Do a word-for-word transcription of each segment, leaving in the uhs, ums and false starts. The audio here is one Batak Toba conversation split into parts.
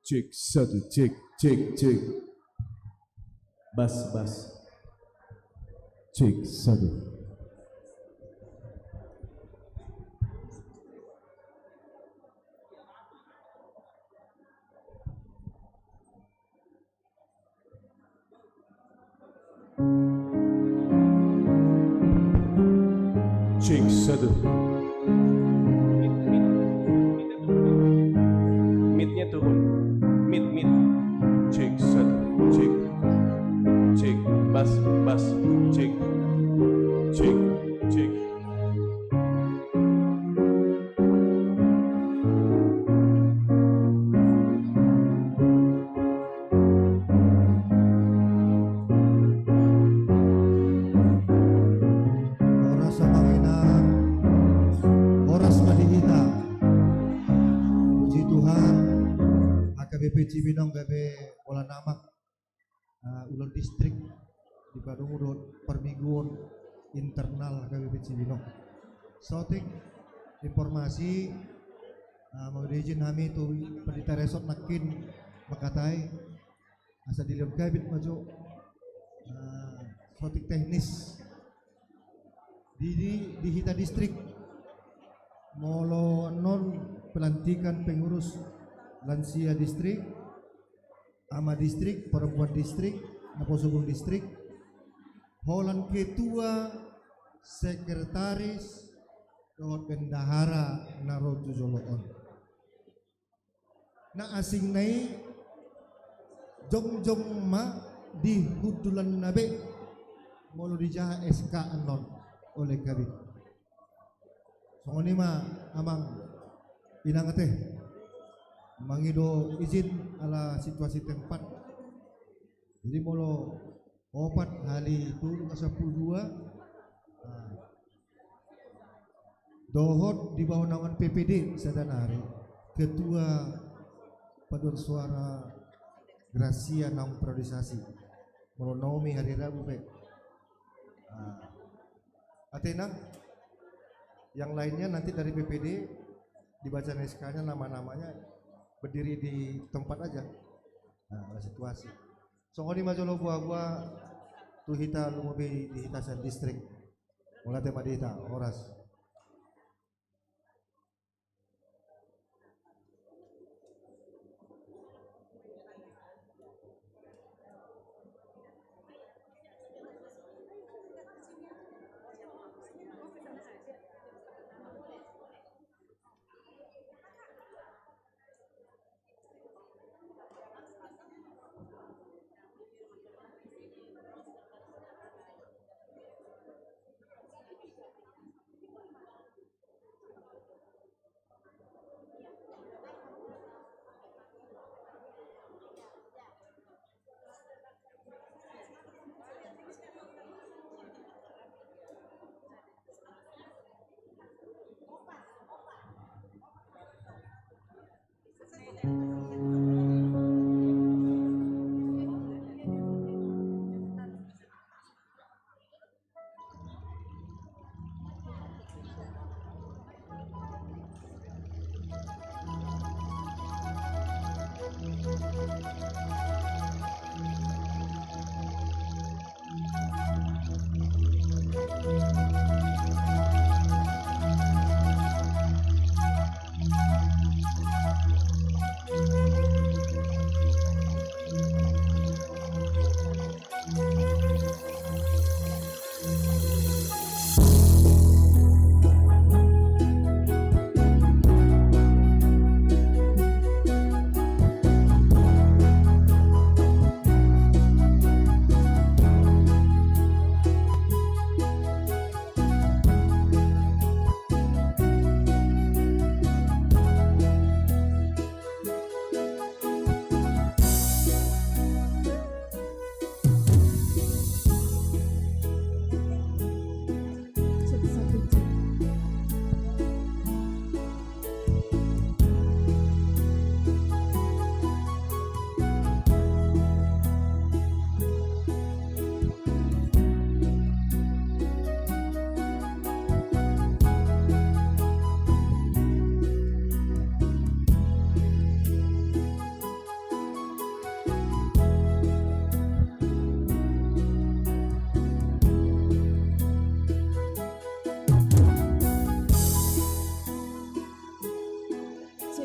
Cek satu, cek, cek, cek. Bas, bas. Cek satu. Cek satu. Mid, mid, mid, midnya turun. Mid, mid. Cek satu. Cek. Cek. Bas, bas. Cek. Cek. Cek. Horas ma, Amang Inang. Horas ma di hita. Puji Tuhan, H K B P Cibinong gabe holan amak, eh, ulaon distrik, dipadongu dohot parmingguon internal H K B P Cibinong. Saotik informasi, eh, molo diizin hami tu Pandita Resort nangkin mangkatai, asa dilehon habit ma jo, eh, saotik teknis. Di, di, di hita distrik, molo annon pelantikan pengurus lansia distrik, ama distrik, perempuan distrik, naposobulung distrik, holan ketua, sekretaris, dohot bendahara na ro tu jolo on. Na asing na i jongjong ma di hundulanna be molo dijaha S K annon oleh Kabid. Songon i ma, Amang Inang, ate, mangido izin ala situasi tempat. Jadi molo opat hali tolu ka sampulu dua. Nah. Dohot di bawah naungan P P D sada nari, ketua paduan suara Grasia naung periodisasi. Molo Naomi hari Rabu pe. Nah. Ate, Nang, yang lainnya nanti dari P P D dibaca S K-nya, nama-namanya, berdiri di tempat aja. Nah, ada situasi. Songon i ma jolo boa-boa tu hita lumobi di hita sian distrik. Mauliate ma di hita, horas.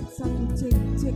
Satu, cek, cek.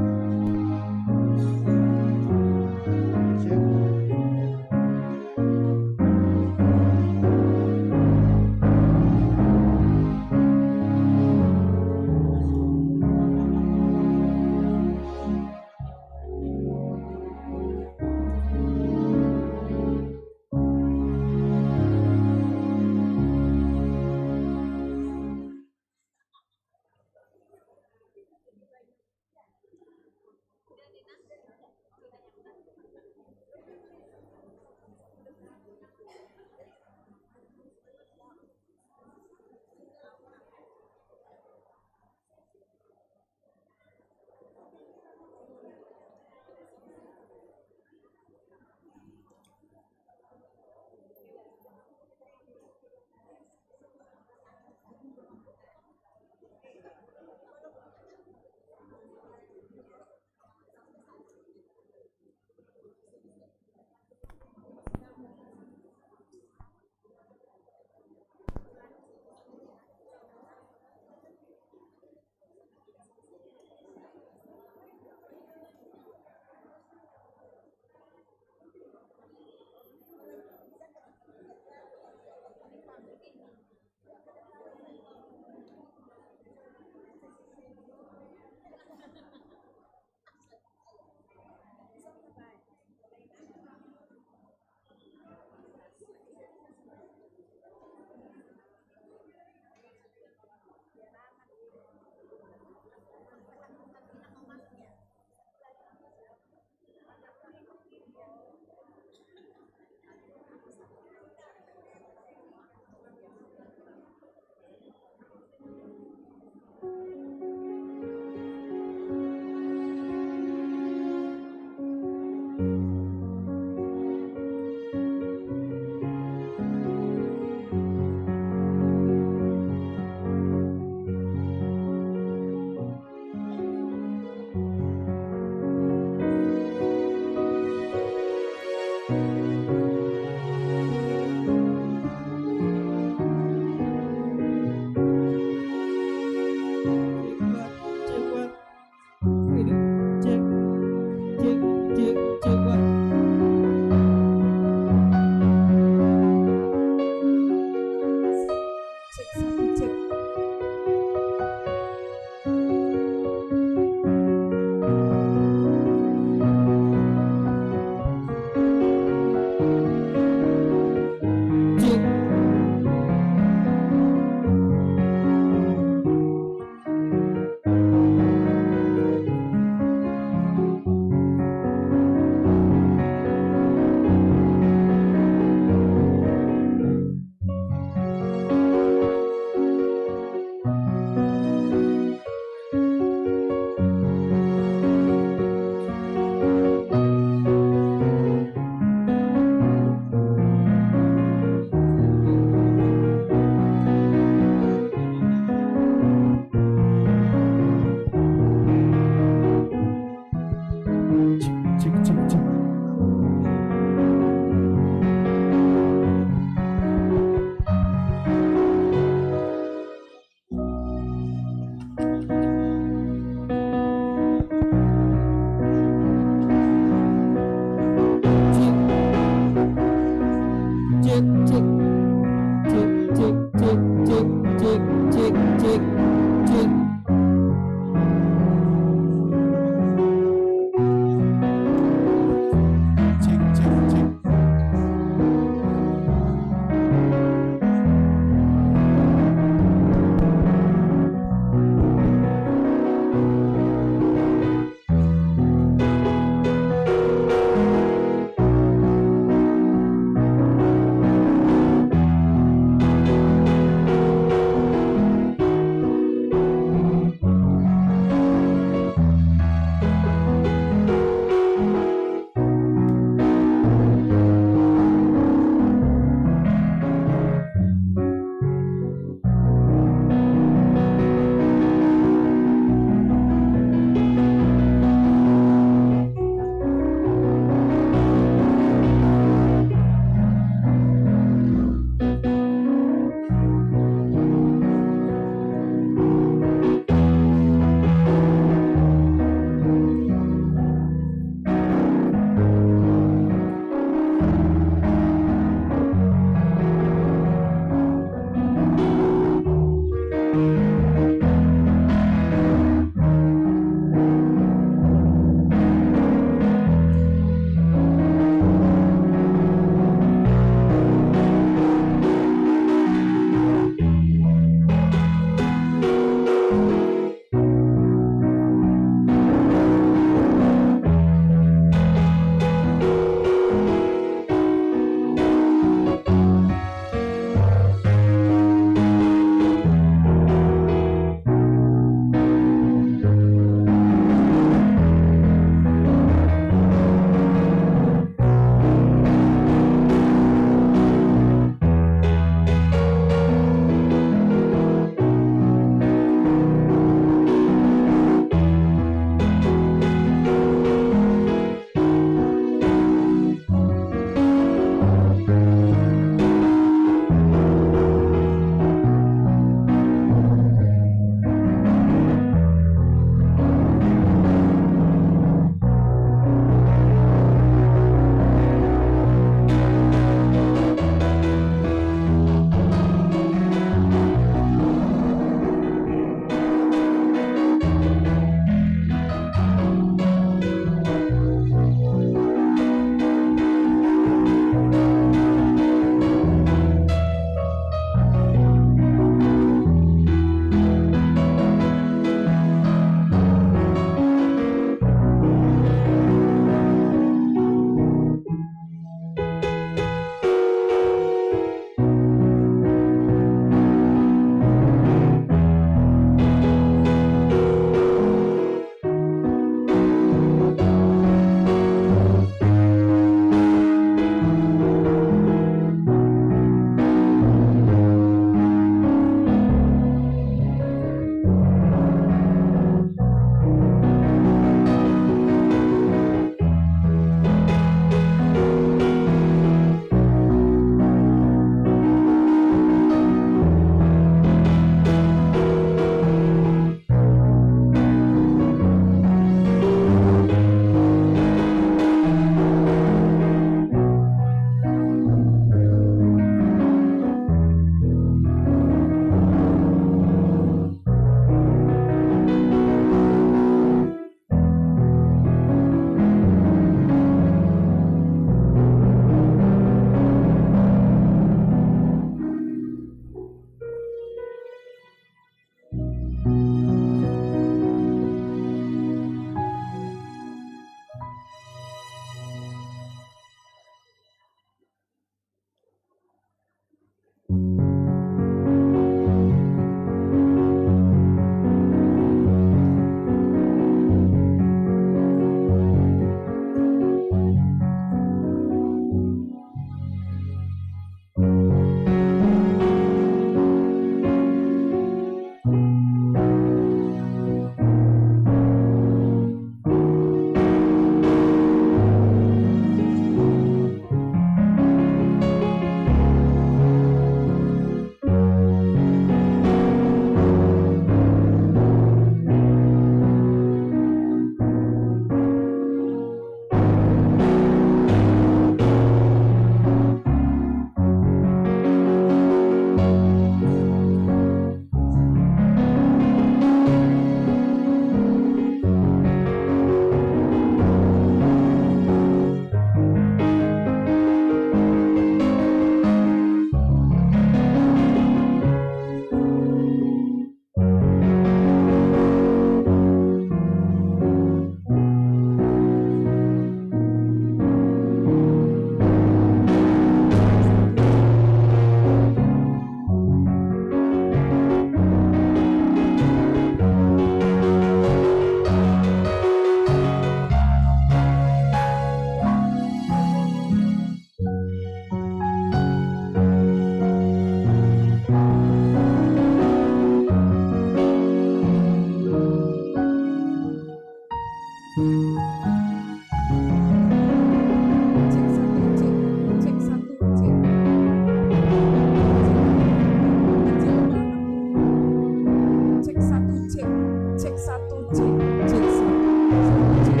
Cek, cek, satu, satu, cek.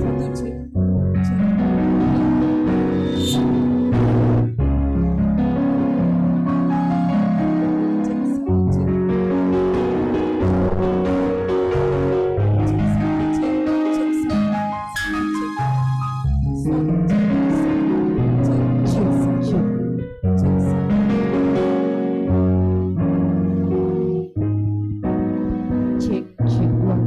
Satu, cek. Cek. Cek, satu, cek. Cek, satu, cek. Cek, satu, cek. Satu, cek. Satu, cek. Satu, cek. Cek, satu. Cek, satu. Cek, cek, ulang,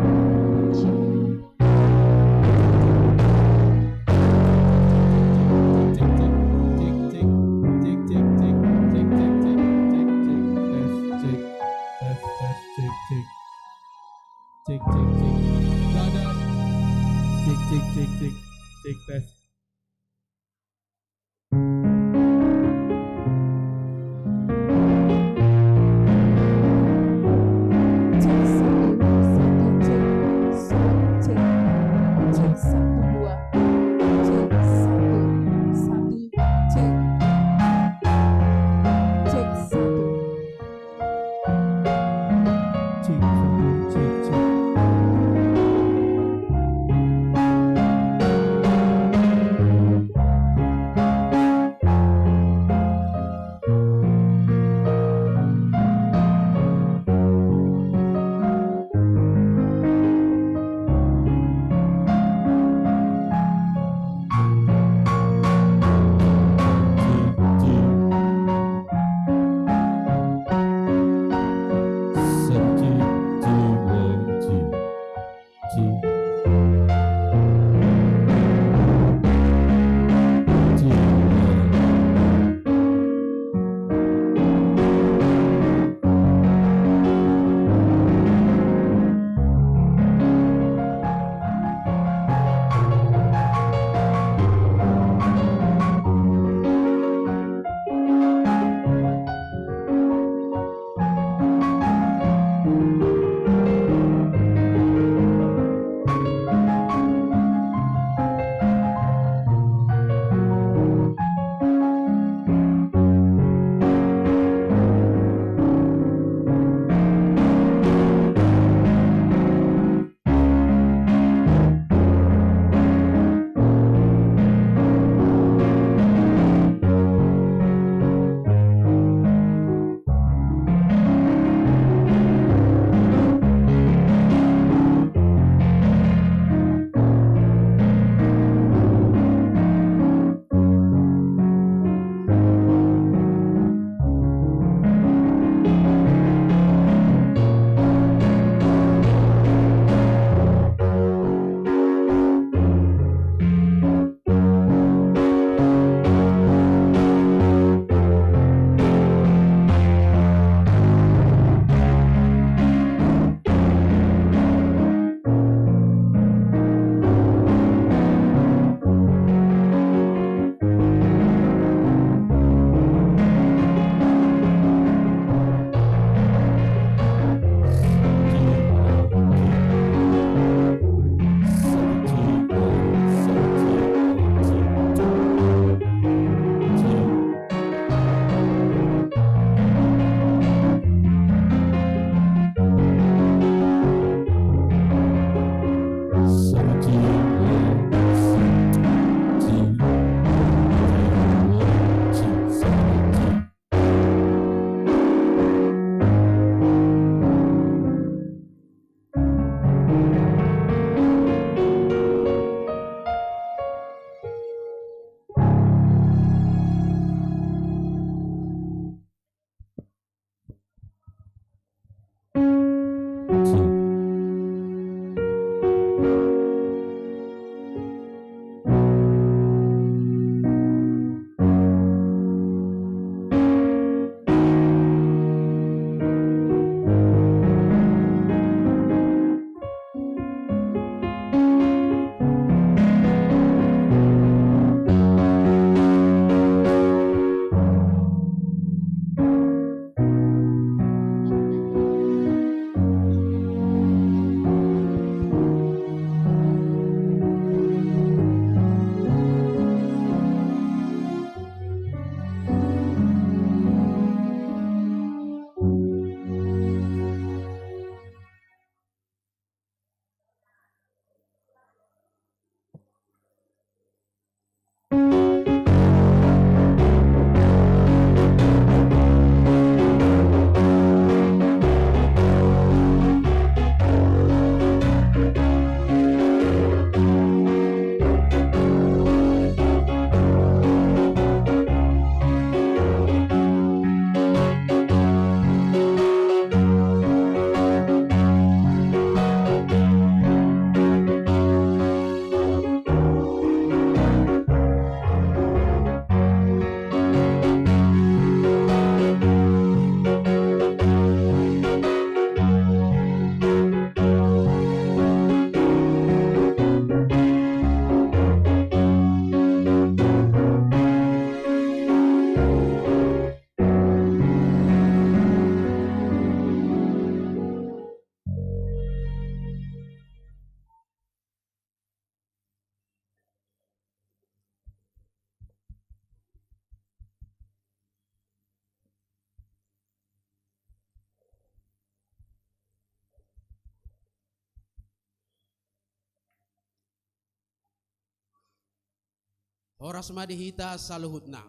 Horas ma di hita saluhutna.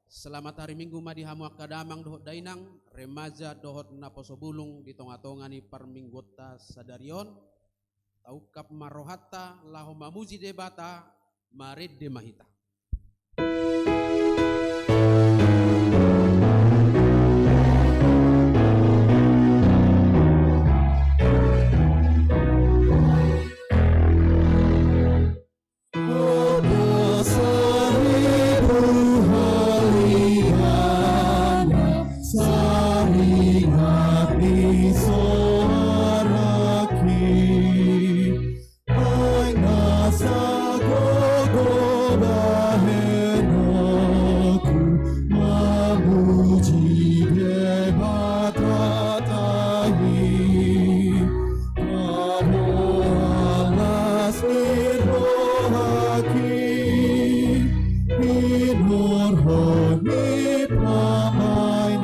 Selamat hari Minggu ma di hamu angka damang dohot dainang, remaja dohot naposo bulung di tonga-tonga ni parmingguonta sadari on. Taungkap ma rohanta laho mamuji Debata, marende ma hita. Saringat ni soarangki, ai na sagogo bahenonku mamuji Debata tahi. Ado alas ni rohangki, pinurhon ni pamainanki.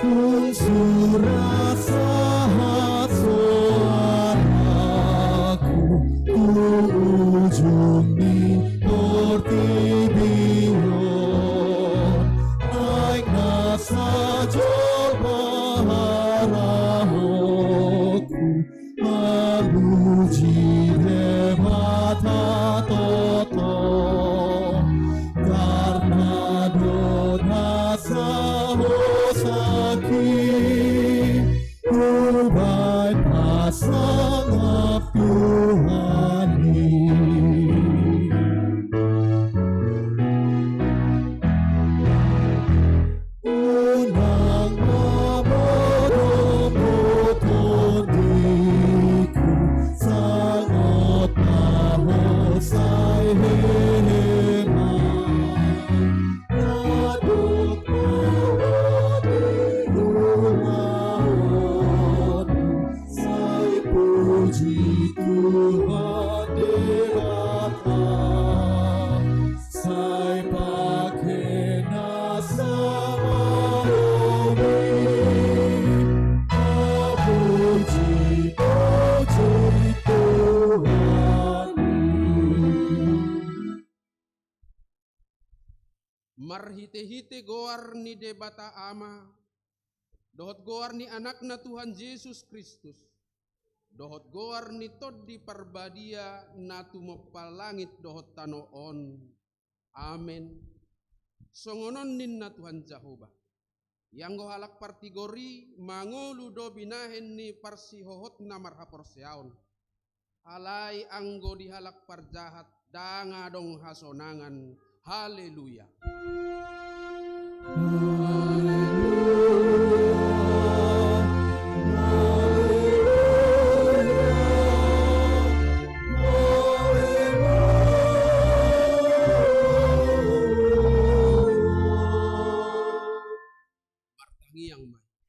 Tung surat sahat soarangku tu ujung ni portibi on, naeng na sajo paharahonku mamuji Debata toto, karna do na sahosanki hubaen pasangap Tuhan i. Unang ma modom-modom tondiku, sangot ma ho sai hehe ma. Na dung ho di ulaonmu, sai puji Tuhan Debata. Sai pake nasa malobi, mamuji-puji Tuhan i. Marhite-hite goar ni Debata Ama, dohot goar ni Anakna Tuhan Jesus Kristus, dohot goar ni Tondi Parbadia na tumompa langit dohot tano on. Amen. Songon on ninna Tuhan Jahowa: Ianggo halak partigor i mangolu do binahen ni parsihohotna marhaporseaon. Alai anggo di halak parjahat ndang adong hasonangan. Haleluya. Haleluya. Haleluya. Haleluya. Martangiang ma hita.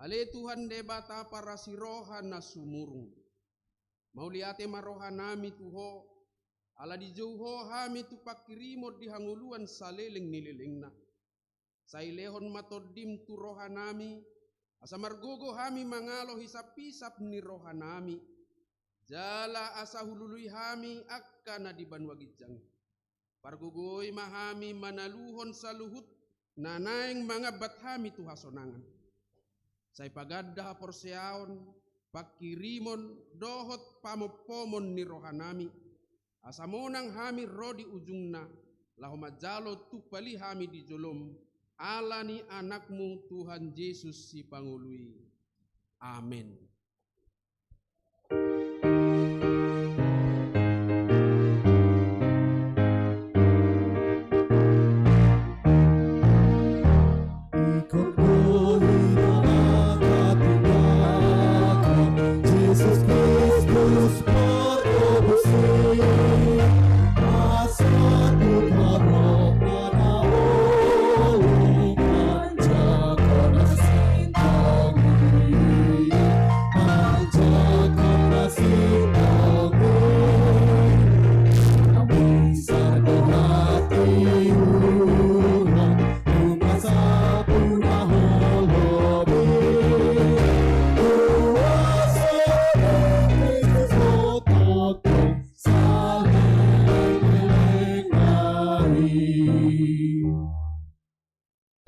Ale Tuhan Debata parasi roha na sumurung, mauliate ma rohanami tu Ho, ala dijou Ho hami tu pangkirimon di hangoluan saleleng ni lelengna. Sai lehon ma Tondim tu rohanami, asa margogo hami mangalo hisap-hisap ni rohanami, jala asa hulului hami angka na di banua ginjang i. Pargogoi ma hami manaluhon saluhut na naeng mangambat hami tu hasonangan. Sai paganda haporseaon, pangkirimon dohot pamompomon ni rohanami, asa monang hami ro di ujungna, laho manjalo tumpal i hami di jolom, ala ni Anakmu Tuhan Jesus Sipangolu i. Amen.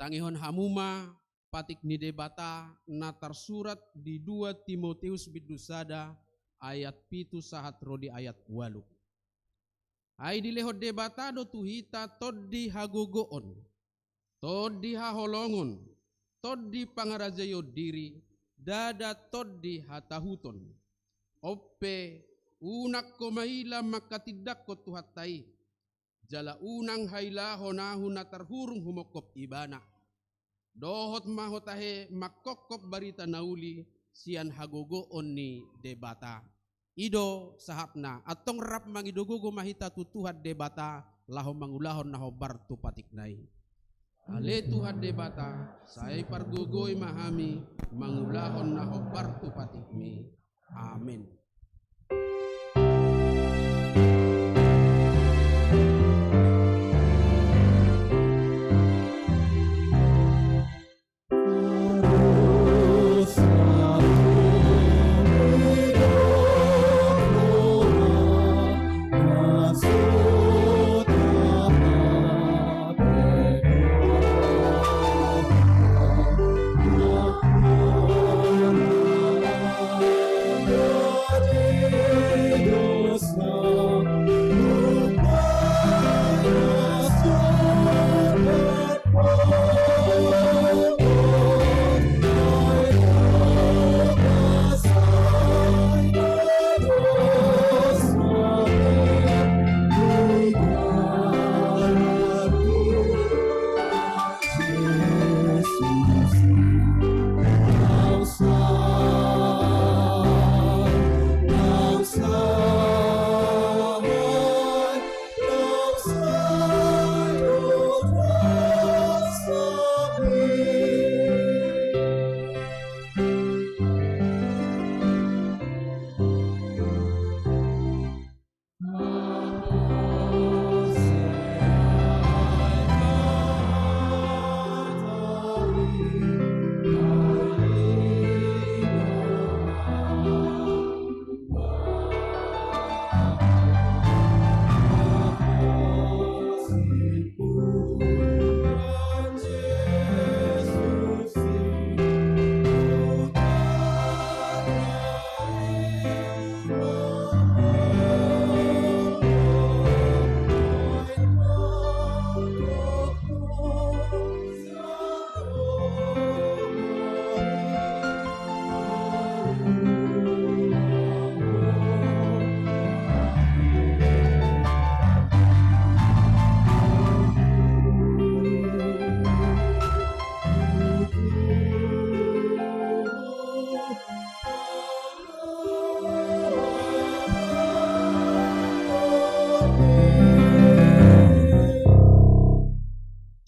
Tangihon hamu ma patik ni Debata na tarsurat di dua Timoteus bindu sada ayat pitu sahat ro di ayat ualu. Ai dilehon Debata do tu hita tondi hagogoon, tondi haholongon, tondi pangarajaion diri, ndada tondi hatahuton. On pe, unang ho maila manghatindanghon Tuhanta i, jala unang hailahon ahu na tarhurung humongkop Ibana. Dohot ma ho tahe manghophop barita na uli sian hagogoon ni Debata. I do sahatna, antong rap mangido gogo ma hita tu Tuhan Debata, laho mangulahon na hombar tu patikna i. Ale Tuhan Debata, sai pargogoi ma hami mangulahon na hombar tu patikmi. Amen.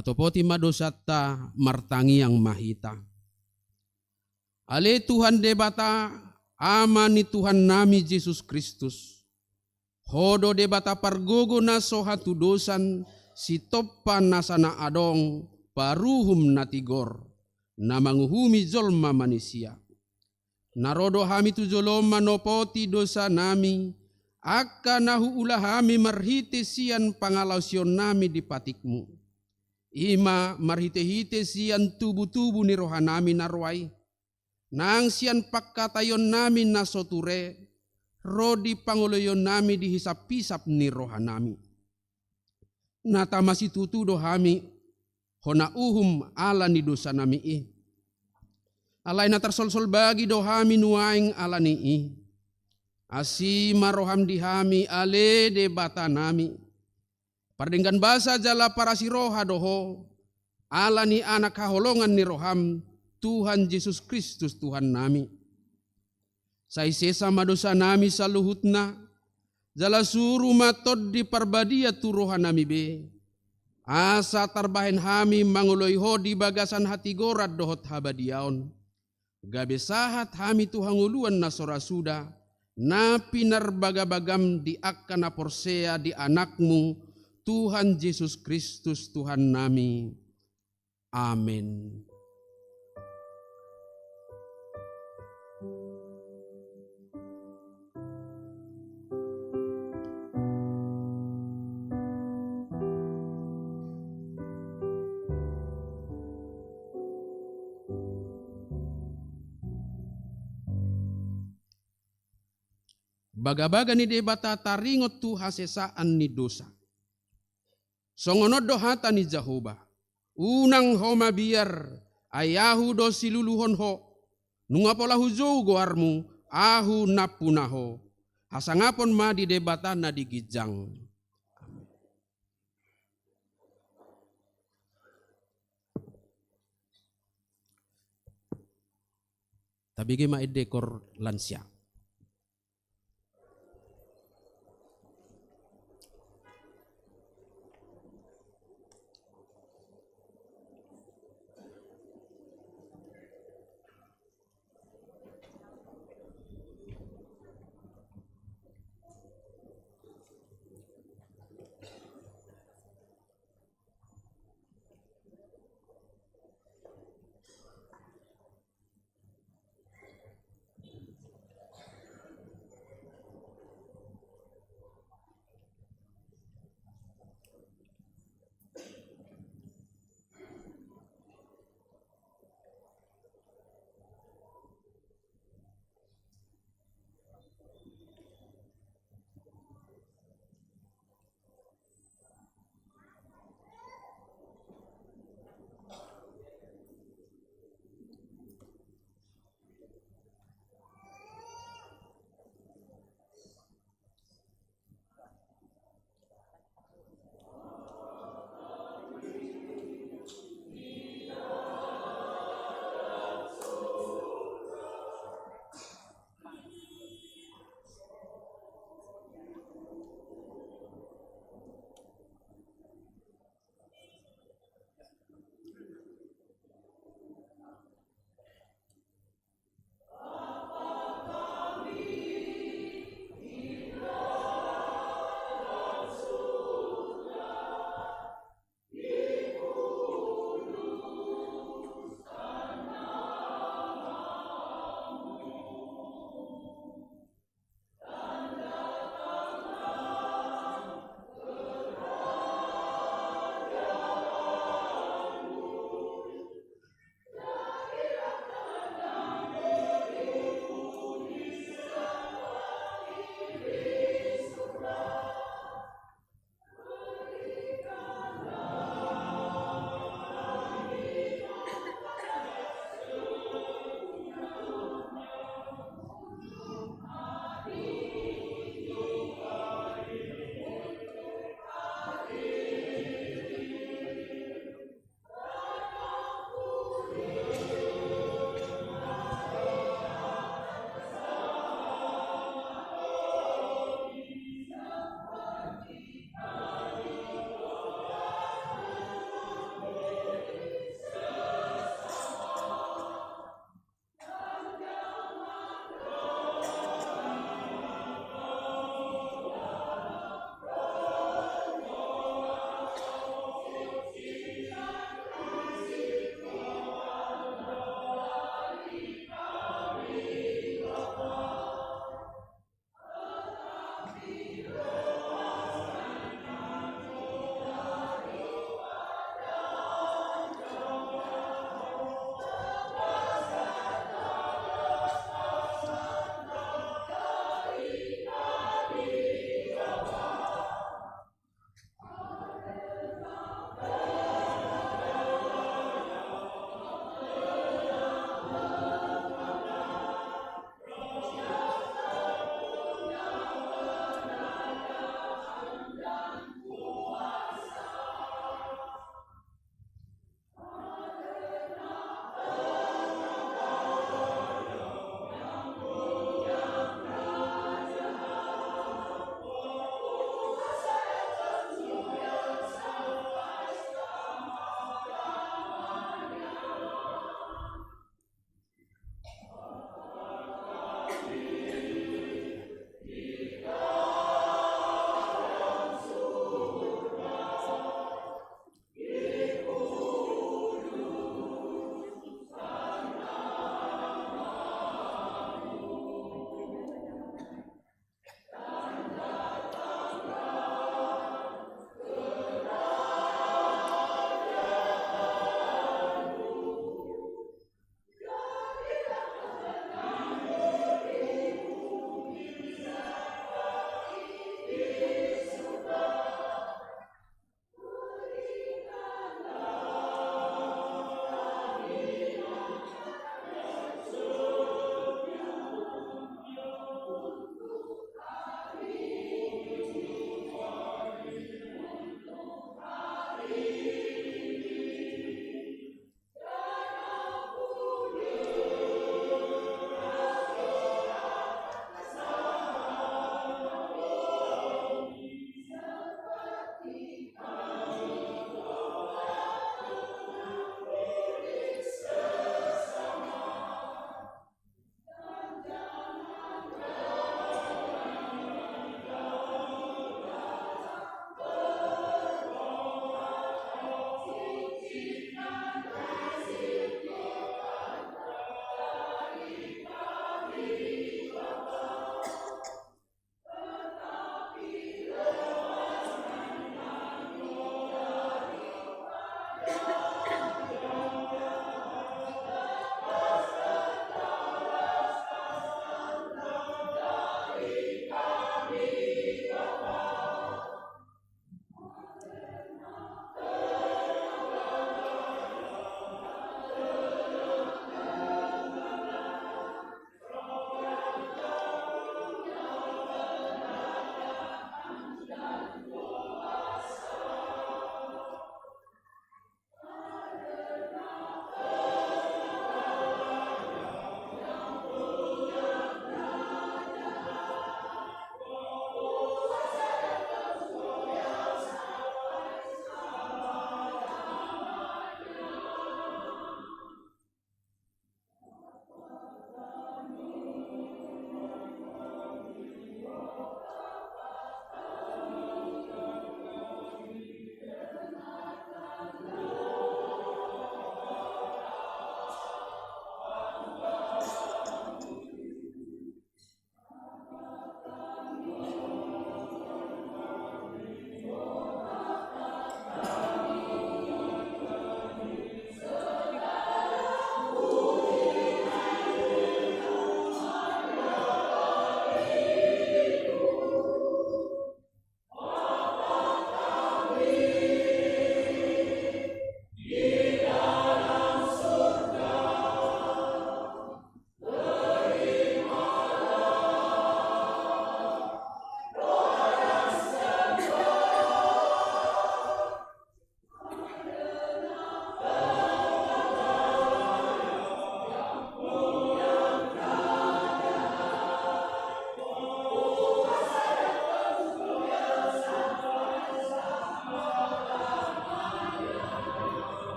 Tatopoti ma dosanta, martangiang ma hita. Ale Tuhan Debata, Ama ni Tuhannami Jesus Kristus, Ho do Debata pargogo na so hatudosan, sitompa nasa na adong, paruhum na tigor, na manguhumi jolma manisia. Na ro do hami tu jolom manopoti dosanami, angka na huula hami marhite sian pangalaosionnami di patikmu. I ma marhite-hite sian tubu-tubu ni rohanami na roa i. Nang sian pangkataionnami na so ture, ro di pangoloionnami di hisap-hisap ni rohanami. Na tama situtu do hami, hona uhum ala ni dosanami i. Alai na tarsolsol bagi do hami nuaeng ala ni i. Asi ma roham di hami, ale Debatanami. Pardenggan basa jala parasi roha do Ho, ala ni Anak haholongan ni roham, Tuhan Jesus Kristus Tuhannami. Sai sesa ma dosanami saluhutna, jala suru ma Tondi Parbadia tu rohanami be, asa tarbahen hami mangoloi Ho di bagasan hatigoran dohot habadiaon. Gabe sahat hami tu hangoluan na so ra suda, na pinarbagabagam di angka na porsea di Anakmu, Tuhan Jesus Kristus Tuhannami. Amen. Bagabaga ni Debata taringot tu hasesaan ni dosa. Songon on do hata ni Jahowa: Unang ho mabiar, ai Ahu do siluluhon ho. Nunga pola hujou goarmu, Ahu nampuna ho. Hasangapon ma di Debata na di ginjang. Tabege ma ende, kor lansia.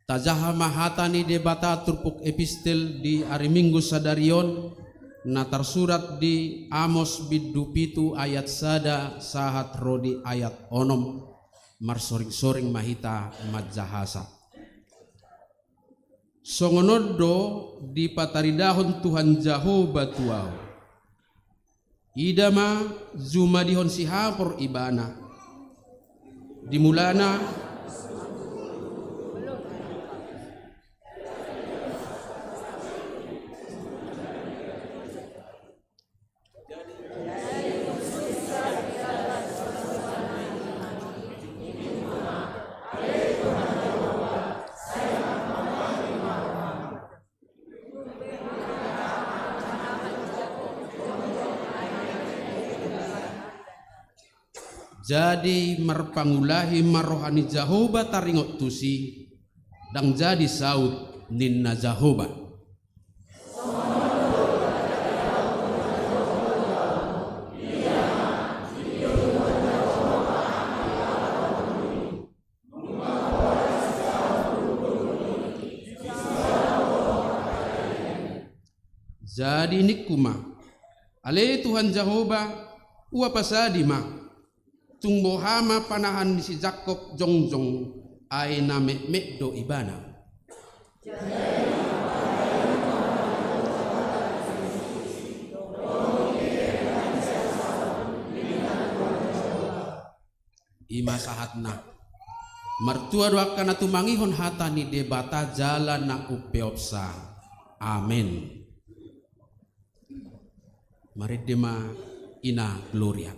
Tajaha ma hata ni Debata turpuk epistel di ari Minggu sadari on, na tarsurat di Amos bindu pitu ayat sada sahat ro di ayat onom. Marsoring-soring ma hita manjahasa. Songon on do dipataridahon Tuhan Jahowa tu ahu. Ida ma, jumadihon sihapor ibana. Di mulana, jadi marpangulahi ma roha ni Jahowa taringot tusi, ndang jadi saut ninna Jahowa. Jadi ningku ma, ale Tuhan Jahowa, ua pasadi ma, tung boha ma panahan ni si Jakkob jongjong, ai na metmet do ibana. I ma sahatna. Martua do angka na tumangihon hata ni Debata jala na umpeopsa. Amen. Marende ma ina Gloria.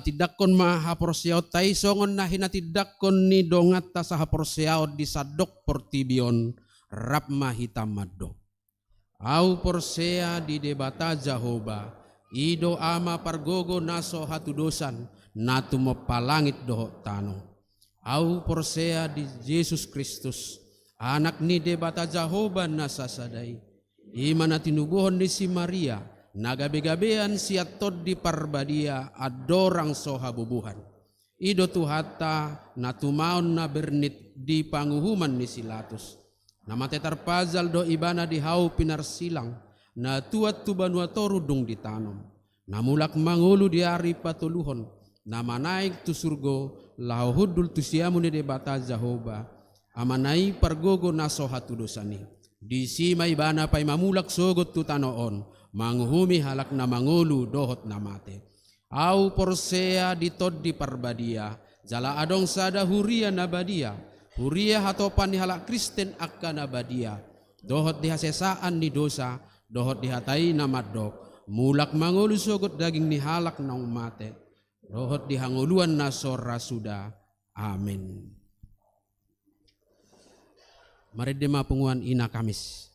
Tindanghon ma haporseaonta i songon na hinatindangkon ni donganta sahaporseaon di sandok portibi on, rap ma hita mandok. Ahu porsea di Debata Jahowa, i do Ama pargogo na so hatudosan, na tumompa langit dohot tano. Ahu porsea di Jesus Kristus, Anak ni Debata Jahowa na sasada i. I ma na tinubuhon ni si Maria, na gabegabean sian Tondi Parbadia andorang so habubuhan. I do Tuhanta, na tumaon na bernit di panguhuman ni si Latus. Na mate tarpajal do Ibana di hau pinarsilang, na tuat tu banua toru dung ditanom. Na mulak mangolu di ari patoluhon, na manaek tu surgo, laho hundul tu siamun ni Debata Jahowa, Amana i pargogo na so hatudosan i. Disi ma Ibana paima mulak sogot tu tano on, manguhumi halak na mangolu dohot na mate. Ahu porsea di Tondi Parbadia, jala adong sada huria na badia, huria hatopan ni halak Kristen angka na badia, dohot di hasesaan ni dosa, dohot di hata i na mandok, mulak mangolu sogot daging ni halak naung mate, dohot di hangoluan na so ra suda. Amen. Marende ma punguan Ina Kamis.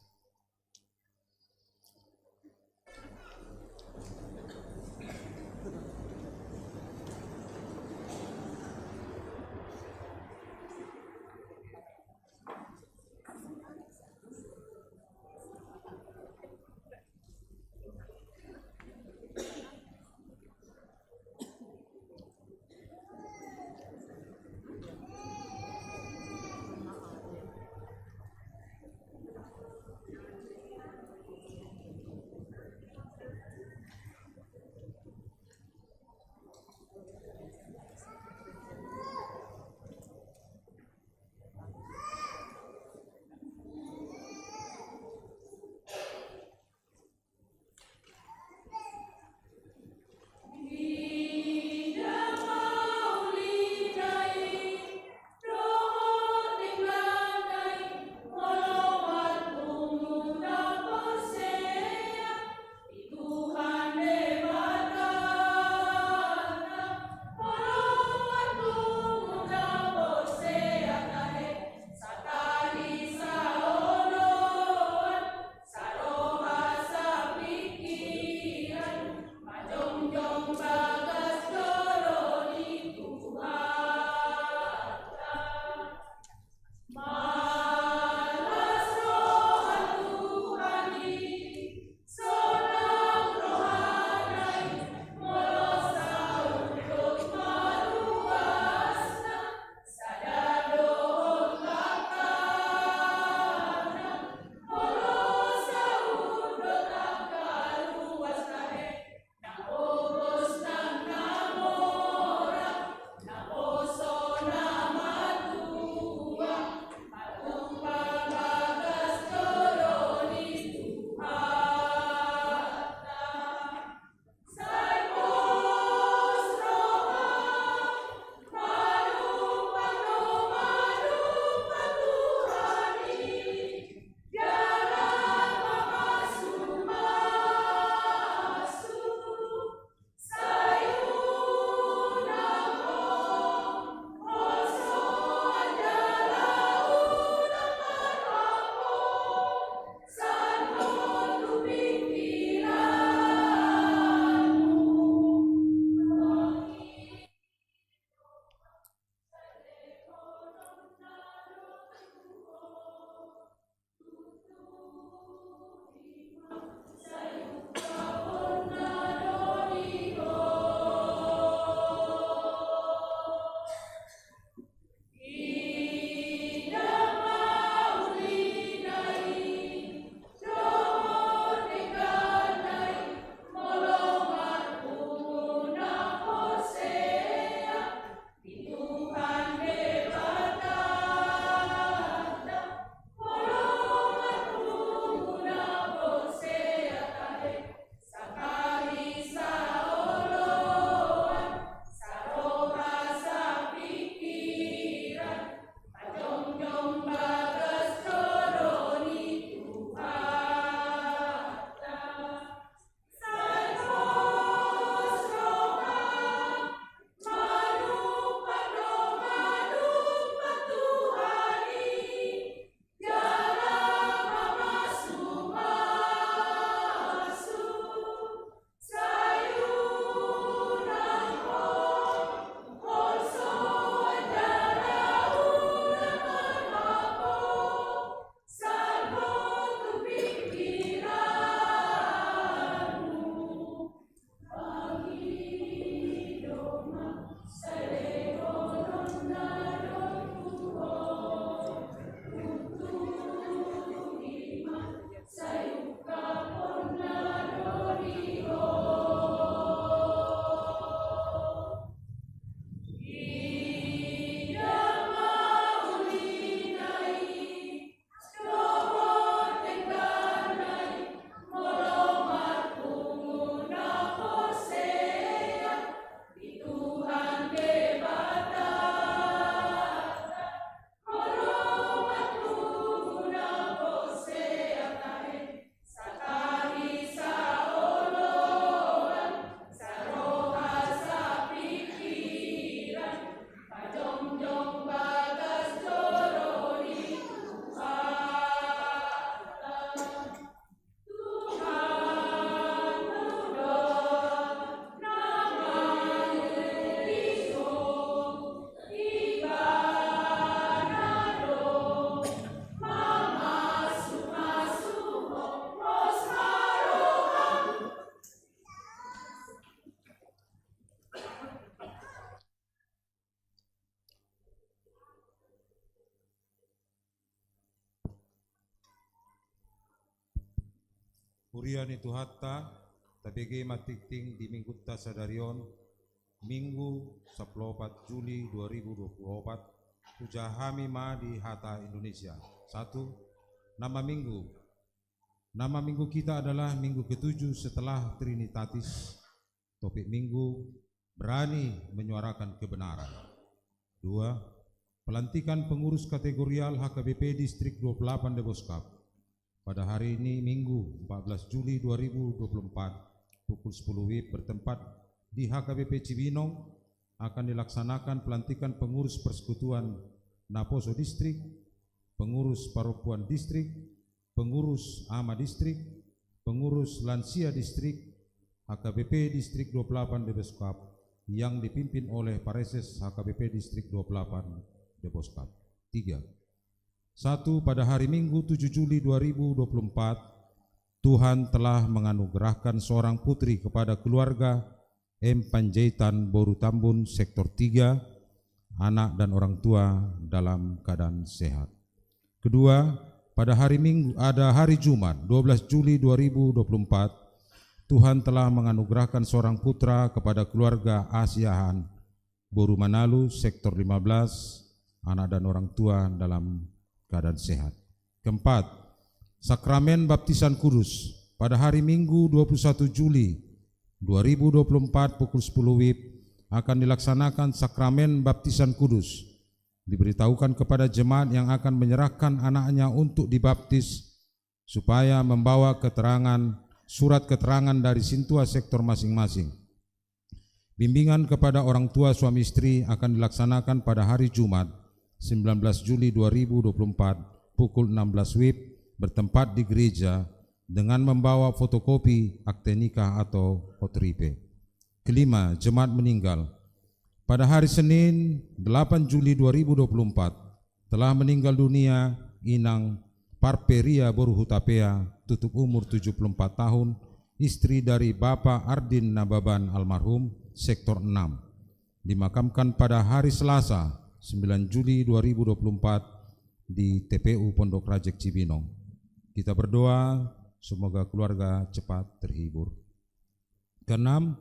Ia ni Tuhanta, tabege ma tingting di minggunta sadari on, Minggu, sampulu opat Juli dua ribu dua puluh opat, hujaha hami ma di hata Indonesia. Satu, nama minggu. Nama minggu kita adalah minggu ketujuh setelah Trinitatis. Topik minggu, berani menyuarakan kebenaran. Dua, pelantikan pengurus kategorial H K B P Distrik dua puluh delapan Deboskap. Pada hari ini, Minggu, empat belas Juli dua ribu dua puluh empat, pukul sepuluh W I B bertempat di H K B P Cibinong, akan dilaksanakan pelantikan pengurus Persekutuan Naposo Distrik, pengurus Parompuan Distrik, pengurus A M A Distrik, pengurus Lansia Distrik, H K B P Distrik dua puluh delapan Deboskap, yang dipimpin oleh Pareses H K B P Distrik dua puluh delapan Deboskap. Tiga. Satu, pada hari Minggu, tujuh Juli dua ribu dua puluh empat, Tuhan telah menganugerahkan seorang putri kepada keluarga M Panjaitan, Boru Tambun, Sektor tiga, anak dan orang tua dalam keadaan sehat. Kedua, pada hari Minggu, ada hari Jumat, dua belas Juli dua ribu dua puluh empat, Tuhan telah menganugerahkan seorang putra kepada keluarga A Siahaan, Boru Manalu, Sektor lima belas, anak dan orang tua dalam keadaan sehat. Keempat, Sakramen Baptisan Kudus pada hari Minggu, dua puluh satu Juli dua ribu dua puluh empat, pukul sepuluh W I B akan dilaksanakan Sakramen Baptisan Kudus. Diberitahukan kepada jemaat yang akan menyerahkan anaknya untuk dibaptis supaya membawa keterangan, surat keterangan dari sintua sektor masing-masing. Bimbingan kepada orang tua suami istri akan dilaksanakan pada hari Jumat, sembilan belas Juli dua ribu dua puluh empat, pukul enam belas W I B, bertempat di gereja, dengan membawa fotokopi akte nikah atau otripe. Kelima, jemaat meninggal. Pada hari Senin, delapan Juli dua ribu dua puluh empat, telah meninggal dunia Inang Parperia Boru Hutapea, tutup umur tujuh puluh empat tahun, istri dari Bapak Ardin Nababan almarhum, Sektor enam. Dimakamkan pada hari Selasa, sembilan Juli dua ribu dua puluh empat, di T P U Pondok Rajek Cibinong. Kita berdoa, semoga keluarga cepat terhibur. Keenam,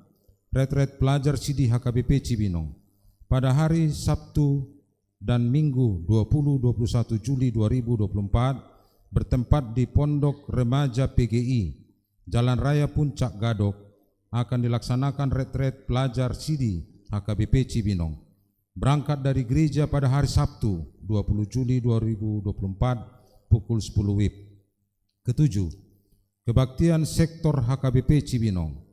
Retret Pelajar Sidi H K B P Cibinong. Pada hari Sabtu dan Minggu, dua puluh, dua puluh satu Juli dua ribu dua puluh empat, bertempat di Pondok Remaja P G I, Jalan Raya Puncak Gadok, akan dilaksanakan Retret Pelajar Sidi H K B P Cibinong. Berangkat dari gereja pada hari Sabtu, dua puluh Juli dua ribu dua puluh empat, pukul sepuluh W I B. Ketujuh, kebaktian sektor H K B P Cibinong.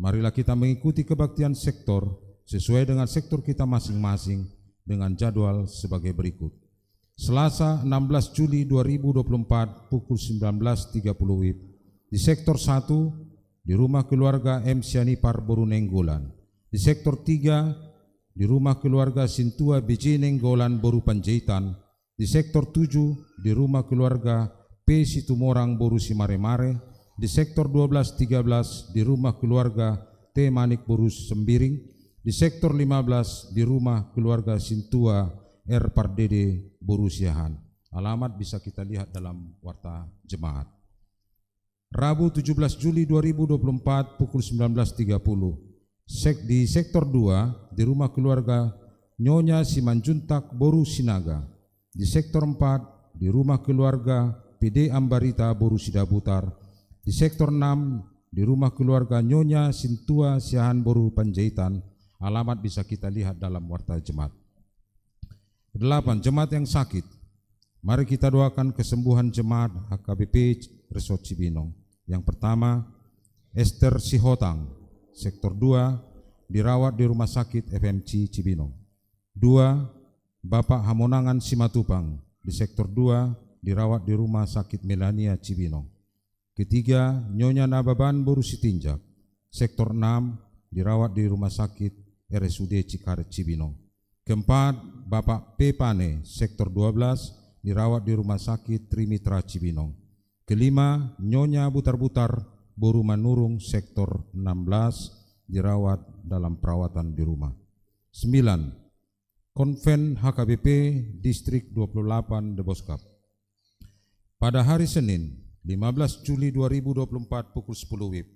Marilah kita mengikuti kebaktian sektor sesuai dengan sektor kita masing-masing dengan jadwal sebagai berikut. Selasa, enam belas Juli dua ribu dua puluh empat, pukul sembilan belas tiga puluh W I B, di Sektor satu, di rumah keluarga M Sianipar Boru Nainggolan. Di Sektor tiga, di rumah keluarga Sintua B J Nainggolan Boru Panjaitan. Di Sektor tujuh, di rumah keluarga P Situmorang Boru Simaremare. Di Sektor dua belas tiga belas, di rumah keluarga T Manik Boru Sembiring. Di Sektor lima belas, di rumah keluarga Sintua R Pardede Boru Siahaan. Alamat bisa kita lihat dalam warta jemaat. Rabu, tujuh belas Juli dua ribu dua puluh empat, pukul sembilan belas tiga puluh. Sek-, di Sektor dua, di rumah keluarga Nyonya Simanjuntak Boru Sinaga. Di Sektor empat, di rumah keluarga P D Ambarita Boru Sidabutar. Di Sektor enam, di rumah keluarga Nyonya Sintua Siahaan Boru Panjaitan. Alamat bisa kita lihat dalam warta jemaat. Kedelapan, jemaat yang sakit. Mari kita doakan kesembuhan jemaat H K B P Resort Cibinong. Yang pertama, Esther Sihotang, Sektor dua, dirawat di Rumah Sakit F M C Cibinong. Dua, Bapak Hamonangan Simatupang, di Sektor dua, dirawat di Rumah Sakit Melania Cibinong. Ketiga, Nyonya Nababan Boru Sitinjak, Sektor enam, dirawat di Rumah Sakit R S U D Cikaret Cibinong. Keempat, Bapak P Pane, Sektor dua belas, dirawat di Rumah Sakit Trimitra Cibinong. Kelima, Nyonya Butar-Butar Boru Manurung, Sektor enam belas, dirawat dalam perawatan di rumah. Sembilan, Konven H K B P Distrik dua puluh delapan Deboskap. Pada hari Senin, Lima belas Juli dua ribu dua puluh empat, pukul sepuluh W I B,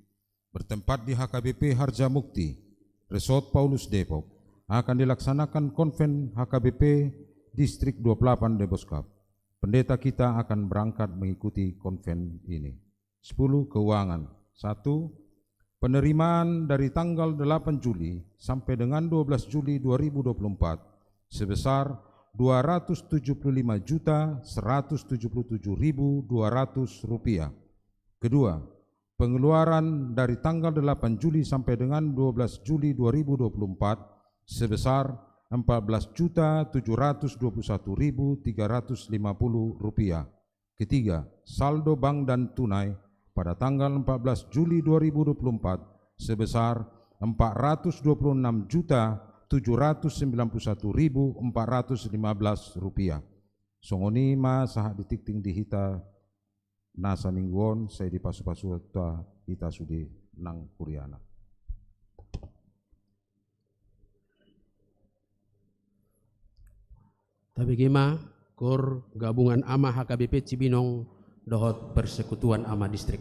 bertempat di H K B P Harjamukti, Resort Paulus Depok, akan dilaksanakan konven H K B P Distrik dua puluh delapan Deboskap. Pendeta kita akan berangkat mengikuti konven ini. Sepuluh, keuangan. Satu, penerimaan dari tanggal delapan Juli sampai dengan dua belas Juli dua ribu dua puluh empat sebesar dua ratus tujuh puluh lima juta seratus tujuh puluh tujuh ribu dua ratus rupiah. Kedua, pengeluaran dari tanggal delapan Juli sampai dengan dua belas Juli dua ribu dua puluh empat sebesar empat belas juta tujuh ratus dua puluh satu ribu tiga ratus lima puluh rupiah. Ketiga, saldo bank dan tunai pada tanggal empat belas Juli dua ribu dua puluh empat sebesar empat ratus dua puluh enam juta tujuh ratus sembilan puluh satu ribu empat ratus lima belas rupiah. Songon i ma sahat di tingting di hita na saminggu on, sai dipasu-pasu hita sude nang huriana. Tabege ma, Kor Gabungan Ama H K B P Cibinong dohot Persekutuan Ama Distrik.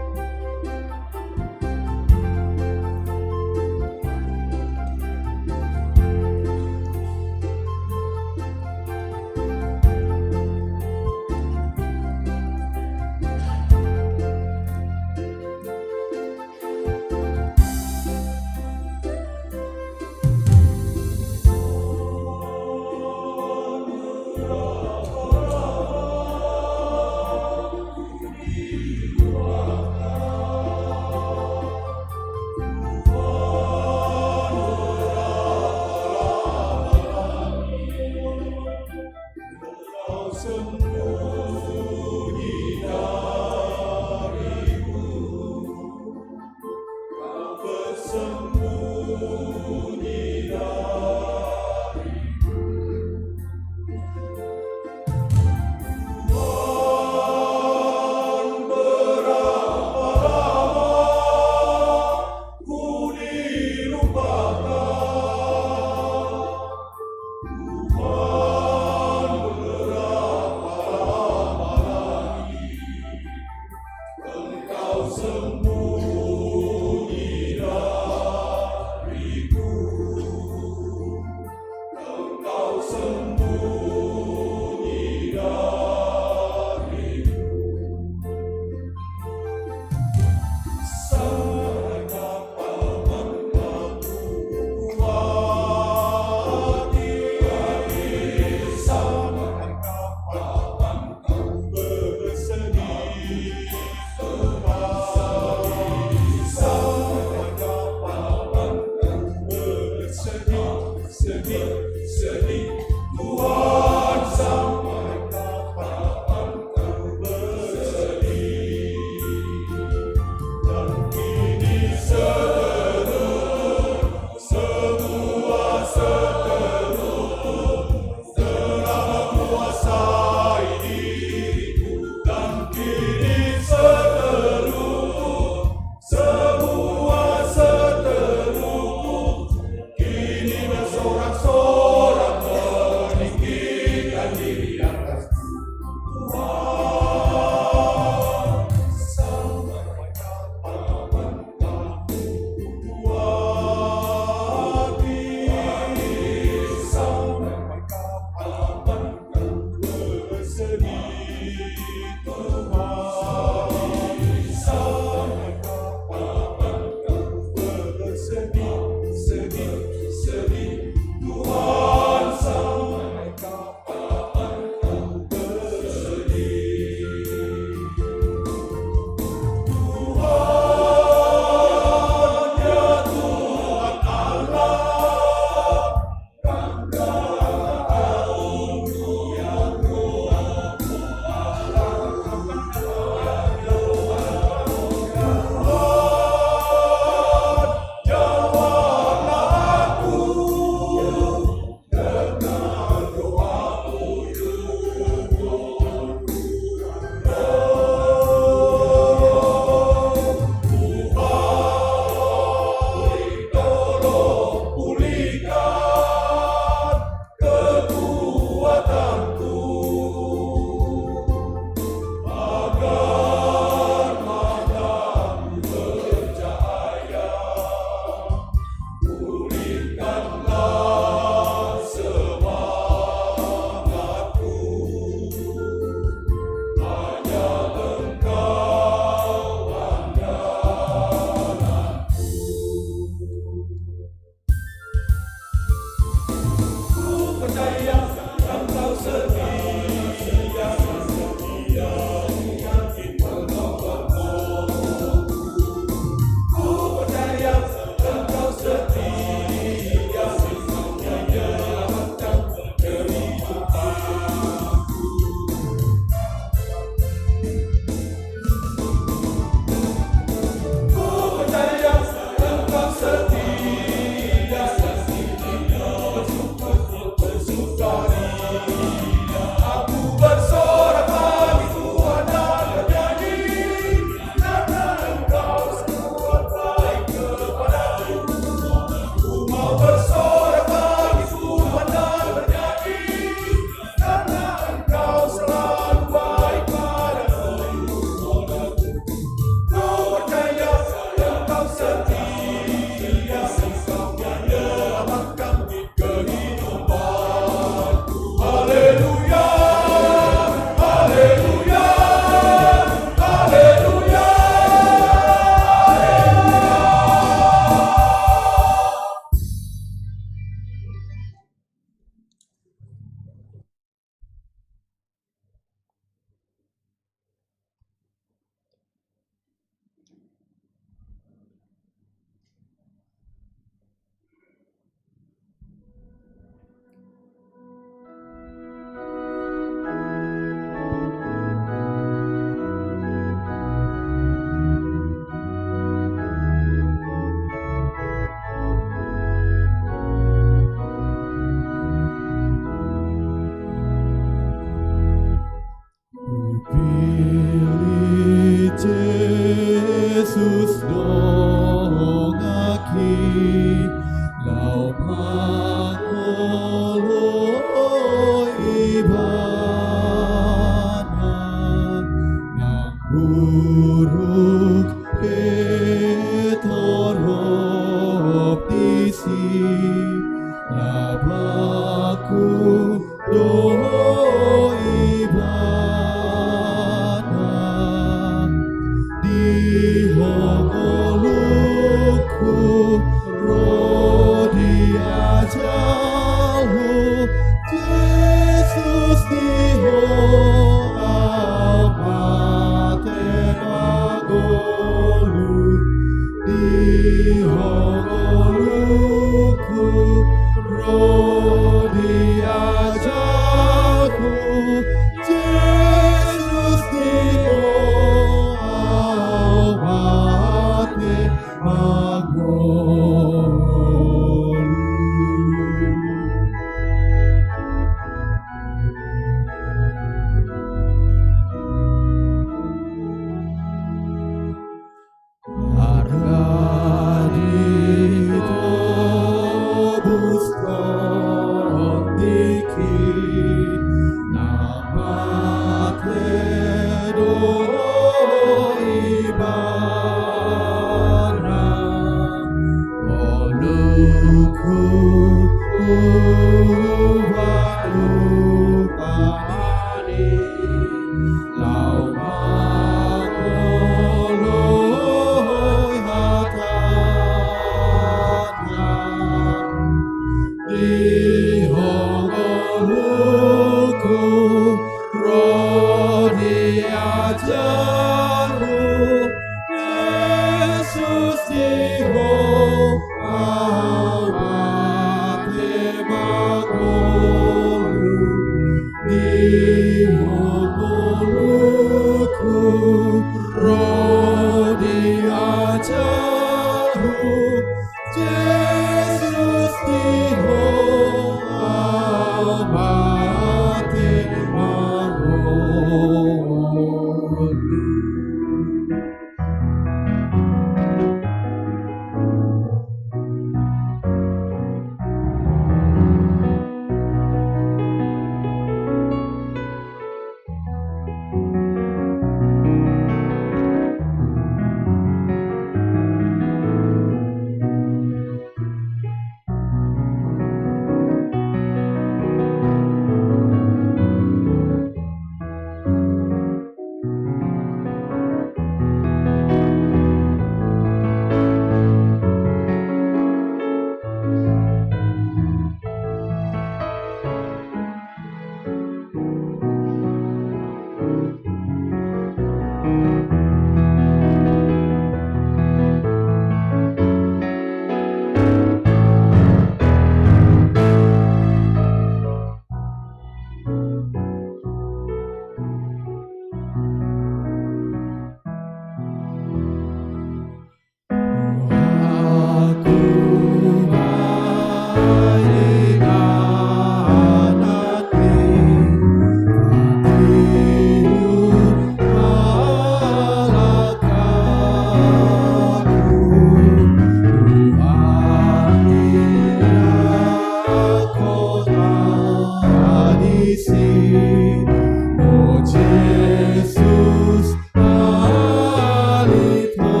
O Jesus, alit ho.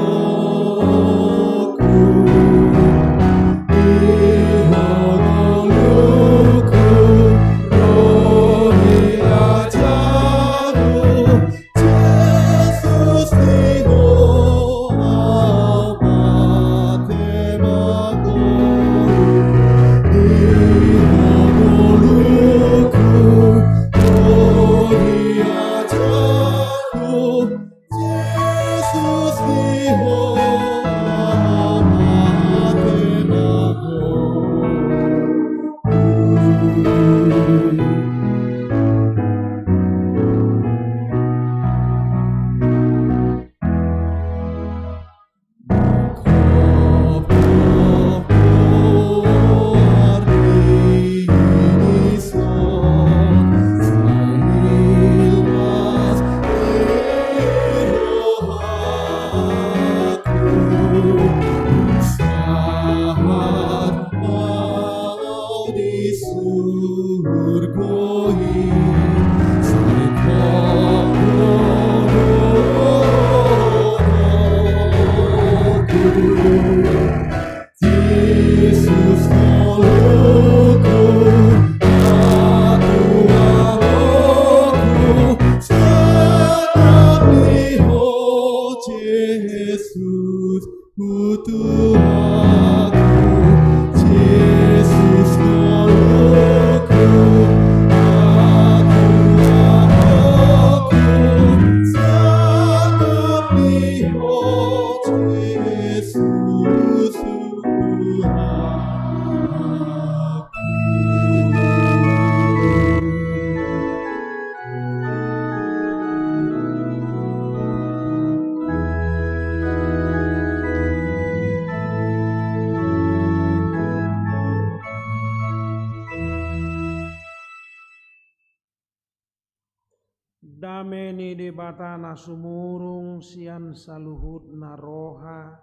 Dame ni Debata na sumurung sian saluhutna roha,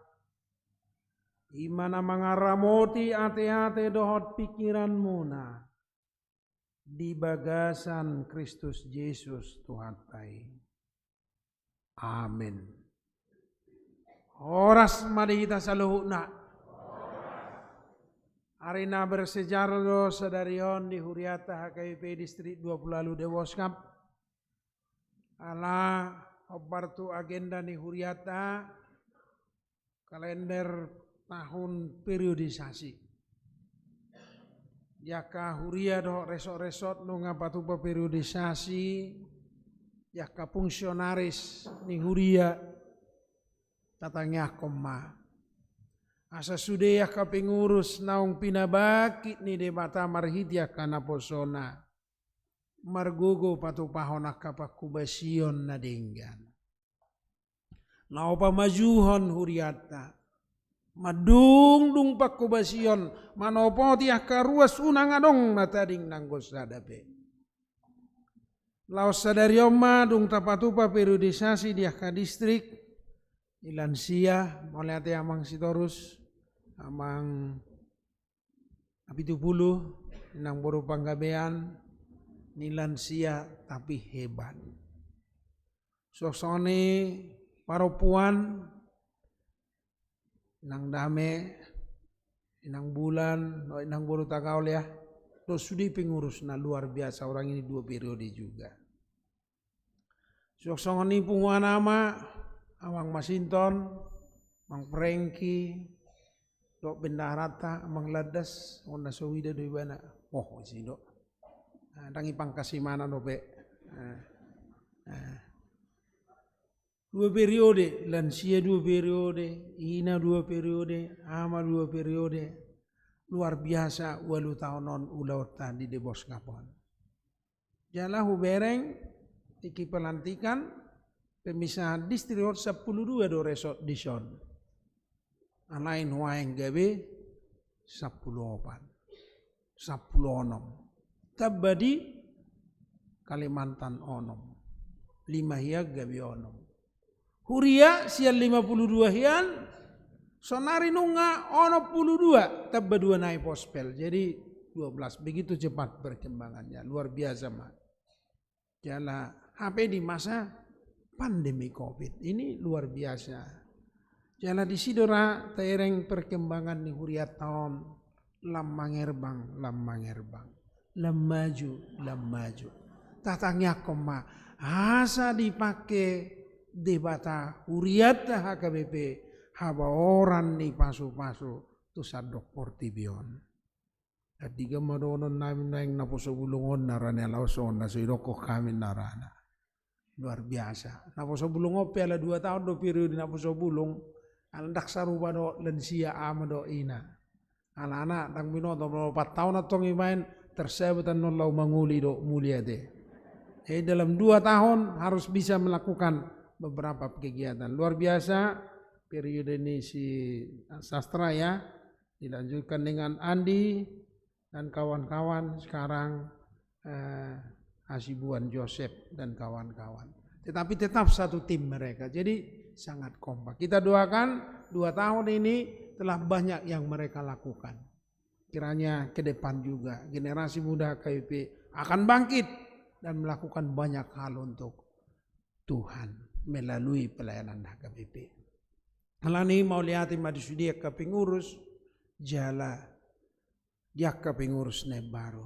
i ma na mangaramoti ateate dohot pingkiranmuna di bagasan Kristus Jesus Tuhanta i. Amen. Horas ma di hita saluhutna. Ari na bersejarah do sadari on di huriata H K B P Distrik dua pulu ualu Deboskap. Ala hombar tu agenda ni huriata, kalender tahun periodisasi. Di angka huria dohot resort-resort nunga patupa periodisasi, di angka fungsionaris ni huria, tatangiangkon ma. Asa sude angka pengurus naung pinabangkit ni Debata marhite angka naposona, margogo patupahon angka pangkobasion na denggan. Laho pamajuhon hurianta, mandungdung pangkobasion, manopoti angka ruas unang adong na tading nanggo sada pe. Laos sadari on ma dung tapatupa periodisasi di angka distrik, di lansia, mauliate Amang Sitorus, Amang Apitupulu, Inang boru Panggabean, ni lansia tapi hebat. Suang songon i parompuan, Inang Dame, Inang Bulan, Inang boru Tagaol ya. Dohot sude pengurus na luar biasa orang ini dua periode juga. Suang songon i punguan ama, Amang Masinton, Amang Prengki, dohot bendaharanta, Amang Landas, songon na so huida do ibana. Oh, isi do. Ndang i pangkas imana dope. Dua periode, lansia dua periode, ina dua periode, ama dua periode. Luar biasa ualu taon on ulaonta di Deboskap on. Jala hubereng tingki pelantikan pemisahan distrik on sampulu dua do resort dison. Alai nuaeng gabe sampulu opat, sampulu onom. Tamba di Kalimantan onom. Lima hian gabe onom. Huria sian lima pulu dua hian, sonari nunga onom pulu dua, tamba dua nai pospel. Jadi dua belas. Begitu cepat perkembangannya, luar biasa ma. Jala hape di masa pandemi covid ini luar biasa. Jala disi do ra tabereng perkembangan ni hurianta on, lam mangerbang, lam mangerbang, lam maju, lam maju. Tatangiangkon ma asa dipangke Debata hurianta H K B P habaoran ni pasupasu tu sandok portibi on. Andigan ma dohonon nami naeng naposo bulung on na rana, laos on na so idokkon hami na rana. Luar biasa. Naposo bulung on pe ala dua taon do periode naposo bulung. Ala ndang sarupa do lansia ama dohot ina. Alana ndang binoto, molo opat taon antong ibaen, tersabat annon laho mangoli do muli ate. Jadi dalam dua tahun harus bisa melakukan beberapa kegiatan. Luar biasa periode ni si Sastra ya. Dilanjutkan dengan Andi dan kawan-kawan, sekarang eh, Hasibuan Joseph dan kawan-kawan. Tetapi tetap satu tim mereka. Jadi sangat kompak. Kita doakan dua tahun ini telah banyak yang mereka lakukan. Kiranya ke depan juga generasi muda H K B P akan bangkit dan melakukan banyak hal untuk Tuhan melalui pelayanan H K B P. Alani mauliate ma di sude angka pengurus, jala di angka pengurus na imbaru.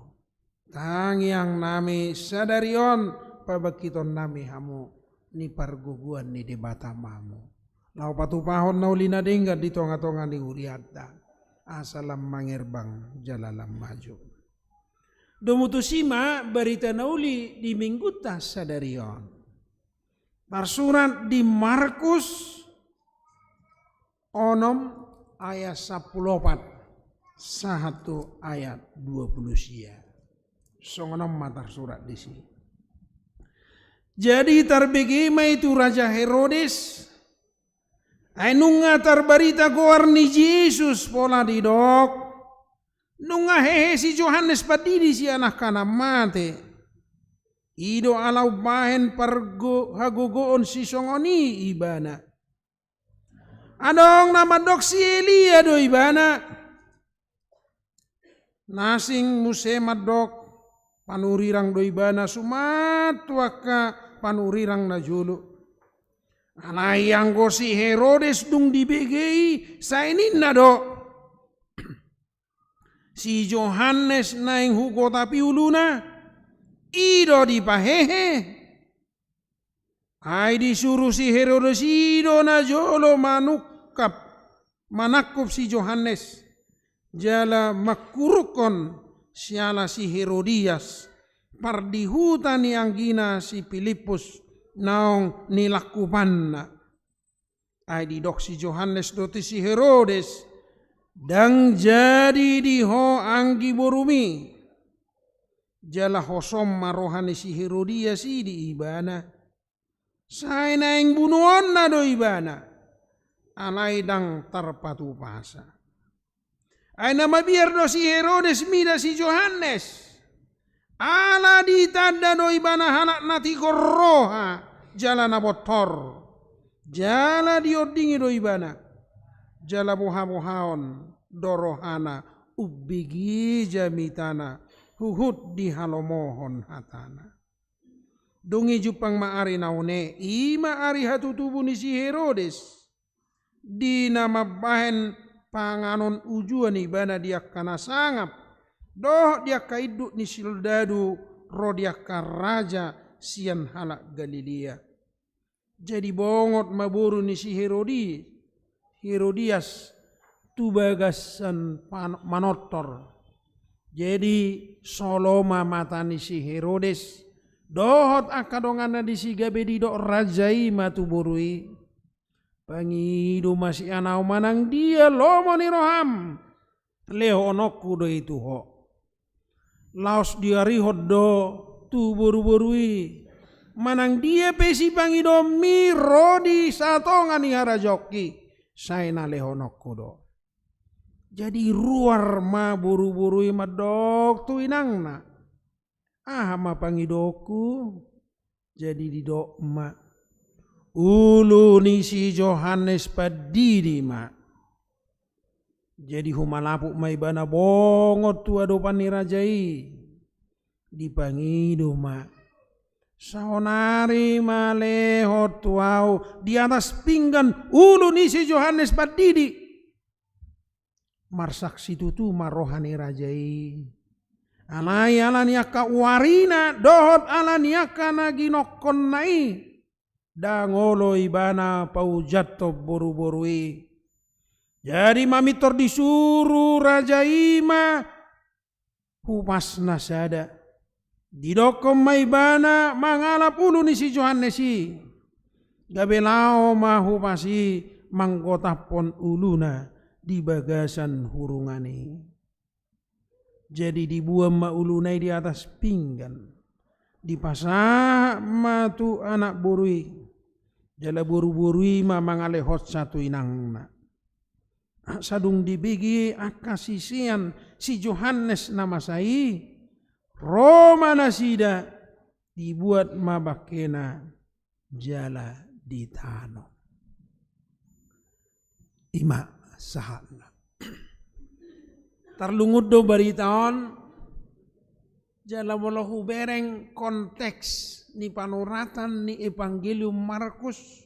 Tangiang nami sadari on, pabangkiton nami hamu ni pargogoan ni Debata ma hamu. Laho patupahon na uli na denggan di tonga-tonga ni hurianta. Asa lam mangerbang jala lam maju. Domu tusi ma barita na uli di minggunta sadari on. Tarsurat di Markus onom ayat sampulu opat sahat tu ayat dua pulu sia. Songon on ma tarsurat disi. Jadi tarbege ma i tu Raja Herodes, ai nunga tarbarita goar ni Jesus pola didok, nunga hehe si Johannes Pandidi sian angka na mate. I do ala umbahen pargo-, hagogoon sisongon i ibana. Adong na mandok si Elia do ibana. Na asing muse mandok panurirang do ibana suman tu angka panurirang na jolo. Alai anggo si Herodes dung dibege i, sai ninna do, si Johannes naeng hugotapi uluna, i do dipahehe. Ai disuru si Herodes i do na jolo manungkap, manangkup si Johannes, jala mangkurukkon siala si Herodias, pardihuta ni anggina si Pilippus, naung nilangkupanna. Ai didok si Johannes do tu si Herodes, ndang jadi di ho anggi borumi. Jala hosom ma roha ni si Herodias i di ibana. Sai naeng bunuonna do ibana. Alai ndang tarpatupasa. Ai na mabiar do si Herodes mida si Johannes. Ala ditanda do ibana halak na tigor roha jala na bontor. Jala diondingi do ibana. Jala boha-bohaon do rohana umbege jamitana huhut dihalomohon hatana. Dung i jumpang ma ari na une, i ma ari hatutubu ni si Herodes. Di na mambahen panganon ujuan ibana di angka na sangap, dohot di angka induk ni soldadu ro di angka raja sian halak Galilea. Jadi bongot ma boru ni si Herodi-, Herodias tu bagasan pan-, manortor. Jadi solo ma mata ni si Herodes dohot angka donganna disi gabe didok raja i ma tu boru i. Pangido ma sian ahu manang dia lomo ni roham, lehononku do i tu ho. Laos diarihon do tu boruboru i, manang dia pe sipangidoonmi ro di satonga ni harajaonki, sai na lehononku do. Jadi ruar ma boruboru i mandok tu inangna, aha ma pangidoonku? Jadi didok ma, ulu ni si Johannes Pandidi ma. Jadi humalaput ma ibana bongot tu adopan ni raja i. Dipangido ma, saonari ma lehon tu ahu di atas pinggan ulu ni si Johannes Pandidi. Marsaksi tutu ma roha ni raja i. Alai ala ni angka uarina dohot ala ni angka na ginongkonna i, ndang olo ibana paujathon boruboru i. Jadi mamintor disuru raja i ma hupas na sada. Didokkon ma ibana mangalap ulu ni si Johannes i. Gabe laho ma hupas i manggotaphon uluna di bagasan hurungan i. Jadi dibuan ma uluna i di atas pinggan. Dipasahat ma tu anak boru i. Jala boruboru i ma mangalehonsa tu inangna. Asa dung dibege angka sisean si Johannes na masa i, ro ma nasida, dibuat ma bangkena jala ditanom. I ma sahatna. Tarlungun do barita on, jala molo hubereng konteks ni panoratan ni Evangelium Markus,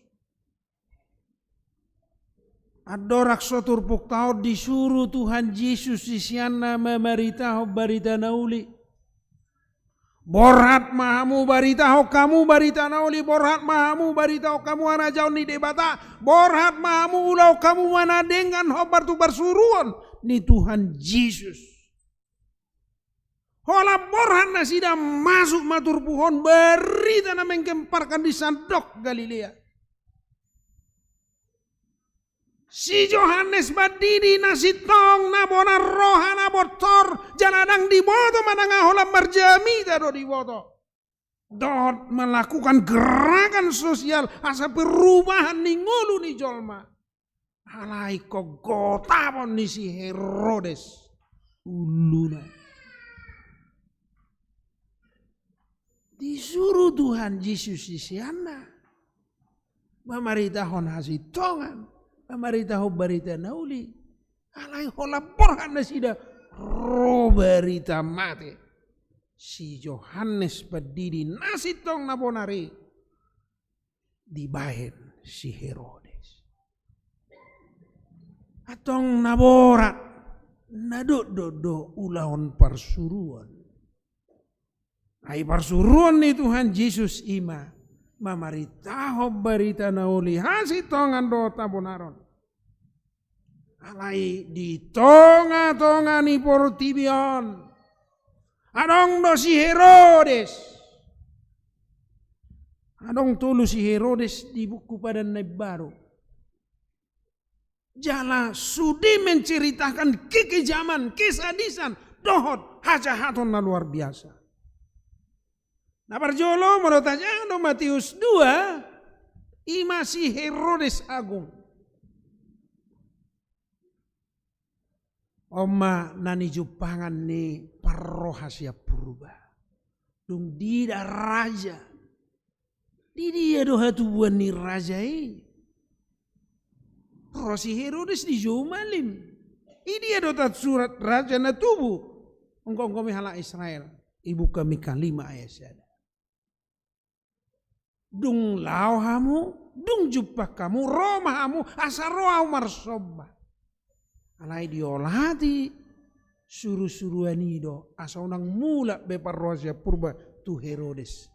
andorang so turpuk taon disuru Tuhan Jesus siseanna mamaritahon barita na uli. Borhat ma hamu baritahon hamu barita na uli, borhat ma hamu baritahon hamu harajaon ni Debata, borhat ma hamu ulahon hamu ma na denggan hombar tu parsuruon ni Tuhan Jesus. Holan borhat nasida, masuk ma turpuk on barita na menggemparkan di sandok Galilea. Si Johannes Pandidi na sintong, na bonar roha, na bontor, jala ndang diboto manang aha, holan marjamita do diboto. Dohot melakukan gerakan sosial asa perubahan ni ngolu ni jolma. Alai ingkon gotapon ni si Herodes uluna. Disuru Tuhan Jesus siseanna mamaritahon hasintongan, mamaritahon barita na uli. Alai holan borhat nasida, ro barita mate si Johannes Pandidi na sintong na bonar i dibahen si Herodes. Antong na borat, na dokdok do ulahon parsuruon. Ai parsuruon ni Tuhan Jesus i ma mamaritahon barita na uli, hasintongan dohot habonaron. Alai di tongatonga ni portibi on adong do si Herodes. Adong tolu si Herodes di buku Padan na Imbaru. Jala sude menceritakan kekejaman, kesadisan, dohot hajahaton na luar biasa. Na parjolo, molo tajaha do Matius dua, i ma si Herodes Agung. On ma na nijumpangan ni parroha sian purba. Dung diida raja, di dia do hatubuan ni raja i? Ro si Herodes dijou malim. Di dia do tarsurat raja na tubu? Ongko-ongko mi halak Israel. Dibuka Mika lima ayat sada. Dung laho hamu, dung jumpang hamu, ro ma hamu, asa ro ahu marsomba. Alai diolati surusuruan i do, asa unang mulak be parroha sian purba tu Herodes.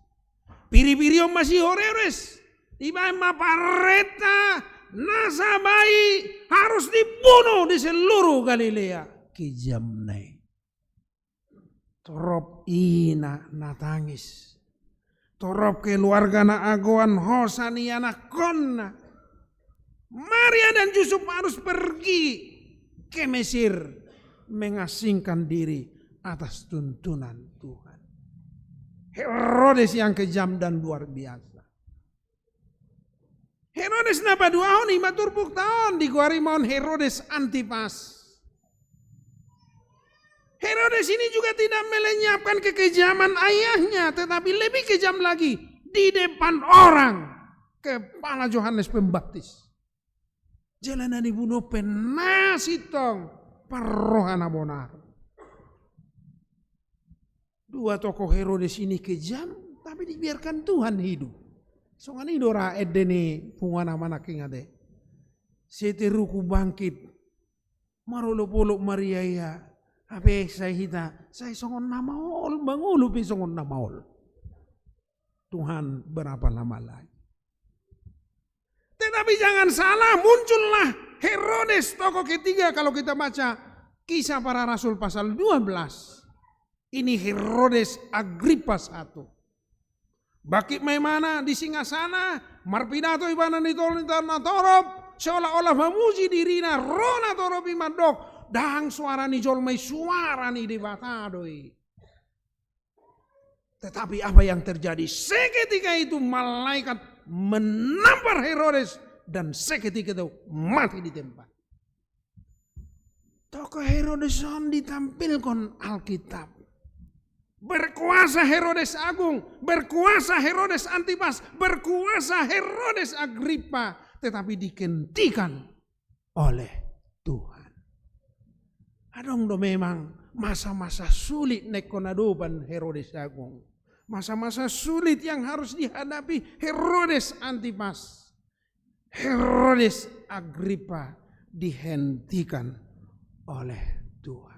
Piripirion ma si Herodes, dibahen ma parenta na sabai harus dibunuh di seluruh Galilea. Kejamna i. Torop ina na tangis. Torop keluarga na agoan hosa ni anakkonna. Maria dan Yusuf harus pergi ke Mesir mengasingkan diri atas tuntunan Tuhan. Herodes yang kejam dan luar biasa. Herodes na paduahon i ma turpukta on, digoari ma on Herodes Antipas. Herodes ini juga tidak melenyapkan kekejaman ayahnya, tetapi lebih kejam lagi, di depan orang, kepala Johannes Pembaptis. Jala na nibunuhon pe na sintong, parroha na bonar. Dua tokoh Herodes ini kejam, tapi dibiarkan Tuhan hidup. Songon i do ra ende ni punguan amanangking ate. Seteruku bangkit. Marolopolop Maria ia. Hape sai hita, sai songon na maol, mangolu pe songon na maol. Tuhan, berapa lama lagi? Tetapi jangan salah, muncullah Herodes, tokoh ketiga, kalau kita baca Kisah Para Rasul pasal dua belas. Ini Herodes Agripa satu. Bangkit ma ibana di singasana, marpidato ibana di tol ni tano na torop, seolah-olah mamuji dirina, ro na torop i mandok, ndang suara ni jolma i, suara ni Debata do i. Tetapi apa yang terjadi? Seketika itu malaikat menampar Herodes dan seketika itu mati di tempat. Tokoh Herodes on ditampilkan Alkitab. Berkuasa Herodes Agung, berkuasa Herodes Antipas, berkuasa Herodes Agripa, tetapi dihentikan oleh Tuhan. Adong do memang masa-masa sulit na ingkon adopan Herodes Agung. Masa-masa sulit yang harus dihadapi Herodes Antipas. Herodes Agripa dihentikan oleh Tuhan.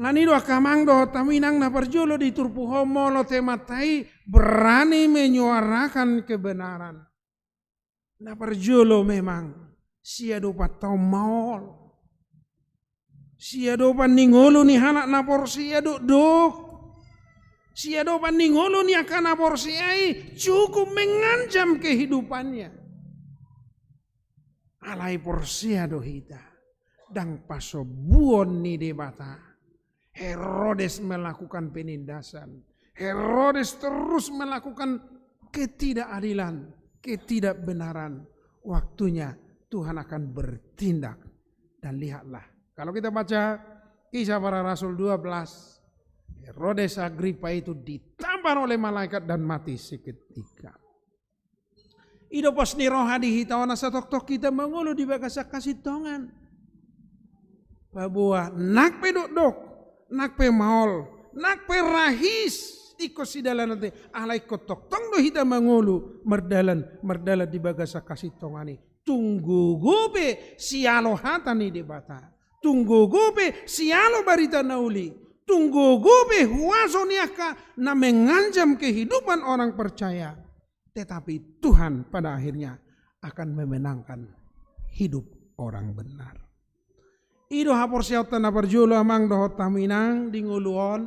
Alani do angka amang dohot hamu inang, na parjolo di turpuk on molo temanta i berani menyuarakan kebenaran. Na parjolo memang siadopan taon maol. Siadopan ni ngolu ni halak na porsea dokdok. Siadopan ni ngolu ni angka na porsea i cukup mengancam kehidupannya. Alai porsea do hita, ndang pasombuon ni Debata. Herodes melakukan penindasan. Herodes terus melakukan ketidakadilan, ketidakbenaran. Waktunya Tuhan akan bertindak. Dan lihatlah, kalau kita baca Kisah Para Rasul dua belas, Herodes Agripa itu ditampar oleh malaikat dan mati seketika. I do pos ni roha di hita on asa tongtong hita mangolu di bagasan hasintongan. Paboa nang pe dokdok, nang pe maol, nang pe rahis ingkon sidalananta, alai ingkon tongtong do hita mangolu mardalan, mardalan di bagasan hasintongan i. Tung gogo pe sialo hata ni Debata, tung gogo pe sialo barita na uli, tung gogo pe huaso ni angka na mengancam kehidupan orang percaya, tetapi Tuhan pada akhirnya akan memenangkan hidup orang benar. I do haporseaonta na parjolo amang dohot hamu inang di ngolu on,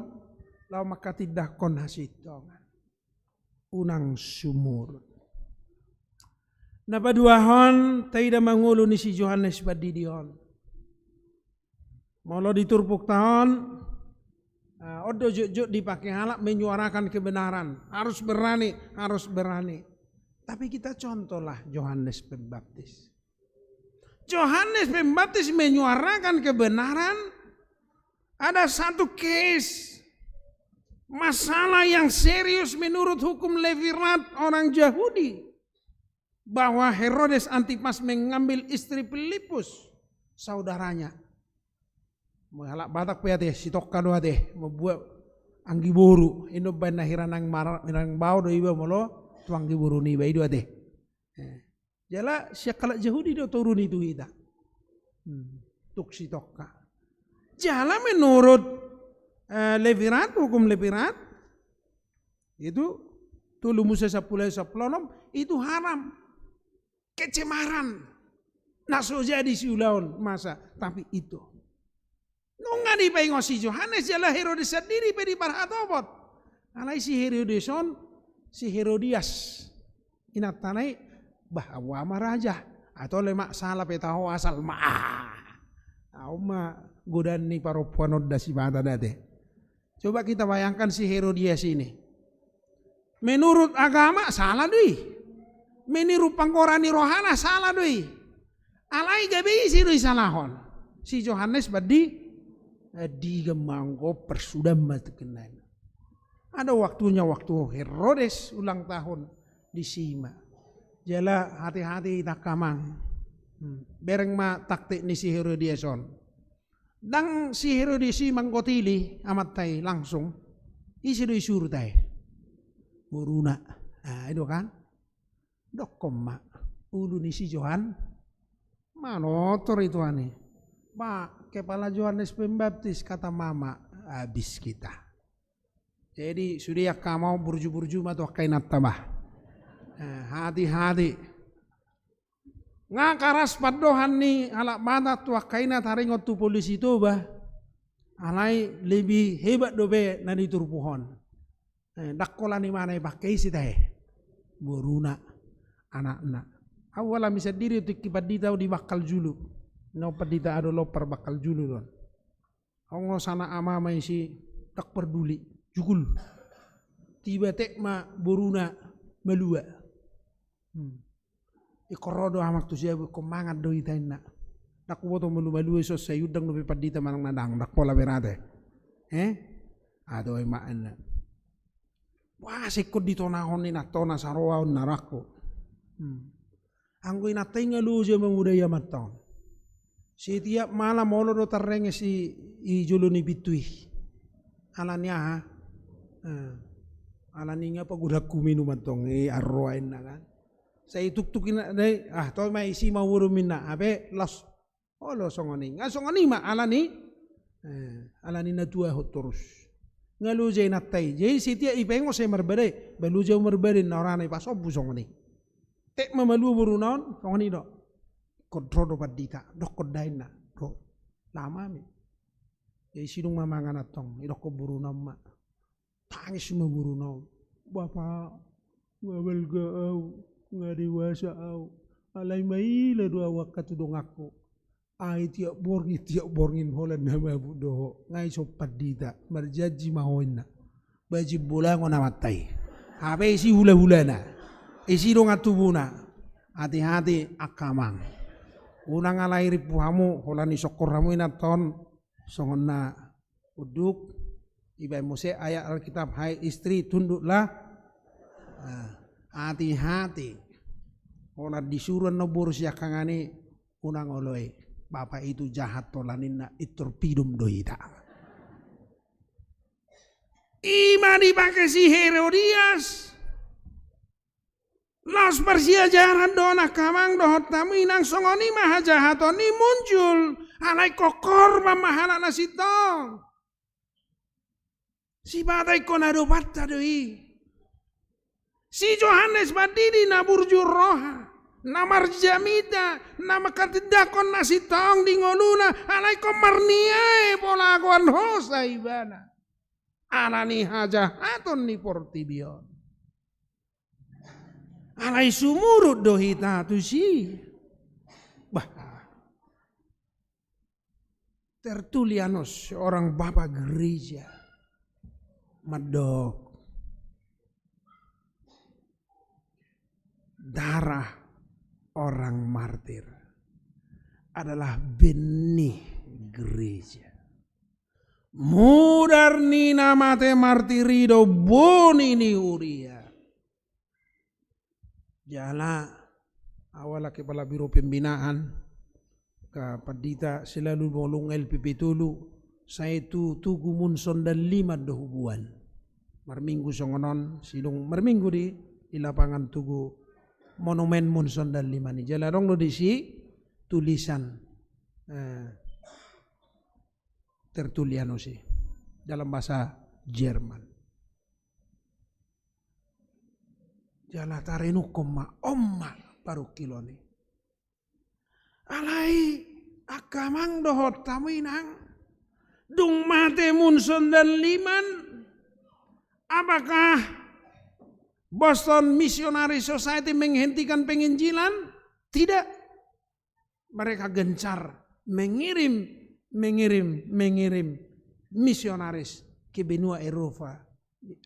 laho mangkatindangkon hasintongan. Unang sumurut. Na paduahon, taida ma ngolu ni si Johannes Pandidi on. Molo di turpukta on, ah, on do jotjot dipake halak menyuarakan kebenaran. Harus berani, harus berani. Tapi kita contohlah Johannes Pembaptis. Johannes Pembaptis menyuarakan kebenaran, ada satu case, masalah yang serius menurut hukum Levirat orang Yahudi, bahwa Herodes Antipas mengambil istri Filipus, saudaranya. Molo halak Batak pe ate, sitongka do ate, mambuat anggi boru, i do umbaen na hira nang mar-, hira nang bao do iba molo tu anggi boru niba, i do ate. Eh. Jala sian halak Jahudi do toru ni tu hita. Hmm. Tung sitongka. Jala menurut, eh, Levirat, hukum Levirat, itu tolu Musa sampulu ayat sampulu onom, itu haram. Kecemaran. Na so jadi siulaon masa, tapi itu. Nunga dipaingot si Johannes jala Herodes sandiri pe diparhatopot. Alai si Herodes on, si Herodias. Inantana i, bah, au ma raja. Atau lemak sala pe taho asal ma. Ah. Au ma godaan ni parompuan on da sipata da ate. Coba kita bayangkan si Herodias ini. Menurut agama salah do i. Menurut panggora ni rohana salah do i. Alai gabe ise do isalahon? Si Johannes Pandi-, eh, digamanggo persudan ma tu kenana. Ada waktunya waktu Herodes ulang tahun di sima. Jala hati-hati hita angka amang. Hmm. Bereng ma taktik ni si Herodias on. Ndang si Herodias i manggotili amanta i langsung. Ise do isuru tahe? Boruna. Ah, i do kan? Dokkon ma ulu ni si Johan. Manortor i tuan i. Pak, kepala Johannes Pembaptis, kata mama, habis kita. Jadi sude angka amang, burju-burju ma tu angka inanta bah. Eh, hati-hati. Nga karas pandohan ni halak Batak tu angka ina taringot tu polisi Toba. Alai lebih hebat dope na di turpuk on. Eh, ndang holan imana ipangke, ise tahe? Boruna, anakna. Au alami sandiri tingki pandita au di Bangkaljulu. Na pandita Adolopar Bangkaljulu do on. Ongo sana amama isi, ndang parduli, jugul. Tiba tek ma boruna malua. Hmm. Ingkon ro do amang tu jabu, ingkon mangan do hita inna. Ndang huboto malu-malu i, so sai undang dope pandita manang na ndang, ndang pola berate. Eh? Ado i ma inna. Wah, sai ingkon ditonahon inanta on asa ro au na rohangku. Hmm. Anggo inanta i nga loja mamodai amanta on. Setiap malam olo do tarrenges i, i jolo ni pintu i. Alani aha? Eh, alani nga pagodangku minum antong, eh, arroa inna kan. Sai ituktuk inna, dai, ah, toe ma isi ma uboru minna, ape, los. Olo songon i. Nga songon i ma, alani, eh, alani na tuahon torus. Nga loja inanta i. Jadi setiap ipaingot sai marbadai, ba loja au marbadai, na orana ipasombu songon i. Tek ma malua boruna on, songon i do. Ingkon ro do pandita, dokkon da inna, ro. Lama mi. Jadi sidung ma mangan antong, idokkon boruna on ma. Tangis ma boruna on. Bapa, nga balga au, nga dewasa au. Alai maila do au angka tu donganku. Ai tiap borngin, tiap borngin holan na mabuk do ho. Nga ison pandita, marjanji ma ho inna. Bajin bolangon amanta i. Hape isi hula-hulana. Isi dongan tubuna. Hati-hati angka amang. Unang alai rimpu hamu, holan isokkor hamu inanta on. Songon na unduk, ibaen muse ayat Alkitab, hai istri, tunduklah. Ah, hati-hati. Holan disuru annon boru siangkangan i, unang oloi. Bapak itu jahat, holan ninna, intor pidum do hita. I ma dipangke si Herodias. Laos parsiajaran do on angka amang dohot hamu inang, songon i ma hajahaton i muncul, alai ingkon korban ma halak na sintong. Sipata ingkon adopanta do i. Si Johannes Pandidi na burju roha, na marjamita, na mangkatindangkon na sintong di ngoluna, alai ingkon marniae pola goan hosa ibana. Alani hajahaton ni portibi on. Alai sumurut do hita tusi. Bah. Tertulianus, seorang bapak gereja, mandok, darah orang martir adalah benih gereja. Mudar ni na mate martir i do boni ni huria. Jala au ala kepala biro pembinaan, angka pandita selalu molo nunga L P P tolu, sai tu Tugu Munson Dalliman do huboan. Marminggu songon on, sidung marminggu di, di lapangan Tugu, monumen Munson Dalliman i. Jala adong do disi tulisan, eh, Tertulianus i dalam bahasa Jerman. Jala tarenungkon ma, on ma parungkilon i. Alai angka amang dohot hamu inang, dung mate Munson Dalliman, apakah Boston Missionary Society menghentikan penginjilan? Tidak. Mereka gencar mengirim, mengirim, mengirim misionaris ke benua Eropa,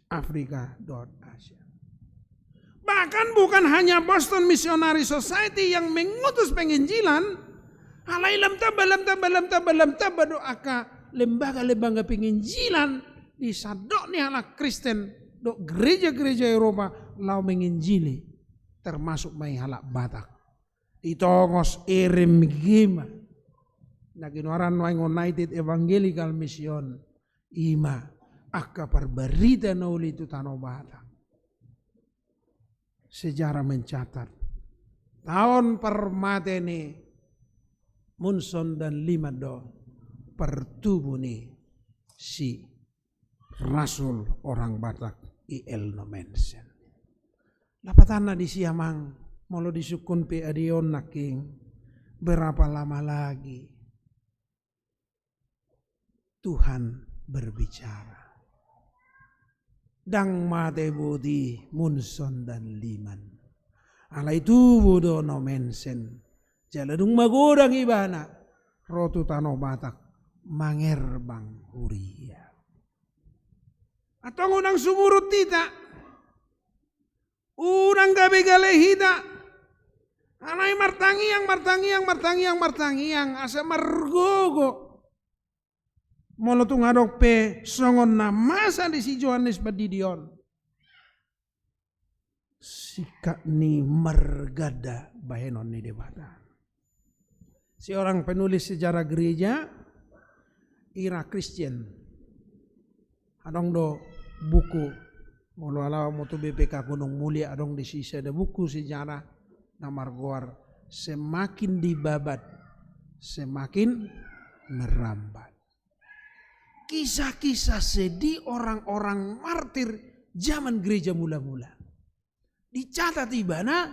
Afrika, dohot Asia. Bahkan bukan hanya Boston Missionary Society yang mengutus penginjilan, alai lam tamba, lam tamba, lam tamba, lam tamba do angka lembaga-lembaga penginjilan di sandok ni halak Kristen dohot gereja-gereja Eropa laho menginjili, termasuk ma i halak Batak. Ditongos R M G ma na ginoaran nuaeng United Evangelical Mission, i ma angka parbarita na uli tu Tano Batak. Sejarah mencatat taon parmate ni Munson dan Liman do partubu ni si rasul orang Batak I L Nommensen. Lapatanna disi, amang, molo disungkun P A D on nangkin, berapa lama lagi Tuhan berbicara? Ndang mate boti Munson dan Liman. Alai tubu do Nommensen. Jala dung magodang ibana ro tu Tano Batak mangerbang huria. Antong unang sumurut hita, unang gabe gale hita. Alai martangiang, martangiang, martangiang, martangiang asa margogo. Molo tung adong pe songon na masa di si Johannes Pandidi on, singkat ni marganda bahenon ni Debata. Seorang penulis sejarah gereja, Ira Christian, adong do buku, molo ala molo tu B P K Gunung Mulia, adong disi sada buku sejarah na margoar Semakin Dibabat, Semakin Merambat. Kisah-kisah sedih orang-orang martir zaman gereja mula-mula. Dicatat ibana,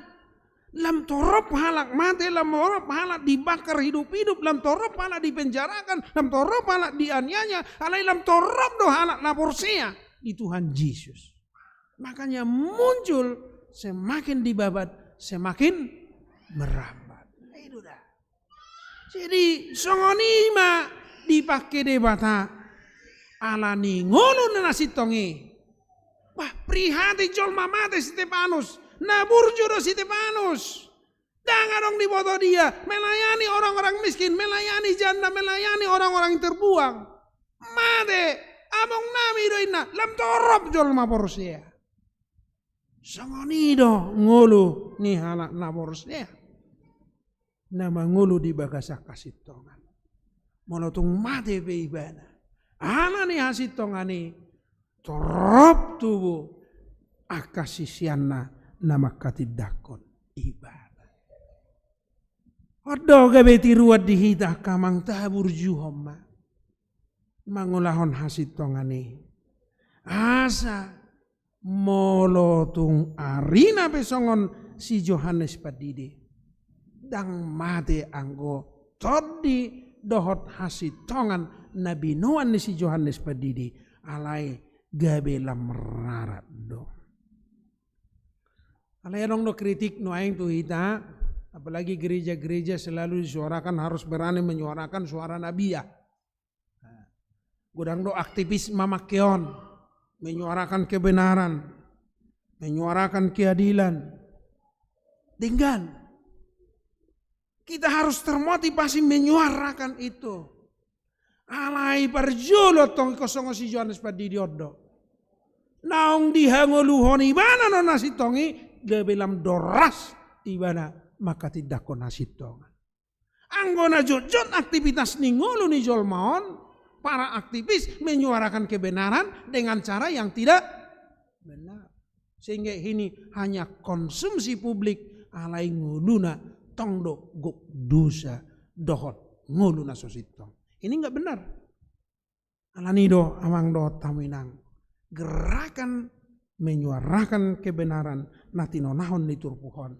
lam torop halak mate, lam torop halak dibakar hidup-hidup, lam torop halak dipenjarakan, lam torop halak dianiaya, alai lam torop do halak na porsea di Tuhan Jesus. Makanya muncul semakin dibabat, semakin merambat. Itu dah. Jadi songon i ma dipangke Debata ala ni ngolu na sintong i. Bah, prihatin jolma mate Stefanus, na burju do Stefanus. Ndang adong diboto dia melayani orang-orang miskin, melayani janda, melayani orang-orang terbuang. Mate, among nami do inna, lam torop jolma porsea. Songon i do ngolu ni halak na porsea na mangolu di bagasan hasintongan. Molo tung mate pe ibana, ala ni hasintongan i torop tubu angka siseanna na manghatindanghon ibana. On do gabe tiruan di hita angka amang, tahaburjuhon ma mangulahon hasintongan i. Asa molo tung arina pe songon si Johannes Pandidi, ndang mate anggo tondi dohot hasintongan na binoan ni si Johannes Pandidi, alai gabe lam rarat do. Alai adong do kritik nuaeng tu hita, apalagi gereja-gereja selalu disuarakan harus berani menyuarakan suara nabiah. Godang do aktivis mamangke on, menyuarakan kebenaran, menyuarakan keadilan. Denggan. Kita harus termotivasi menyuarakan itu. Alai parjolo tong ingkon songon si Johannes Pandidi on do. Naung dihangoluhon ibana do na sintong i, gabe lam doras ibana manghatindanghon hasintongan. Anggo na jotjot aktivitas ni ngolu ni jolma on, para aktivis menyuarakan kebenaran dengan cara yang tidak benar. Sehingga ini hanya konsumsi publik, alai ngoluna tong do gok dosa dohot ngolu na so sintong. Ini nggak benar. Ala ni do amang dohot hamu inang, gerakan menyuarakan kebenaran na tinonahon ni turpuk on,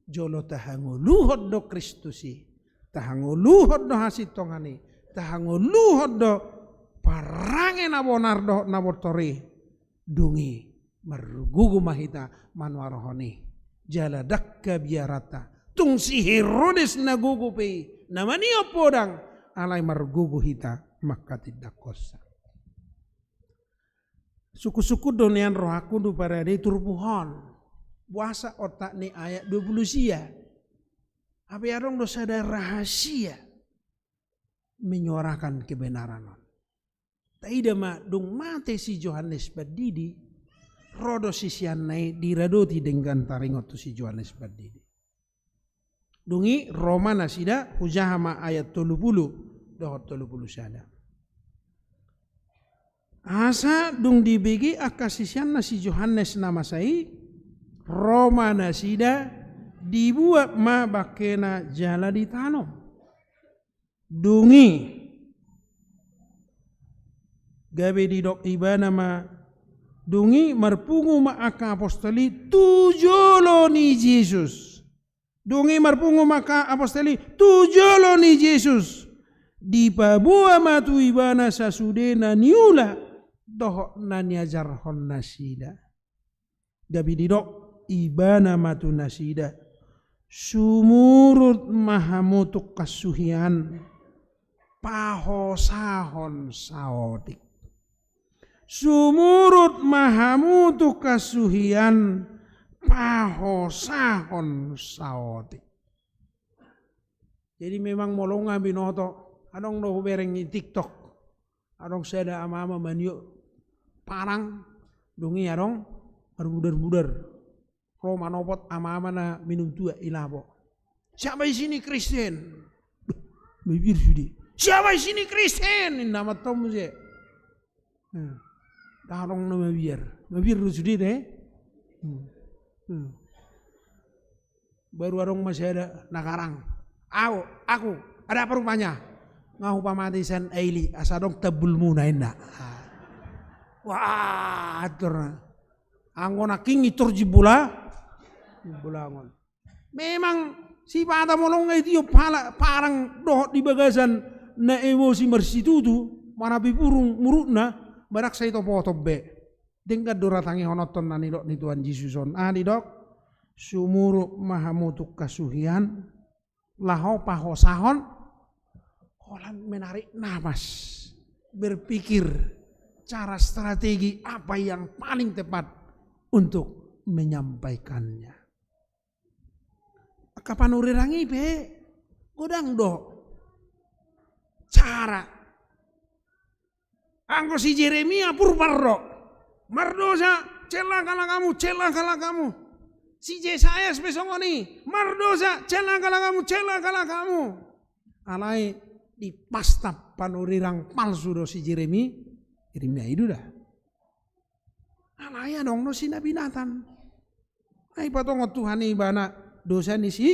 jolo tahangoluhon do Kristus i, tahangoluhon do hasintongan i, tahangoluhon do parange na bonar dohot na bortor i. Dung i margogo ma hita manuarahon i. Jala dangka biaranta tung si Herodes na gogo pe i na maniop podang, alai margogo hita manghatindanghonsa. Sungkun-sungkun do nian rohangku tu parade turpuk on. Boasa otak ni ayat dua puluh sia? Hape adong do sada rahasia menyuarakan kebenaran on. Taida ma, dung mate si Johannes Pandidi, ro do siseanna i diradoti denggan taringot tu si Johannes Pandidi. Dung i ro ma nasida, hujaha ma ayat tolu pulu dohot tolu pulu sada. Asa dung dibege angka siseanna si Johannes na masa i, ro ma nasida, dibuat ma bangkena jala ditanom. Dung i gabe didok ibana ma, dung i marpungu ma angka apostel i tu jolo ni Jesus. Dung i marpungu ma angka apostel i tu jolo ni Jesus. Dipaboa ma tu ibana sasude na niula dohot na niajarhon nasida. Gabe didok ibana ma tu nasida, sumurut ma hamu tu hasuhian, pahosahon saotik. Sumurut ma hamu tu hasuhian, pahosahon saotik. Jadi memang molo nga binoto, adong do hubereng i TikTok. Adong sada ama-ama maniop parang, dung i adong marbudar-budar. Ro manopot ama-ama na minum tua i lapo. Siapa di sini Kristen? Duh, mabiar sude. Siapa di sini Kristen? Ninna ma antong muse. Hmm. Adong na mabiar. Mabiar do sude te. Hmm. Hmm. Baru adong ma sada na garang. Au, aku, ada apa rupanya? Nga hupamate sian aili, asa adong tambulmuna ninna. Wah, atur. Anggo nangkin i tor jimbola. Jimbolangon. Memang sipata molo nga ditiop halak parang dohot di bagasan na emosi marsitutu, manapi burung murutna, barang sai topot be. Denggan do ra tangihononton na nidok ni Tuhan Jesus on. Aha didok? Sumurut ma hamu tu hasuhian, laho pahosahon, holan menarik napas, berpikir cara strategi apa yang paling tepat untuk menyampaikannya. Angka panurirang i pe godang do cara. Anggo si Jeremia pur parro, mardosa, celakalah kamu, celakalah kamu. Si Jesayas pe songon i, mardosa, celakalah kamu, celakalah kamu. Alai dipastap panurirang palsu do si Jeremi-, Jeremia i do da. Alai adong do si Nabi Natan. Ai patongon Tuhan i ibana dosa ni si,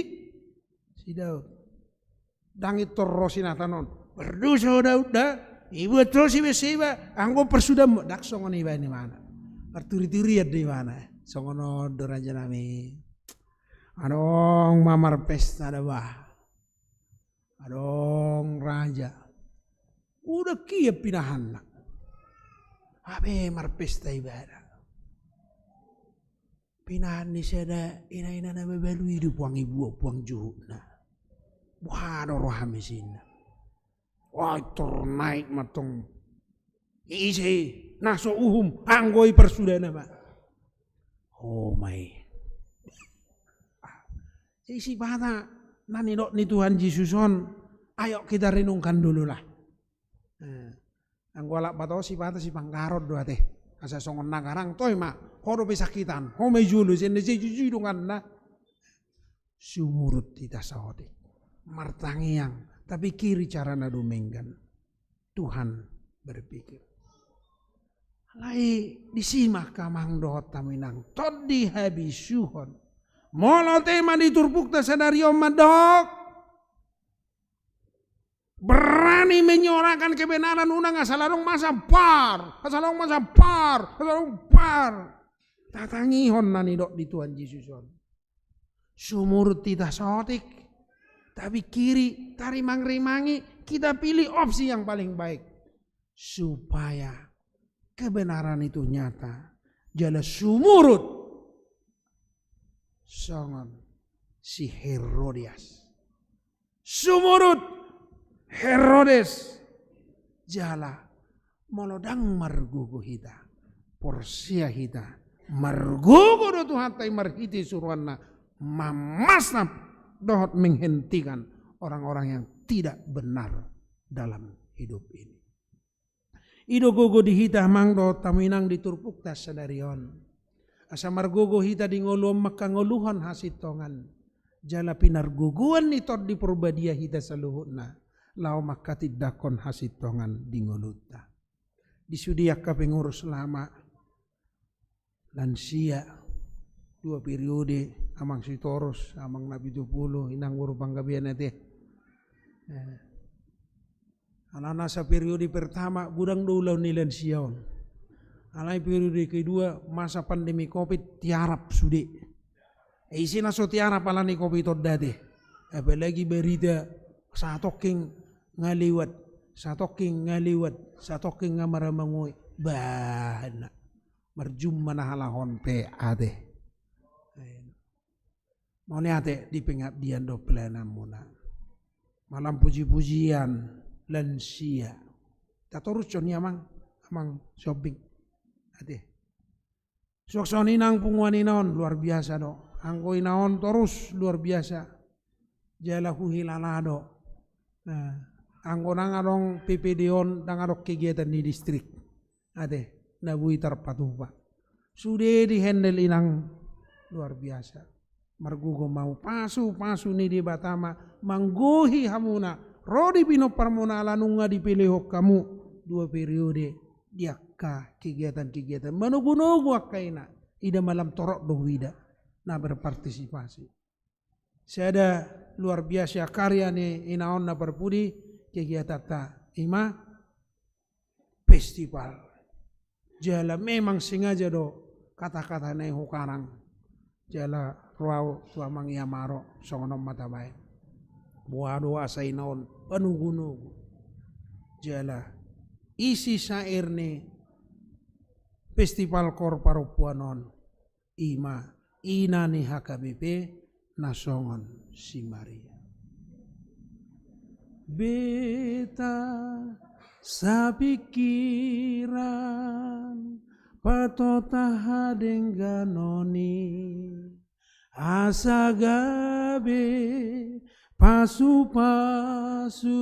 si Daud. Ndang i tor ro si Natan on. Mardosa ho Daud da, dibuat ho si Batseba, anggo parsudaanmu. Ndang songon i baen ibana. Marturiturian do ibana. Songon on do raja nami. Adong ma marpesta da bah. Adong raja. Uda kia pinahanna. Abe marpesta ibana. Pinahan ni sada ina-ina na mabalu i do puang ibu-, puang juhutna. Boha do roham isinna. Wah, tor naik ma antong. Ise, na so uhum, anggo i parsudaanna ma. Oh, mai. Jadi sipata na nidok ni Tuhan Jesus on, ayo kita renungkan dulu lah. Eh, anggo halak Batak sipata sipanggaron do ate. Asa songon na garang toe ma, ho dope sakitan, ho ma i jolo, sian na sai jujui donganna. Sumurut hita saotik. Martangiang, tapikiri cara na dumenggan. Tuhan berpikir. Alai disi ma angka amang dohot hamu inang, tondi habisuhon. Molo tema di turpukta sadari on mandok, berani menyuarakan kebenaran, unang asal adong masa par, asal adong masa par, asal adong par. Tatangihon na nidok di Tuhan Jesus on. Sumurut hita saotik, tapikiri, tarimang-rimangi, kita pilih opsi yang paling baik. Supaya kebenaran itu nyata. Jala sumurut songon si Herodias. Sumurut Herodes. Jala molo ndang margogo hita, porsea hita, margogo do Tuhanta i marhite suruanna, mamasap dohot menghentikan orang-orang yang tidak benar dalam hidup ini. I do gogo di hita amang dohot hamu inang di turpukta sadari on. Asa margogo hita di ngolu on mangkangoluhon hasintongan. jala pinargogoan ni Tondi Porbadia hita saluhutna, laho manghatindanghon hasintongan di ngolunta. Di sude angka pengurus lama, lansia, dua periode, Amang Sitorus, Amang Napitupulu, Inang Boru Panggabean ate. Eh, Alana asa periode pertama godang do ulaon ni lansia on. Alai periode kedua masa pandemi covid tiarap sude. Eh, ise na so tiarap alani covid on da ate. Apalagi berita satongkin nga lewat, satongkin nga lewat, satongkin nga maramangoi. Bah, na marjumpa na halak on pe ate. Mauliate di pengabdian dohot pelayananmuna. Malam puji-pujian lansia. Tatorushon i amang, amang Siombing. Ate. Suang songon i nang punguan ina on, luar biasa do. Anggo ina on torus, luar biasa. Jala huhilala do. Nah, anggo ndang adong P P D on, ndang adong kegiatan di distrik. Ate, na boi tarpatupa. Sude di handle inang luar biasa. Margogo ma hamu, pasu-pasu ni Debata ma manggohi hamuna. Ro di pinomparmuna ala nunga dipelehon hamu dua periode di angka kegiatan-kegiatan. Manogu-nogu angka ina. Ida malam torop do huida na berpartisipasi. Sada luar biasa karya ni ina on na parpudi kegiatanta, ima festival. Jala memang sengaja do kata-kata na i hukarang. Jala ro au tu amang i amaro, songon on ma tabaen. Boha do asa ina on panugu-nugu. Jala isi syair ni festival koor parompuan on. Ima ina ni H K B P na songon si Maria. Beta sapingkiran patota hadengganon i, asa gabe pasu-pasu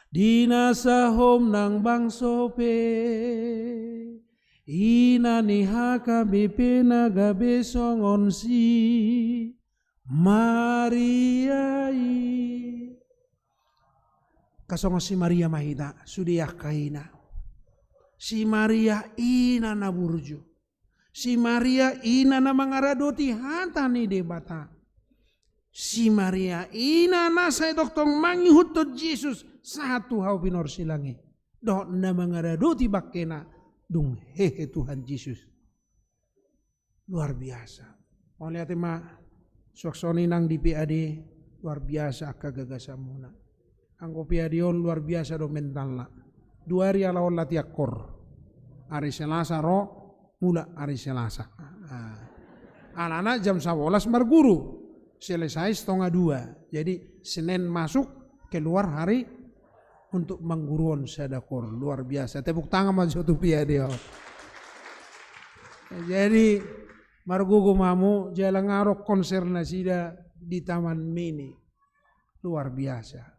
di na sahom nang bangso pe. Ina ni H K B P na gabe songon si Maria i. Angka songon si Maria ma hita, sude angka ina. Si Maria ina na burju. Si Maria ina na mangaradoti hata ni Debata. Si Maria ina na sai tongtong mangihuthon Jesus sahat tu hau pinorsilang i. Dohot na mangaradoti bangkena dung hehe Tuhan Jesus. Luar biasa. Mauliate ma, suang songon i nang di P A D, luar biasa angka gagasanmuna. Anggo P A D on luar biasa do mentalna. Dua ari ala on latihan koor. Ari Selasa ro, mulak ari Selasa. Ah. Alana jam sabolas marguru. Selesai setengah dua. Jadi Senin masuk, keluar hari untuk mangguruhon sada koor. Luar biasa. Tepuk tangan ma jo tu P A D on. Jadi margogo ma hamu, jala nga adong konser nasida di Taman Mini. Luar biasa.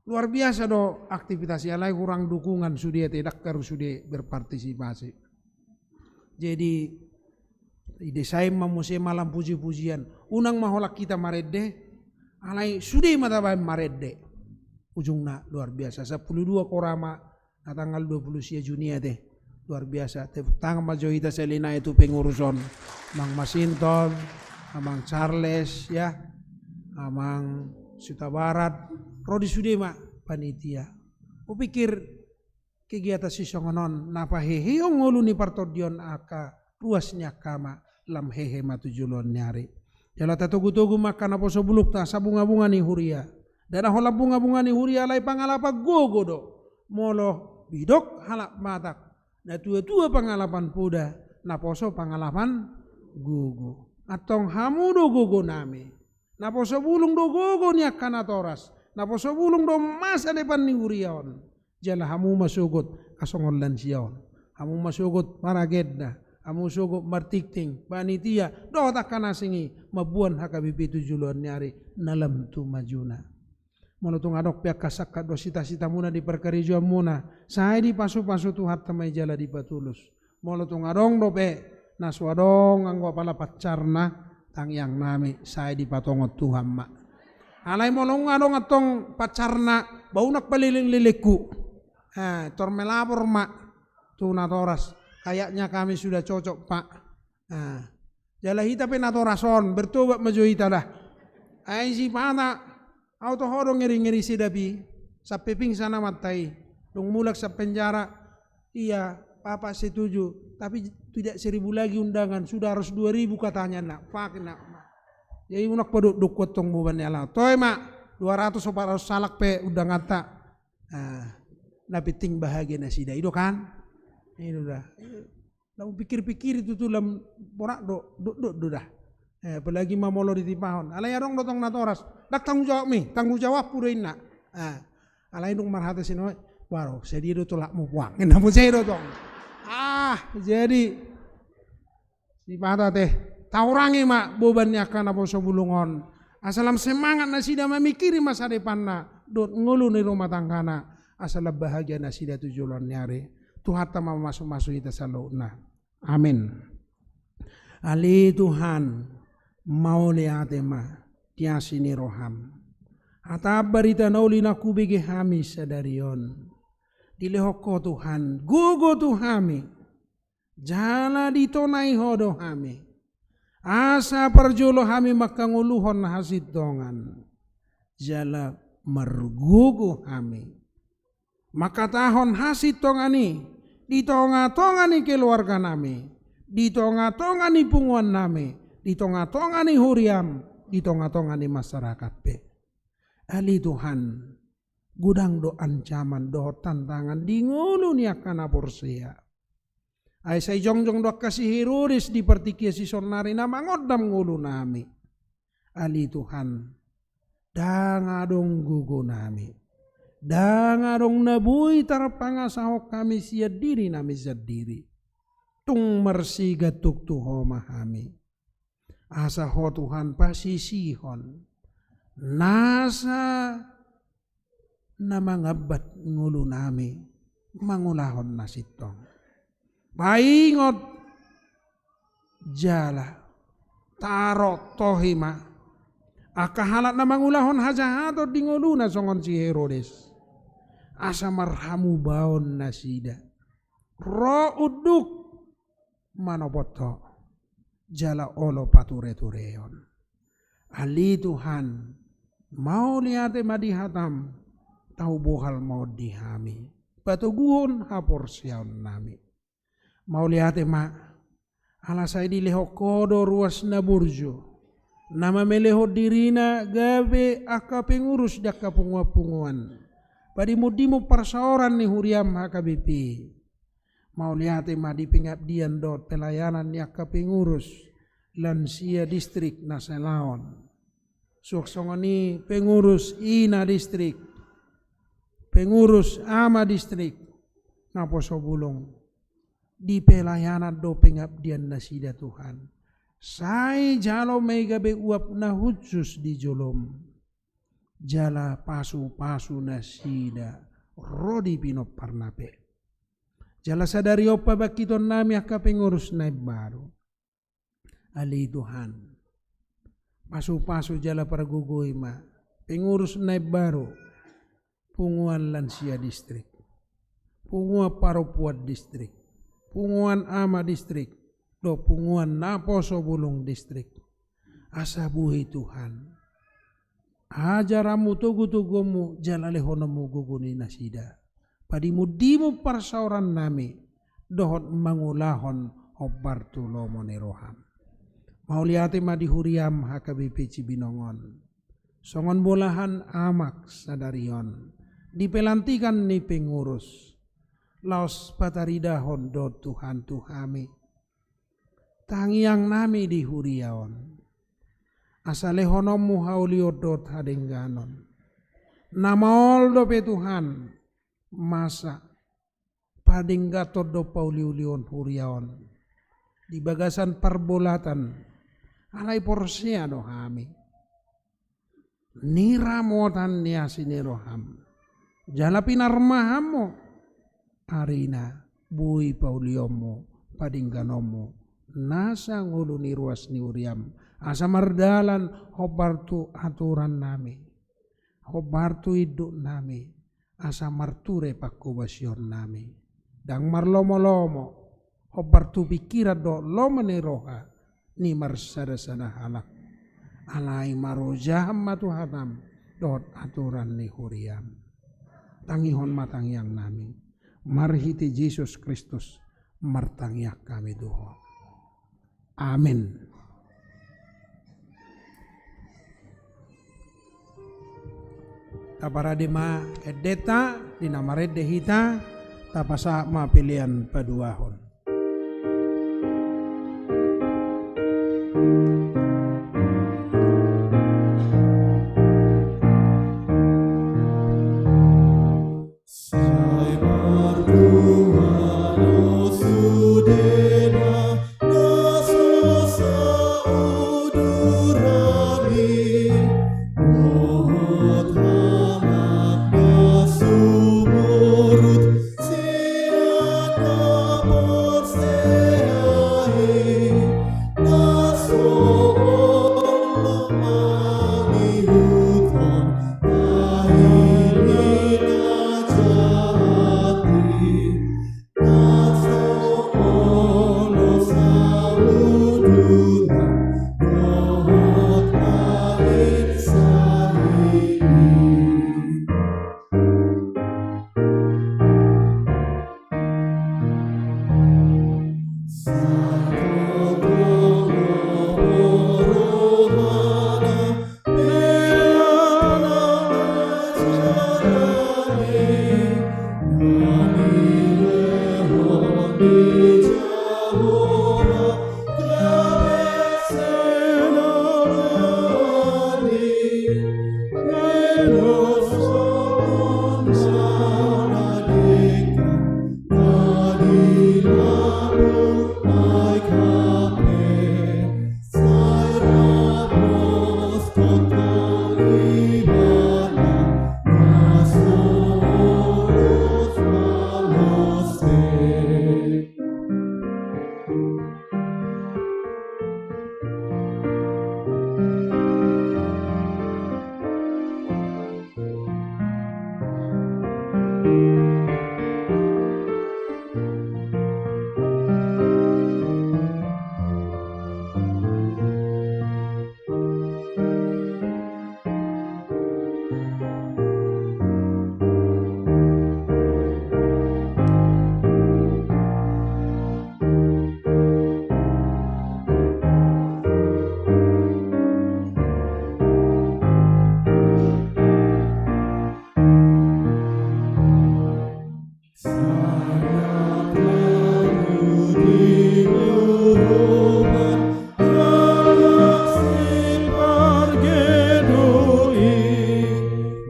Luar biasa do aktivitas i, alai hurang dukungan sude ate, ndang haru sude berpartisipasi. Jadi didesain ma muse malam puji-pujian. Unang ma holan hita marende, alai sude ma tabaen marende. Ujungna luar biasa. Sampulu dua koor ma na tanggal dua pulu sia Juni ate. Luar biasa. Tepuk tangan ma jo hita sahali nai tu pengurus on. Amang Masinton, Amang Charles, ya. Amang Sutabarat, ro di sude ma panitia. Hupikir kegiatan sisongon on na pahehehon ngolu ni partondion angka ruas ni angka ama, lam hehe ma tu joloan ni ari. Jala tatogu-togu ma angka naposo bulungta, asa bunga-bunga ni huria. Ndada holan bunga-bunga ni huria alai pangalapan gogo do. Molo didok halak Batak, na tua-tua pangalapan poda, naposo pangalapan gogo. Antong hamu do gogonami. Naposo bulung do gogo ni angka natoras. Naposo bulung do masa depan ni huria on. Jala hamu ma sogot, angka songon lansia on. Hamu ma sogot maragenda, hamu sogot martingting, panitia, dohot angka na asing i, mamboan H K B P tu joloan ni ari, na lam tu majuna. Molo tung adong pe angka sangkap dohot sita-sitamuna di parkarejoanmuna, sai dipasu-pasu Tuhanta ma i jala dipatulus. Molo tung adong dope, na so adong anggo apala pacarna, Tangiang nami sai dipatongon Tuhan ma. Alai molo nunga adong antong pacarna, ba unang paleleng-lelenghu. Eh, tor melapor ma tu natoras. Kayaknya kami sudah cocok, Pak. Eh, jala hita pe natoras on, bertobat ma jo hita da. Ai sipata, au toho do ngeri-ngeri si Dapi, sampe pingsan amanta i. Dung mulak sian penjara, iya, Bapak setuju, tapi tidak seribu lagi undangan, sudah harus dua ribu katanya, nak, pakai, nak. Jadi unang padokdokhu antong boban ni halak. Toe ma, dua ratus, opat ratus halak pe undanganta. Ah, na penting bahagia nasida. I do kan? I do da. Lamu pikir-pikir itu tu lam borat do, do, do, do dah. Eh, apalagi ma molo ditipahon. Alai adong do tong natoras. Ndang tanggung jawabmi, tanggung jawabhu do inna. Ah, alai dung marhata si na, baru, sadia do tolapmu puang. Inna muse do tong. Ah, jadi, sipata te, taurangi ma boban ni angka naposo bulung on. Asa lam semangat nasida mamikiri masa depanna, dohot ngolu ni rumah tanggana. Asa lam bahagia nasida tu joloan ni ari. Tuhanta ma mamasu-masu hita saluhutna. Amin. Ale Tuhan, mauliate ma di asi ni roham. Hata barita na uli na hubege hami sadari on. Dilehon Ho Tuhan, gogo tu hami. Jala ditonai Ho do hami. Asa parjolo hami mangkangoluhon hasintongan. Jala margogo hami. Mangkatahon hasintongan i, di tonga-tonga ni keluarga nami, di tonga-tonga ni punguan nami, di tonga-tonga ni huriam, di tonga-tonga ni masyarakat pe. Ale Tuhan, godang do ancaman dohot tantangan di ngolu ni angka na porsea. Ai sai jongjong do angka si Herodes di partingkian sisonari na mangondam ngolu nami. Ale Tuhan, ndang adong gogo nami. Ndang adong na boi tarpangasahon hami sian diri nami sandiri. Tung marsigantung tu Ho ma hami. Asa Ho Tuhan pasisihon nasa na mangambat ngolu nami mangulahon na sintong. Paingot jala tarottohi ma angka halak na mangulahon hajahaton di ngoluna songon si Herodes. Asa marhamubaon nasida. Ro unduk manopot Ho. Jala olo pature-tureon. Ale Tuhan, mauliate ma di hatam, tau bohal ma on di hami. Patoguhon haporseaon nami. Mauliate ma, ala sai dilehon Ho do ruas na burju. Na mamelehon dirina gabe angka pengurus di angka punguan-punguan. Padimun-dimun parsaoran ni huriam H K B P. Mauliate ma di pengabdian dohot pelayanan ni angka pengurus lansia distrik na salaon. Suang songon i pengurus ina distrik, pengurus ama distrik, naposo bulung. Di pelayanan dohot pengabdian nasida Tuhan. Sai jalo ma i gabe uap na hushus di jolom. Jala pasu-pasu nasida ro di pinomparna pe. Jala sadari on pabangkiton nami angka pengurus na imbaru. Ale Tuhan. Pasu-pasu jala pargogoi ma. Pengurus na imbaru. Punguan lansia distrik. Punguan parompuan distrik. Punguan ama distrik. Dohot punguan naposo bulung distrik. Asa boi Tuhan. Ajaranmu, togu-toguonmu, jala lehononmu gogo ni nasida. Padimun-dimun parsaoran nami, dohot mangulahon hombar tu lomo ni roham. Mauliate ma di huriam H K B P Cibinong on. Songon bolahan amak sadari on. Di pelantikan ni pengurus. Laos pataridahon dohot Tuhan tu hami. Tangiang nami di huria on. Asa lehononmu haulion dohot hadengganon. Na maol dope Tuhan, masa padenggathon dohot pauliulihon huria on. Di bagasan parbolatan, alai porsea do hami. Niramotan ni asi ni roham. Jala pinarmahanmu. Arina boi paulionmu, padengganonmu. Nasa ngolu ni ruas ni huriam. Asa mardalan hombar tu aturannami, hombar tu induknami, asa marture pangkobasionnami. Ndang marlomolomo hombar tu pingkiran dohot lomo ni roha ni marsadasada halak. Alai marojahan ma tu hatam dohot aturan ni huriam. Tangihon ma tangiangnami. Marhite Jesus Kristus martangiang hami tu Ho. Amen. Taparade ma endenta di na marende hita, tapasahat ma pelean paduahon. Sai martua do sudena na so saudurani, dohot anak na sumurut sian na porsea i, na so olo mangihuthon hahil ni na jahat i, na so olo saudurna dohot hahil sahit i.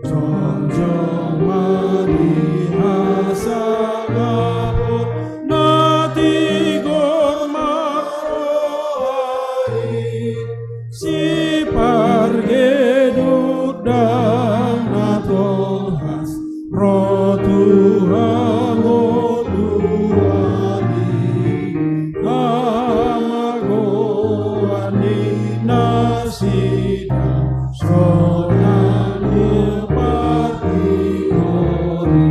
Jongjong ma di hasangapon na tigor marroha i, sipargeduk ndang na tolhas ro tu hangoluan i, hamagoan ni nasida sonang do partigor i.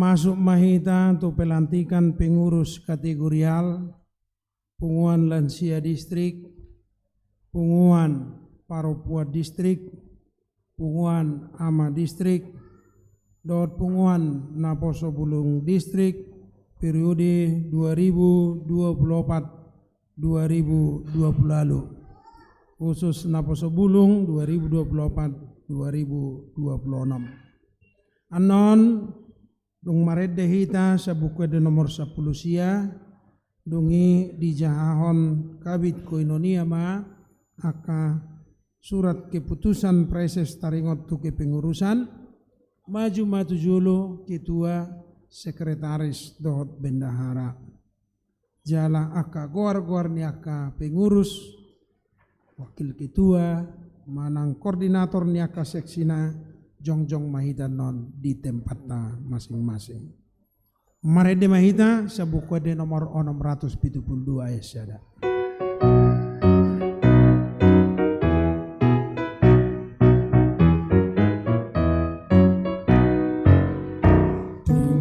Masuk ma hita tu pelantikan pengurus kategorial, punguan lansia distrik, punguan parompuan distrik, punguan ama distrik, dohot punguan naposo bulung distrik, periode dua ribu dua puluh empat dua ribu dua puluh lalu, khusus naposo bulung dua ribu dua puluh empat dua ribu dua puluh enam. Annon dung marende hita sabuku ende nomor sampulu sia, dung i dijahahon Kabid Koinonia ma angka surat keputusan praeses taringot tu kepengurusan, maju ma tu jolo ketua, sekretaris dohot bendahara. Jala angka goar-goar ni angka pengurus, wakil ketua, manang koordinator ni angka seksina, jongjong ma hita annon di tempatna masing-masing. Marende ma hita sabuku ende nomor onom ratus pitu pulu dua ayat sada.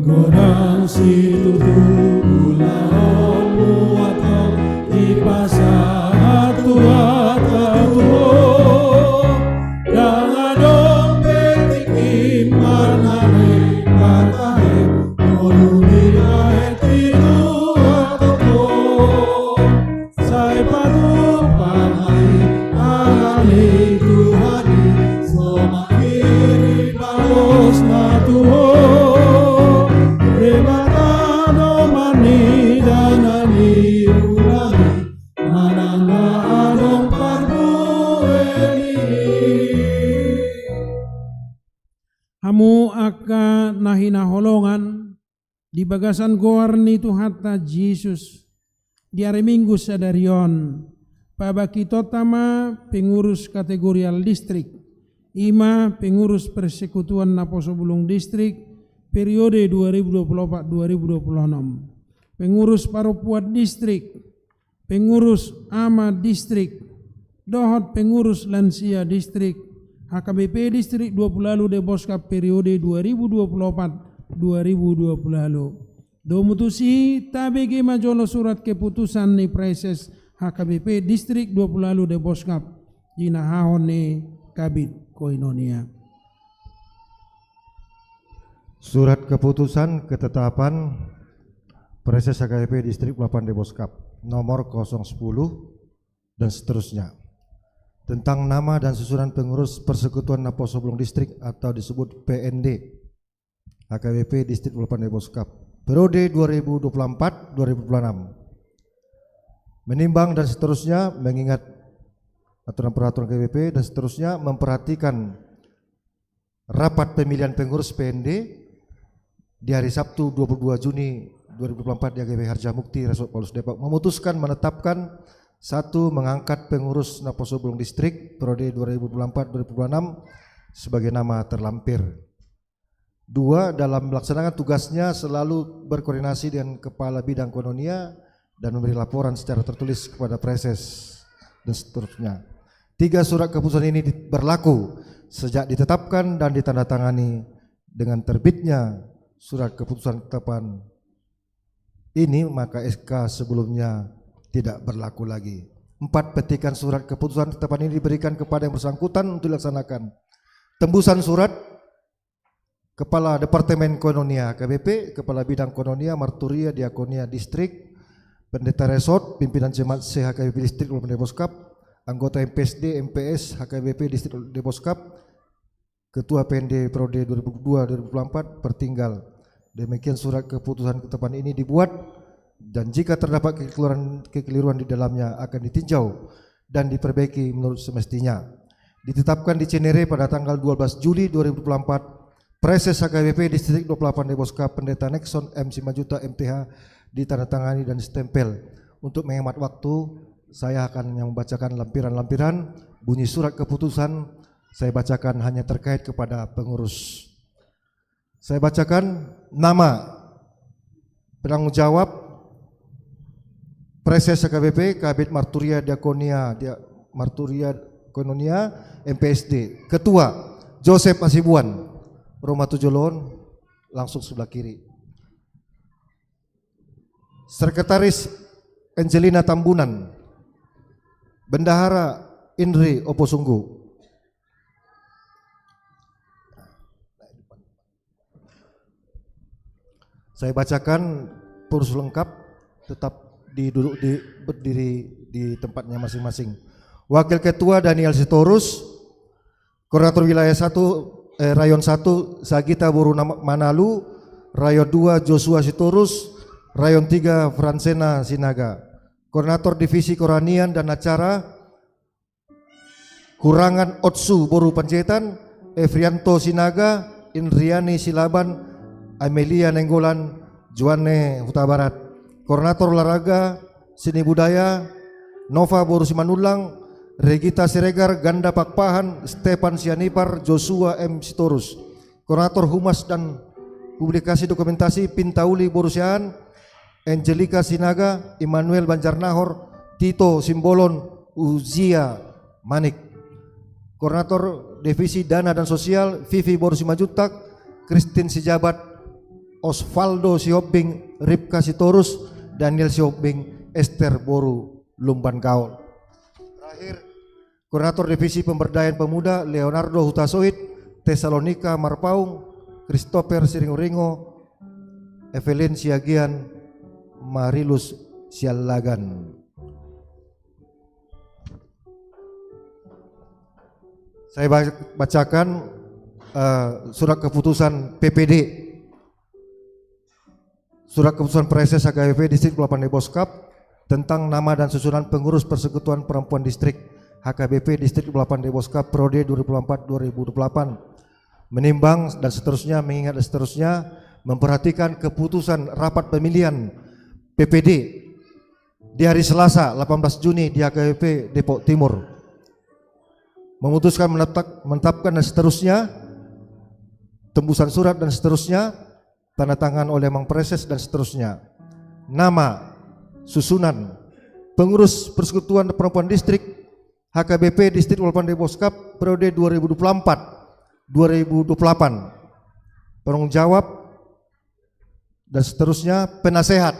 Godang situtu ulaonmu antong dipasahat Tuhanta tu ho. Ndang adong be tingki marnane patahe, molo dibahen Tuhan antong ho. Sai patupa ma i, alani Tuhan i so mangirim balosna tu ho. Debata do manida na niula i, manang na adong parbue ni i. Hamu angka na hinaholongan, di bagasan goar ni Tuhanta Jesus, di ari Minggu sadari on, pabakitonta ma pengurus kategorial distrik, i ma pengurus persekutuan naposo bulung distrik, periode dua ribu dua puluh empat dua ribu dua puluh enam, pengurus parompuan distrik, pengurus ama distrik, dohot pengurus lansia distrik, H K B P Distrik dua puluh lalu Deboskap periode dua ribu dua puluh empat dua ribu dua puluh lalu. Domu tusi, tabege ma jolo surat keputusan ni praeses H K B P Distrik dua puluh lalu Deboskap, jinahahon ni Kabid Koinonia. Surat keputusan ketetapan praeses H K B P Distrik dua puluh delapan Deboskap nomor kosong sepuluh dan seterusnya, tentang nama dan susunan pengurus Persekutuan Naposo Bulung Distrik atau disebut P N D H K B P Distrik dua puluh delapan Deboskap periode dua ribu dua puluh empat dua ribu dua puluh enam. Menimbang dan seterusnya, mengingat aturan peraturan H K B P dan seterusnya, memperhatikan rapat pemilihan pengurus P N D di hari Sabtu dua puluh dua Juni dua ribu dua puluh empat di H K B P Harjamukti, Resort Paulus Depok, memutuskan menetapkan: satu, mengangkat pengurus Naposo Bulung Distrik periode dua ribu dua puluh empat dua ribu dua puluh enam sebagai nama terlampir. Dua, dalam melaksanakan tugasnya selalu berkoordinasi dengan Kepala Bidang Koinonia dan memberi laporan secara tertulis kepada praeses, dan seterusnya. Tiga, surat keputusan ini di-, berlaku sejak ditetapkan dan ditandatangani. Dengan terbitnya surat keputusan ketetapan ini, maka S K sebelumnya tidak berlaku lagi. Empat, petikan surat keputusan ketetapan ini diberikan kepada yang bersangkutan untuk dilaksanakan. Tembusan surat: Kepala Departemen Koinonia H K B P, Kepala Bidang Koinonia, Marturia, Diakonia Distrik, Pendeta Resort, Pimpinan Jemaat se-H K B P Distrik dua puluh delapan Deboskap, anggota M P S D, M P S, H K B P Distrik Deboskap, Ketua P N D periode dua ribu dua dua ribu dua puluh empat, pertinggal. Demikian surat keputusan ketetapan ini dibuat, dan jika terdapat kekeliruan, kekeliruan di dalamnya, akan ditinjau dan diperbaiki menurut semestinya. Ditetapkan di Cinere pada tanggal dua belas Juli dua ribu dua puluh empat, praeses H K B P Distrik dua puluh delapan Deboskap, Pendeta Nexon M Simanjuntak M T H, ditandatangani dan stempel. Untuk menghemat waktu, saya akan hanya membacakan lampiran-lampiran bunyi surat keputusan. Saya bacakan hanya terkait kepada pengurus. Saya bacakan nama penanggung jawab praeses H K B P, Kabid Marturia Diakonia, Dia-, Marturia Koinonia, M P S D. Ketua, Joseph Hasibuan. Ro ma tu jolo on, langsung sebelah kiri. Sekretaris Angelina Tambunan. Bendahara Indri Oposunggu. Saya bacakan pengurus lengkap, tetap di, duduk di, berdiri di tempatnya masing-masing. Wakil Ketua Daniel Sitorus, Koordinator Wilayah satu, eh, Rayon satu Sagita boru Nama-, Manalu, Rayon dua Joshua Sitorus, Rayon tiga Fransena Sinaga. Koordinator Divisi Kerohanian dan Acara, Hurangan Otsu boru Panjaitan, Efrianto Sinaga, Indriani Silaban, Amelia Nainggolan, Joanne Hutabarat. Koordinator Olahraga, Seni Budaya, Nova boru Simanullang, Regita Siregar, Ganda Pakpahan, Stefan Sianipar, Joshua M Sitorus. Koordinator Humas dan Publikasi Dokumentasi, Pinta Uli boru Siahaan, Angelika Sinaga, Immanuel Banjarnahor, Tito Simbolon, Uzia Manik. Koordinator Divisi Dana dan Sosial, Vivi boru Simanjuntak, Christine Sijabat, Osvaldo Sihombing, Ripka Sitorus, Daniel Sihombing, Esther boru Lumban Gaol. Terakhir, Koordinator Divisi Pemberdayaan Pemuda, Leonardo Hutasoit, Tesalonika Marpaung, Christopher Siringuringo, Evelyn Siagian, Marilus Siallagan. Saya ba-, bacakan, eh, surat keputusan P P D. Surat keputusan Praeses H K B P Distrik dua puluh delapan Deboskap tentang nama dan susunan pengurus Persekutuan Perempuan Distrik H K B P Distrik dua puluh delapan Deboskap periode dua ribu dua puluh empat dua ribu dua puluh delapan. Menimbang dan seterusnya, mengingat dan seterusnya, memperhatikan keputusan rapat pemilihan P P D di hari Selasa, delapan belas Juni, di H K B P Depok Timur. Memutuskan, menetap-, menetapkan dan seterusnya, tembusan surat dan seterusnya, tanda tangan oleh Amang Praeses dan seterusnya. Nama, susunan, pengurus Persekutuan Perempuan Distrik H K B P Distrik dua puluh delapan Deboskap periode dua ribu dua puluh empat dua ribu dua puluh delapan. Penanggung jawab dan seterusnya, penasehat.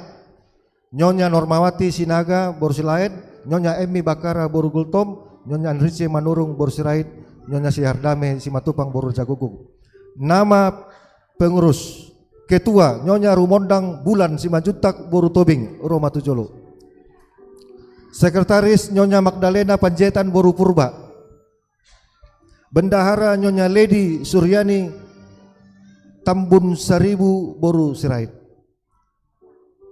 Nyonya Normawati Sinaga boru Silaen, Nyonya Emmy Bakara boru Gultom, Nyonya Andrice Manurung boru Sirait, Nyonya Sihardame Simatupang boru Raja Gukguk. Nama pengurus, ketua, Nyonya Rumondang Bulan Simanjuntak boru Tobing, Roma Tujolo. Sekretaris, Nyonya Magdalena Panjaitan boru Purba. Bendahara, Nyonya Lady Suryani Tambun Saribu boru Sirait.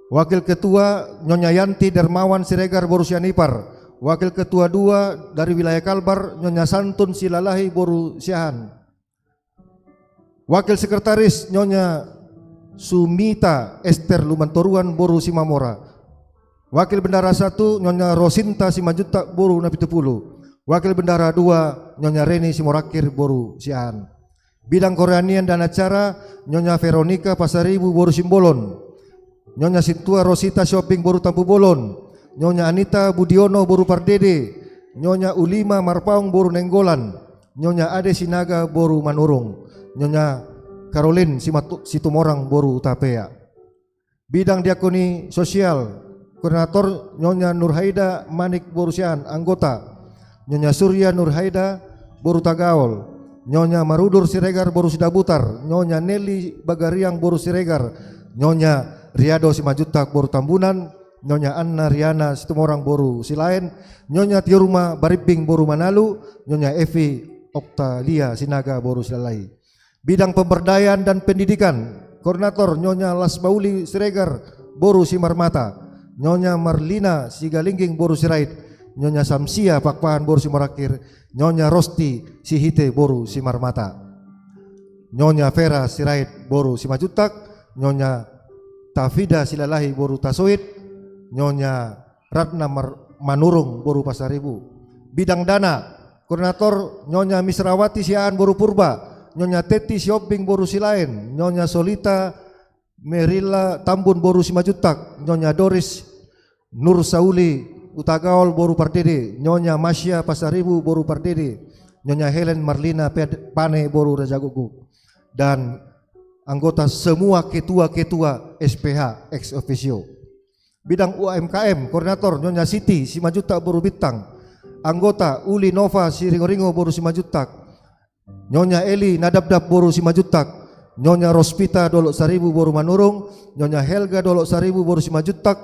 Wakil ketua, Nyonya Yanti Darmawan Siregar boru Sianipar. Wakil ketua dua dari wilayah Kalbar, Nyonya Santun Silalahi boru Siahaan. Wakil sekretaris, Nyonya Sumita Ester Lumbantoruan boru Simamora. Wakil bendahara satu, Nyonya Rosinta Simanjuntak boru Napitupulu. Wakil bendahara dua, Nyonya Reni Simorangkir boru Siahaan. Bidang kerohanian dan acara, Nyonya Veronika Pasaribu boru Simbolon. Nyonya Sintua Rosita Sihombing boru Tampubolon. Nyonya Anita Budiono boru Pardede. Nyonya Ulima Marpaung boru Nainggolan. Nyonya Ade Sinaga boru Manurung. Nyonya Karolin Simatu-, Situmorang boru Hutapea. Bidang diakoni sosial, koordinator, Nyonya Nurhaida Manik boru Siahaan, anggota, Nyonya Surya Nurhaida boru Tagaol, Nyonya Marudur Siregar boru Sidabutar, Nyonya Nelly Bagariang boru Siregar, Nyonya Riado Simanjuntak boru Tambunan, Nyonya Anna Riana Situmorang boru Silaen, Nyonya Tiorma Barimbing boru Manalu, Nyonya Evi Oktalia Sinaga boru Silalahi. Bidang pemberdayaan dan pendidikan, koordinator, Nyonya Lasbauli Siregar boru Simarmata, Nyonya Marlina Sigalingging boru Sirait, Nyonya Samsia Pakpahan boru Simorangkir, Nyonya Rosti Sihite boru Simarmata, Nyonya Vera Sirait boru Simanjuntak, Nyonya Tafida Silalahi boru Tasoit, Nyonya Ratna Mar-, Manurung boru Pasaribu. Bidang dana, koordinator, Nyonya Misrawati Siahaan boru Purba, Nyonya Teti Sihombing boru Silaen, Nyonya Solita Merila Tambun boru Simanjuntak, Nyonya Doris Nursauli Hutagaol boru Pardede, Nyonya Masya Pasaribu boru Pardede, Nyonya Helen Marlina Ped-, Pane boru Raja Gukguk, dan anggota semua ketua-ketua S P H ex officio. Bidang U M K M, koordinator Nyonya Siti Simanjuntak boru Bintang. Anggota Uli Nova Siringoringo boru Simanjuntak. Nyonya Eli Nadapdap boru Simanjuntak. Nyonya Rospita Dolok Saribu boru Manurung. Nyonya Helga Dolok Saribu boru Simanjuntak.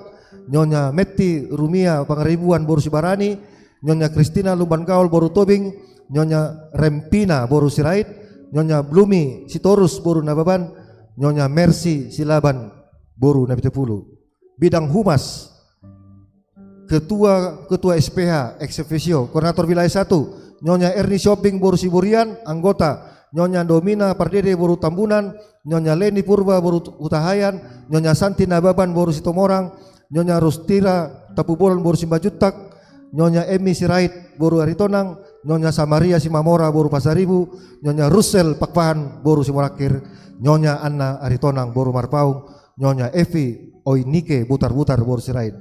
Nyonya Metti Rumia Pangaribuan boru Sibarani. Nyonya Kristina Lumban Gaol boru Tobing. Nyonya Rempina boru Sirait. Nyonya Blumi Sitorus boru Nababan. Nyonya Mercy Silaban boru Napitupulu. Bidang humas, ketua, ketua S P H ex officio, koordinator wilayah satu, Nyonya Erni Sihombing boru Siburian. Anggota, Nyonya Domina Pardede boru Tambunan. Nyonya Leni Purba boru Hutahaean. Nyonya Santi Nababan boru Situmorang. Nyonya Rustira Tampubolon boru Simanjuntak. Nyonya Emi Sirait boru Aritonang. Nyonya Samaria Simamora boru Pasaribu. Nyonya Russel Pakpahan boru Simorangkir. Nyonya Anna Aritonang boru Marpaung. Nyonya Evi Oinike Butarbutar boru Sirait.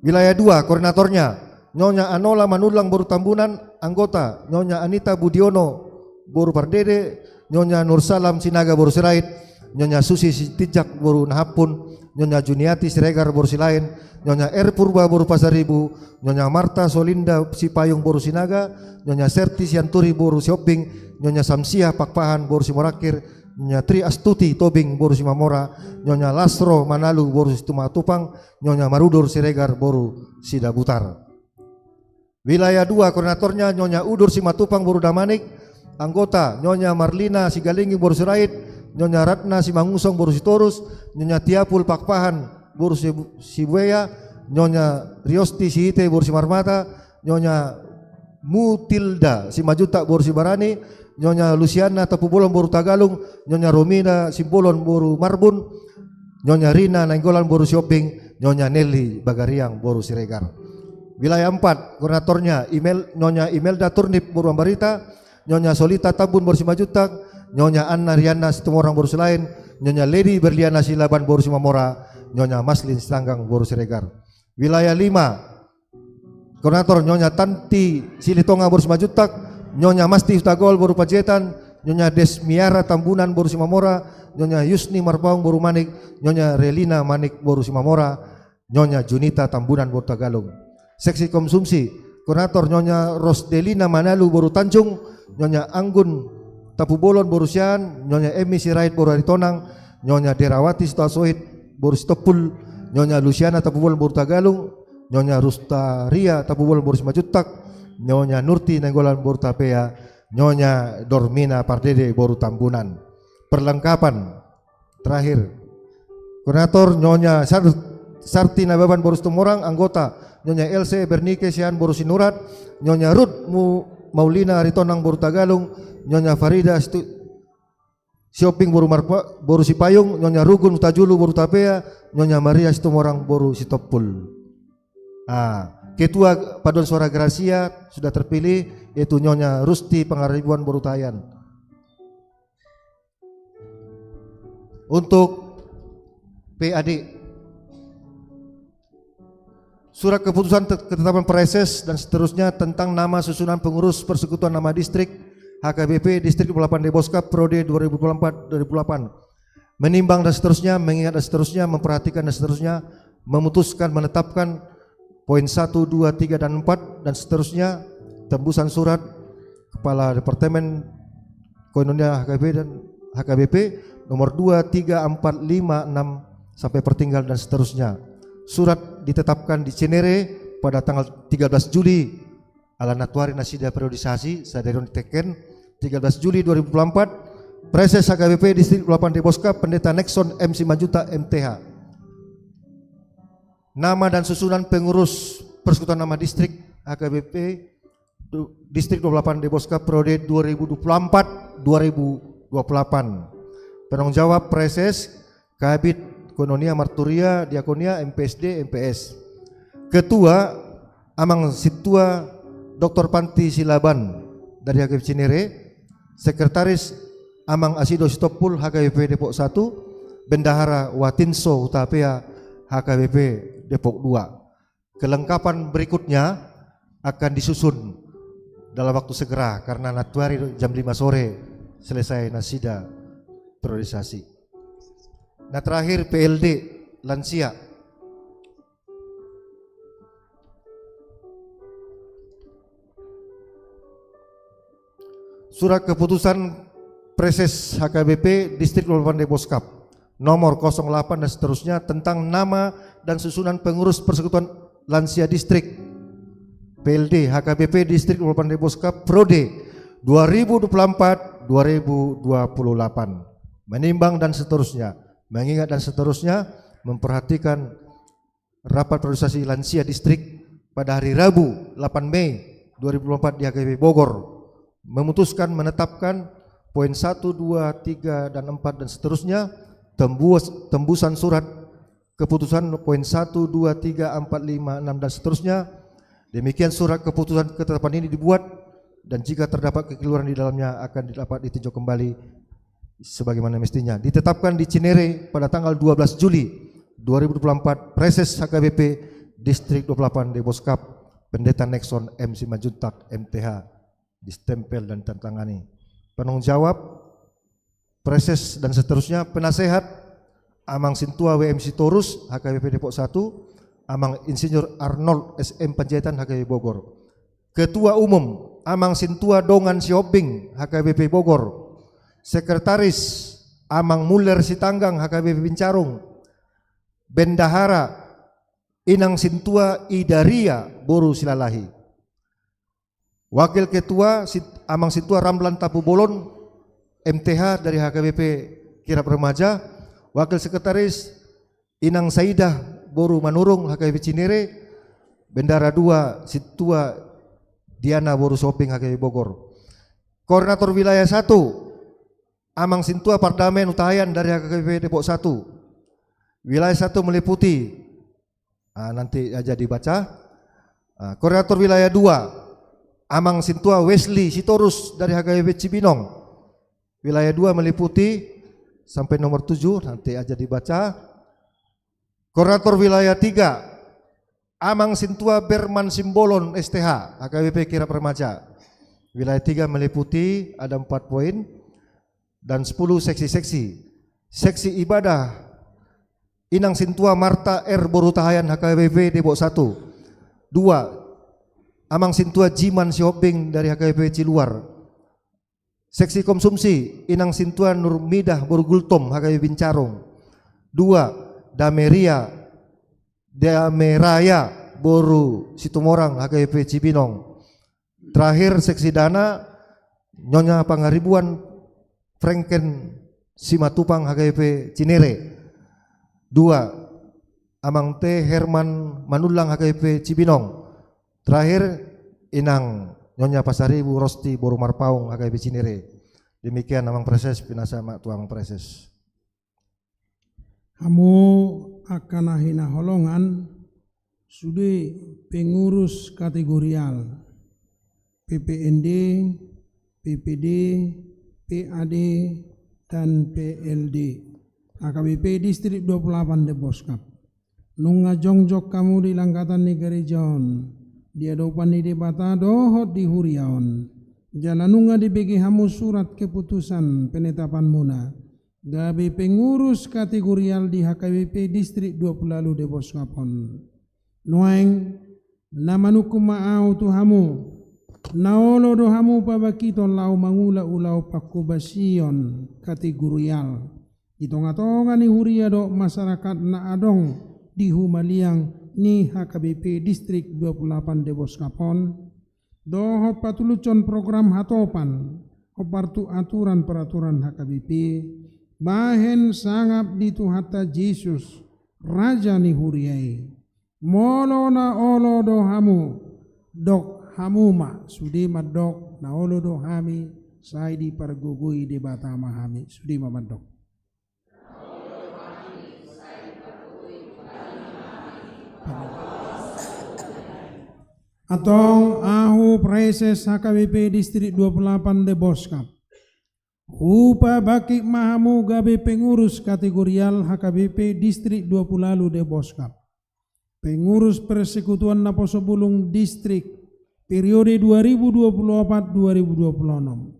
Wilayah dua, koordinatornya, Nyonya Anola Manullang boru Tambunan. Anggota, Nyonya Anita Budiono boru Pardede. Nyonya Nursalam Sinaga boru Sirait. Nyonya Susi Sitinjak boru Nahampun. Nyonya Juniati Siregar boru Silaen. Nyonya R Purba boru Pasaribu. Nyonya Marta Solinda Sipayung boru Sinaga. Nyonya Serti Sianturi boru Sihombing. Nyonya Samsiah Pakpahan boru Simorangkir. Nyonya Tri Astuti Tobing boru Simamora. Nyonya Lasro Manalu boru Simatupang. Nyonya Marudur Siregar boru Sidabutar. Wilayah dua, koordinatornya, Nyonya Udur Simatupang boru Damanik. Anggota, Nyonya Marlina Sigalingging boru Sirait. Nyonya Ratna Simangunsong boru Sitorus. Nyonya Tiapul Pakpahan boru Sibu-, Sibuea. Nyonya Riosti Siite boru Simarmata. Nyonya Mutilda Simanjuntak boru Sibarani. Nyonya Lusiana Tampubolon boru Tagalung. Nyonya Romina Simbolon boru Marbun. Nyonya Rina Nainggolan boru Sihombing. Nyonya Nelly Bagariang boru Siregar. Wilayah empat, koordinatornya, Imel-, Nyonya Imelda Turnip boru Ambarita. Nyonya Solita Tambun boru Simanjuntak. Nyonya Anna Riana Situmorang boru Silaen. Nyonya Lady Berliana Silaban boru Simamora. Nyonya Maslin Sitanggang boru Siregar. Wilayah lima, koordinator, Nyonya Tanti Silitonga boru Simanjuntak. Nyonya Masti Hutagaol boru Panjaitan. Nyonya Desmiara Tambunan boru Simamora. Nyonya Yusni Marpaung boru Manik. Nyonya Relina Manik boru Simamora. Nyonya Junita Tambunan boru Tagalung. Seksi konsumsi, koordinator, Nyonya Rosdelina Manalu boru Tanjung. Nyonya Anggun Tampubolon boru Sian. Nyonya Emi Sirait boru Aritonang. Nyonya Derawati Sitoasohit boru Sitompul. Nyonya Lusiana Tampubolon boru Tagalung. Nyonya Rustaria Tampubolon boru Simanjuntak. Nyonya Nurti Nainggolan boru Tapea. Nyonya Dormina Pardede boru Tambunan. Perlengkapan terakhir. Koordinator, Nyonya Sar-, Sarti Nababan boru Situmorang. Anggota, Nyonya Else Bernike Sian boru Sinurat. Nyonya Rut Mu-, Maulina Aritonang boru Tagalung. Nyonya Farida Situ-, Sihombing boru Marpa-, boru Sipayung. Nyonya Rugun Hutajulu boru Tapea. Nyonya Maria Situmorang boru Sitompul. Ah, ketua paduan suara Gracia sudah terpilih, yaitu Nyonya Rusti Pangaribuan boru Tayan. Untuk P A D, surat keputusan te-, ketetapan praeses dan seterusnya tentang nama susunan pengurus persekutuan nama distrik H K B P Distrik dua puluh delapan Deboska periode dua ribu dua puluh empat dua ribu dua puluh delapan. Menimbang dan seterusnya, mengingat dan seterusnya, memperhatikan dan seterusnya, memutuskan, menetapkan poin satu, dua, tiga, dan empat, dan seterusnya, tembusan surat Kepala Departemen Koinonia H K B P dan H K B P nomor dua, tiga, empat, lima, enam, sampai pertinggal dan seterusnya. Surat ditetapkan di Cinere pada tanggal tiga belas Juli, ala na tuari nasida periodisasi, sadari on diteken, tiga belas Juli dua ribu dua puluh empat, Praeses H K B P Distrik dua puluh delapan Deboska, Pendeta Nexon M Simanjuntak M T H. Nama dan susunan pengurus persekutuan nama distrik H K B P du-, Distrik dua puluh delapan Deboska periode dua ribu dua puluh empat dua ribu dua puluh delapan. Penanggung jawab Praeses, Kabid, Koinonia, Marturia, Diakonia, M P S D, M P S. Ketua, Amang Sintua Doktor Panti Silaban dari H K B P Cinere. Sekretaris, Amang Asido Sitompul, H K B P Depok satu. Bendahara, Watinso Hutapea, H K B P Depok dua. Kelengkapan berikutnya akan disusun dalam waktu segera, karena nantuari jam lima sore selesai nasida periodisasi. Nah, terakhir P L D lansia. Surat keputusan Praeses H K B P Distrik dua puluh delapan Deboskap nomor kosong delapan dan seterusnya tentang nama dan susunan pengurus Persekutuan Lansia Distrik, P L D, H K B P Distrik dua puluh delapan Deboskap periode dua ribu dua puluh empat dua ribu dua puluh delapan. Menimbang dan seterusnya, mengingat dan seterusnya, memperhatikan rapat priorisasi lansia distrik pada hari Rabu delapan Mei dua ribu dua puluh empat di H K B P Bogor, memutuskan menetapkan poin satu, dua, tiga, dan empat, dan seterusnya, tembus-, tembusan surat keputusan poin satu, dua, tiga, empat, lima, enam, dan seterusnya. Demikian surat keputusan ketetapan ini dibuat, dan jika terdapat kekeliruan di dalamnya akan dapat ditinjau kembali sebagaimana mestinya. Ditetapkan di Cinere pada tanggal dua belas Juli dua ribu dua puluh empat, Praeses H K B P Distrik dua puluh delapan Deboskap, Pendeta Nexon M Simanjuntak, M T H, distempel dan ditandatangani. Penanggung jawab, Praeses dan seterusnya, penasehat, Amang Sintua W M Sitorus, H K B P Depok satu, Amang Insinyur Arnold S M Panjaitan, H K B P Bogor. Ketua Umum, Amang Sintua Dongan Sihombing, H K B P Bogor. Sekretaris, Amang Muller Sitanggang, H K B P Bincarung. Bendahara, Inang Sintua Idaria, boru Silalahi. Wakil Ketua, Sit-, Amang Sintua Ramlan Tampubolon, M T H, dari H K B P Kirap Remaja. Wakil Sekretaris, Inang Saidah, boru Manurung, H K B P Cinere. Bendahara dua, Sintua Diana, boru Sihombing, H K B P Bogor. Koordinator Wilayah satu, Amang Sintua Pardame Hutahaean dari H K B P Depok satu. Wilayah satu meliputi, ah, nanti aja dibaca. Ah, Koordinator Wilayah dua, Amang Sintua Wesley Sitorus dari H K B P Cibinong. Wilayah dua meliputi sampai nomor tujuh, nanti aja dibaca. Koordinator Wilayah tiga, Amang Sintua Berman Simbolon, S T H, H K B P Kirap Remaja. Wilayah tiga meliputi ada empat poin dan sepuluh seksi-seksi. Seksi ibadah, Inang Sintua Marta R boru Hutahaean, H K B P Depok satu. Dua, Amang Sintua Jiman Sihombing dari H K B P Ciluar. Seksi konsumsi, Inang Sintua Nurmidah boru Gultom, H K B P Bincarung. Dua, Dameria, Dameraya boru Situmorang, H K B P Cibinong. Terakhir, seksi dana, Nyonya Pangaribuan Franken Simatupang, H K B P Cinere. Dua, Amang T Herman Manullang, H K B P Cibinong. Terakhir, Inang Nyonya Pasaribu Rosti boru Marpaung, H K B P Cinere. Demikian, Amang Praeses, pinasa ma tu Amang Praeses. Hamu angka na hinaholongan, sude pengurus kategorial, P P N D, P P D, P A D, dan P L D, H K B P Distrik dua puluh delapan Deboskap. Nunga jongjong hamu di langgatan ni gareja on, di adopan ni Debata dohot di huria on. Jala nunga dibege hamu surat keputusan penetapanmuna gabe pengurus kategorial di H K B P Distrik dua puluh delapan Deboskap on. Nuaeng, na manungkun ma ahu tu hamu, na olo do hamu pabangkiton laho mangula ulaon pangkobasion kategorial di tongatonga ni huria dohot masyarakat na adong di humaliang ni H K B P Distrik dua puluh delapan Deboskap on, dohot patulushon program hatopan hombar tu aturan peraturan H K B P, bahen sangap di Tuhanta Jesus, Raja ni huria i. Molo na olo do hamu, dok hamu ma, sude mandok, na olo do hami, sai dipargogoi Debata ma hami, sude ma mandok. Antong ahu Praeses H K B P Distrik dua puluh delapan Deboskap. Hupabangkit ma hamu gabe pengurus kategorial H K B P Distrik dua puluh delapan Deboskap. Pengurus Persekutuan Naposobulung Distrik periode dua ribu dua puluh empat dua ribu dua puluh enam.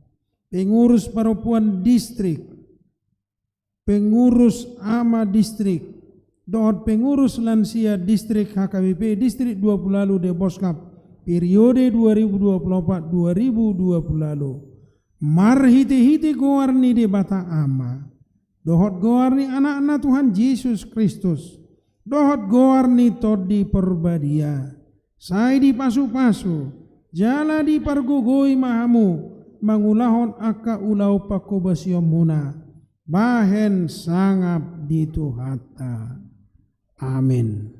Pengurus Parompuan Distrik, pengurus ama distrik, dohot pengurus lansia distrik H K B P Distrik dua puluh delapan Deboskap periode dua ribu dua puluh empat dua ribu dua puluh delapan. Marhitehite goar ni Debata Ama, dohot goar ni Anakna Tuhan Jesus Kristus, dohot goar ni Tondi Parbadia, sai dipasupasu jala dipargogoi ma hamu mangulahon angka ulaon panghobasionmuna bahen sangap di Tuhanta. Amen.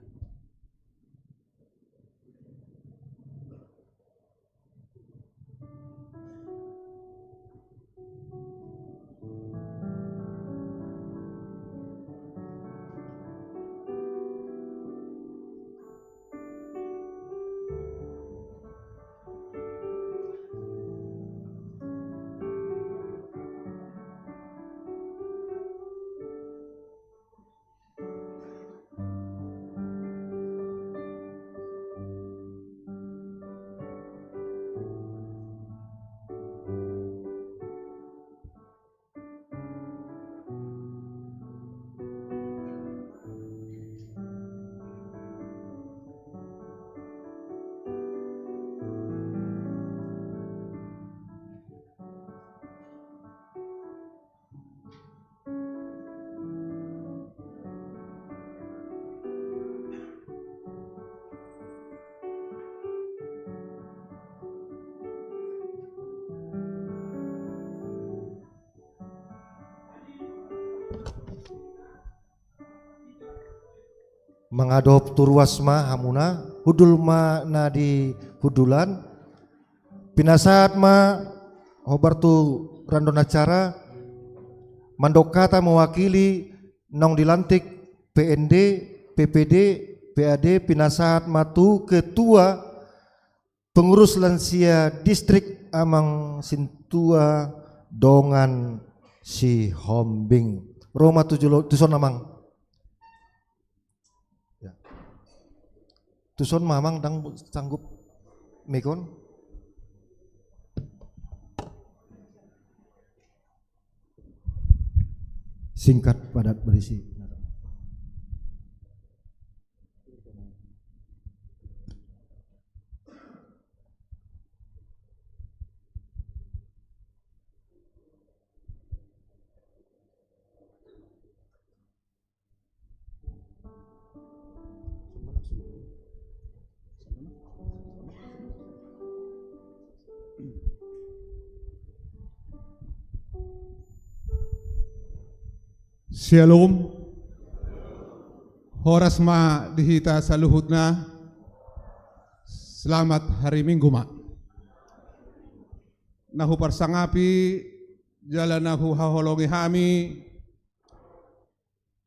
Mangadop tu ruas ma hamuna, hundul ma na di hundulan. Pinasahat ma hombar tu randon acara, mandok hata mewakili naung dilantik P N D, P P D, P A D, pinasahat ma tu ketua pengurus lansia distrik Amang Sintua Dongan Sihombing. Ro ma tu jolo, tuson Amang. Ya. Tuson ma Amang, ndang sanggup mik on. Singkat, padat, berisi. Syalom. Horas ma di hita saluhutna. Selamat hari Minggu ma. Na huparsangapi jala na huhaholongi hami,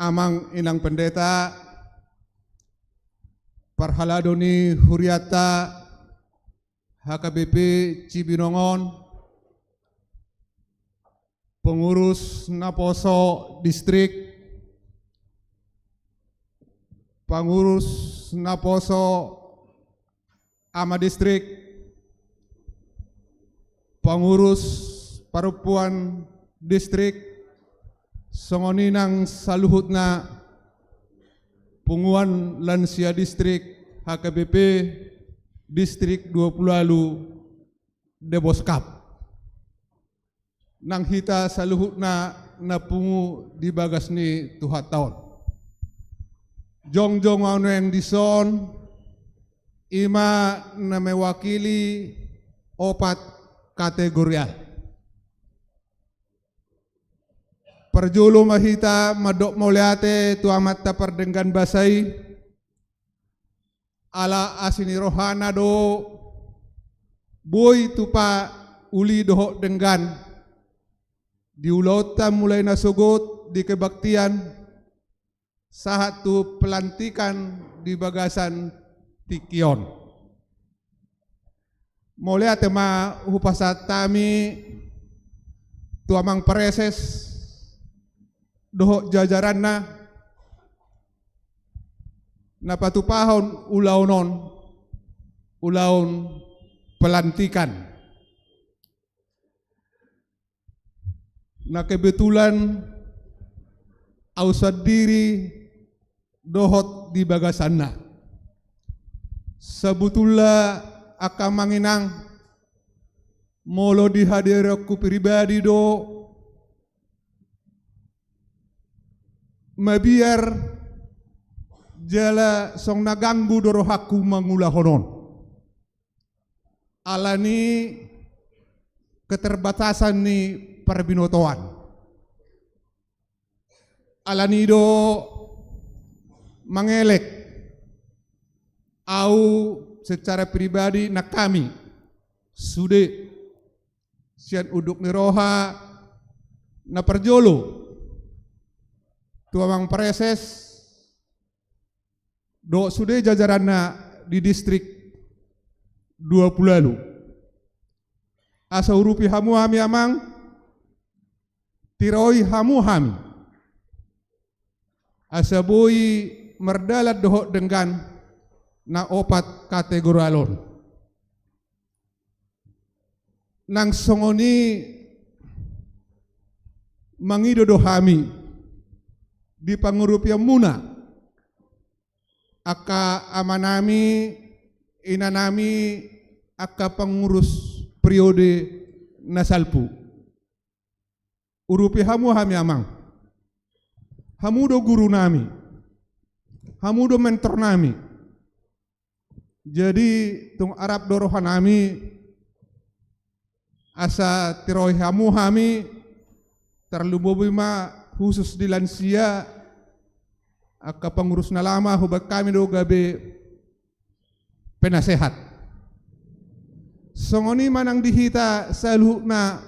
Amang Inang Pendeta, parhalado ni hurianta H K B P Cibinong on, pengurus naposo distrik, pengurus naposo ama distrik, pengurus parompuan distrik, songon i nang saluhutna punguan lansia distrik H K B P distrik dua pulu ualu Deboskap. Nang hita saluhutna na pungu di bagas ni Tuhanta on. Jongjong ma nuaeng dison, i ma na mewakili opat kategorial. Parjolo ma hita mandok mauliate tu Amanta pardenggan basa i, ala asi ni rohana do boi tupa uli dohot denggan di ulaonta mulai nasogot di kebaktian sahat tu pelantikan di bagasan tingki on. Mauliate ma hupasahat hami tu Amang Praeses dohot jajaranna na patupahon ulaon on, ulaon pelantikan. Na kebetulan au sandiri dohot di bagasanna. Sabotulna angka Amang Inang, Molo di hadiranku pribadi do, mabiar jala songon na ganggu do rohangku mangulahon on. Alani keterbatasan ni parbinotoan. Alani do mangelek au secara pribadi nang hami sude sian unduk ni roha na parjolo tu Amang Praeses dohot sude jajaranna di Distrik dua pulu ualu. Asa urupi hamu hami, Amang, tiroi hamu hami, asa boi mardalan dohot denggan na opat kategorial on. Nang songon i mangido do hami di pangurupianmuna angka amanami, inanami, angka pangurus periode na salpu. Urupi hamu hami, Amang. Hamu do gurunami. Hamu do mentornami. Jadi tung arap do rohanami asa tiroi hamu hami, tarlumobi ma khusus di lansia, angka pangurus na lama, hubaen hami do gabe penasehat. Songon i ma nang di hita saluhutna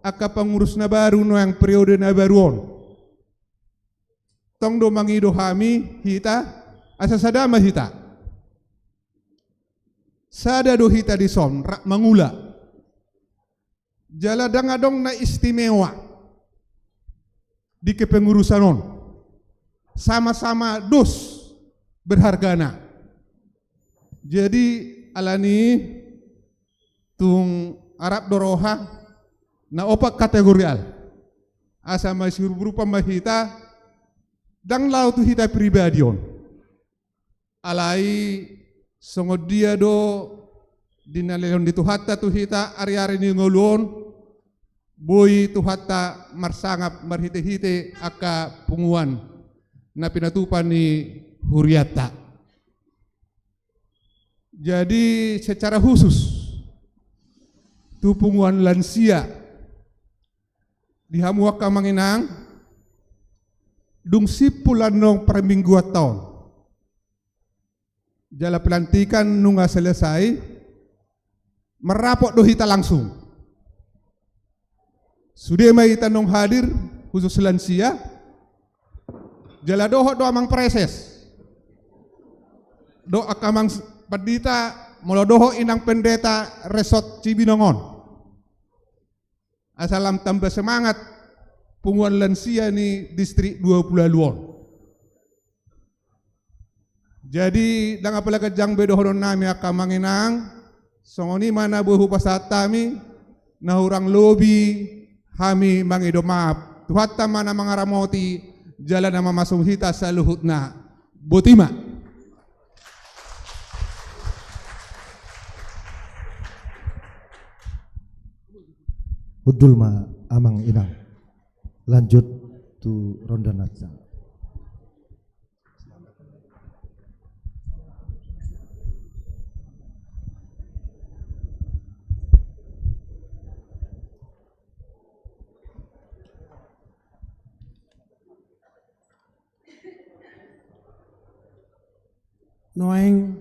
angka pangurus na baru nuaeng periode na baru on. Tong do mangido hami hita, asa sada ma hita. Sada do hita dison rap mangula. Jala ndang adong na istimewa di kepengurusan on. Sama-sama dos berhargana. Jadi alani tung arap do roha na opat kategorial. Asa masiurup-urupan ma hita, ndang laho tu hita pribadi on. Alai songon dia do di na nilehon ni Tuhanta tu hita ari-ari ni ngolu on, boi Tuhanta marsangap marhite-hite angka punguan na pinatupa ni hurianta. Jadi secara khusus tu punguan lansia, di hamu angka Amang Inang, dung simpul annon parmingguanta on. Jala pelantikan nunga selesai, marrapot do hita langsung. Sude ma hita naung hadir, khusus lansia. Jala dohot do Amang Praeses dohot angka Amang Pandita, molo dohot Inang Pendeta Resort Cibinong on. Asa lam tamba semangat punguan lansia ni Distrik dua pulu ualu on. Jadi ndang apala ganjang be dohonon nami angka Amang Inang, songon i ma na boi hupasahat hami, na hurang lobi hami mangido maaf. Tuhanta ma na mangaramoti jala na mamasumasu hita saluhutna. Botima. Hundul ma Amang Inang. Lanjut tu ronda nasa. Nuaeng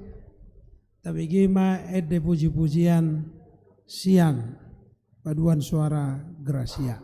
tabege ma ende puji-pujian sian Paduan Suara Gracia.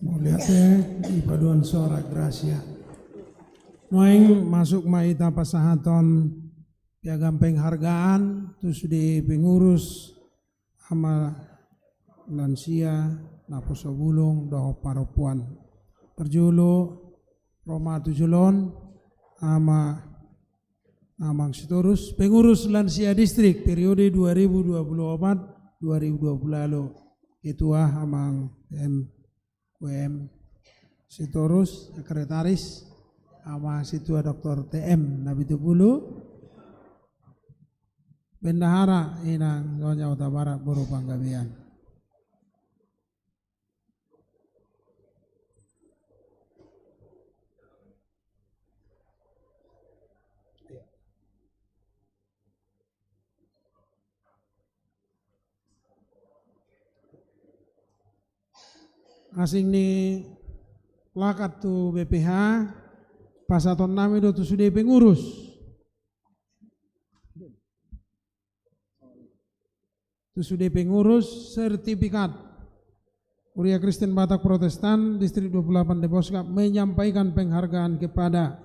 Mauliate, di paduan sora grasia. Nuaeng masuk ma hita pasahathon piagam penghargaan tu sude pengurus, ama lansia, naposo bulung dohot parompuan. Parjolo ro ma tu jolo on ama Amang Sitorus, pengurus lansia distrik periode dua ribu dua puluh opat dua ribu dua puluh lima, ketua Amang M W M Sitorus, sekretaris Amang Situa Doktor T M Napitupulu, bendahara Inang Nyonya Hutabarat boru Panggabean. Asing ni plakat tu B P H, pasahatonnami do tu sude pengurus. Tu sude pengurus, sertifikat. Huria Kristen Batak Protestan Distrik dua puluh delapan Deboskap menyampaikan penghargaan kepada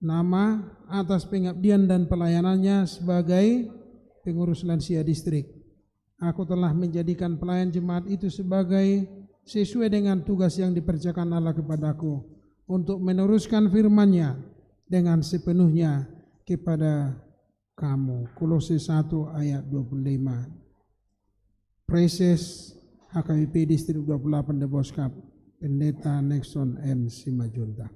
Nama atas pengabdian dan pelayanannya sebagai pengurus lansia distrik. Aku telah menjadikan pelayan jemaat itu sebagai sesuai dengan tugas yang dipercayakan Allah kepadaku untuk meneruskan firman-Nya dengan sepenuhnya kepada kamu. Kolose satu ayat dua puluh lima. Praeses H K B P Distrik dua puluh delapan Deboskap, Pendeta Nexon M Simanjuntak.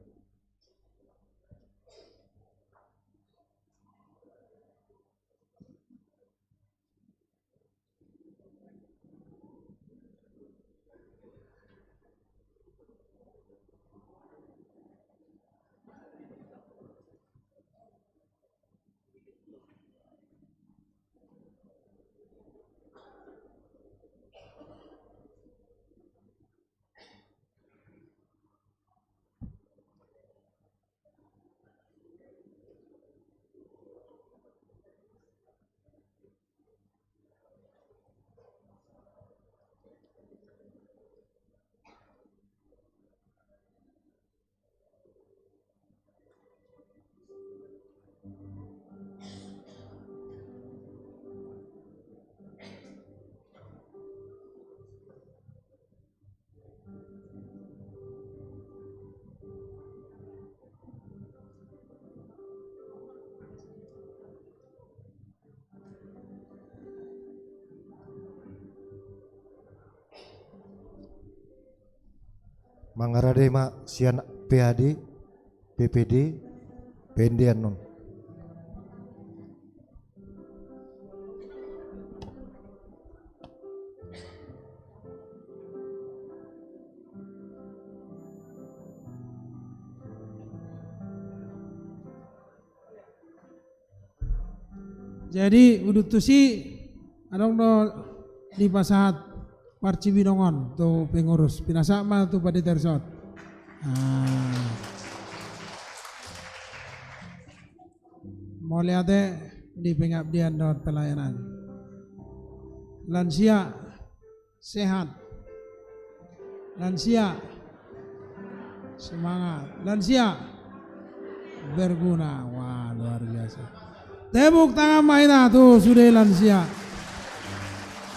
Mangarade ma sian P A D, P P D, P N D annon. Jadi, udut tusi, adong do dipasahat parcibinong on tu pengurus. Pinasahat ma tu pandita riasat. Ah. Mauliate di pengabdian dohot pelayanan. Lansia, sehat. Lansia, semangat. Lansia, berguna. Wah, luar biasa. Tepuk tangan ma hita tu sude lansia.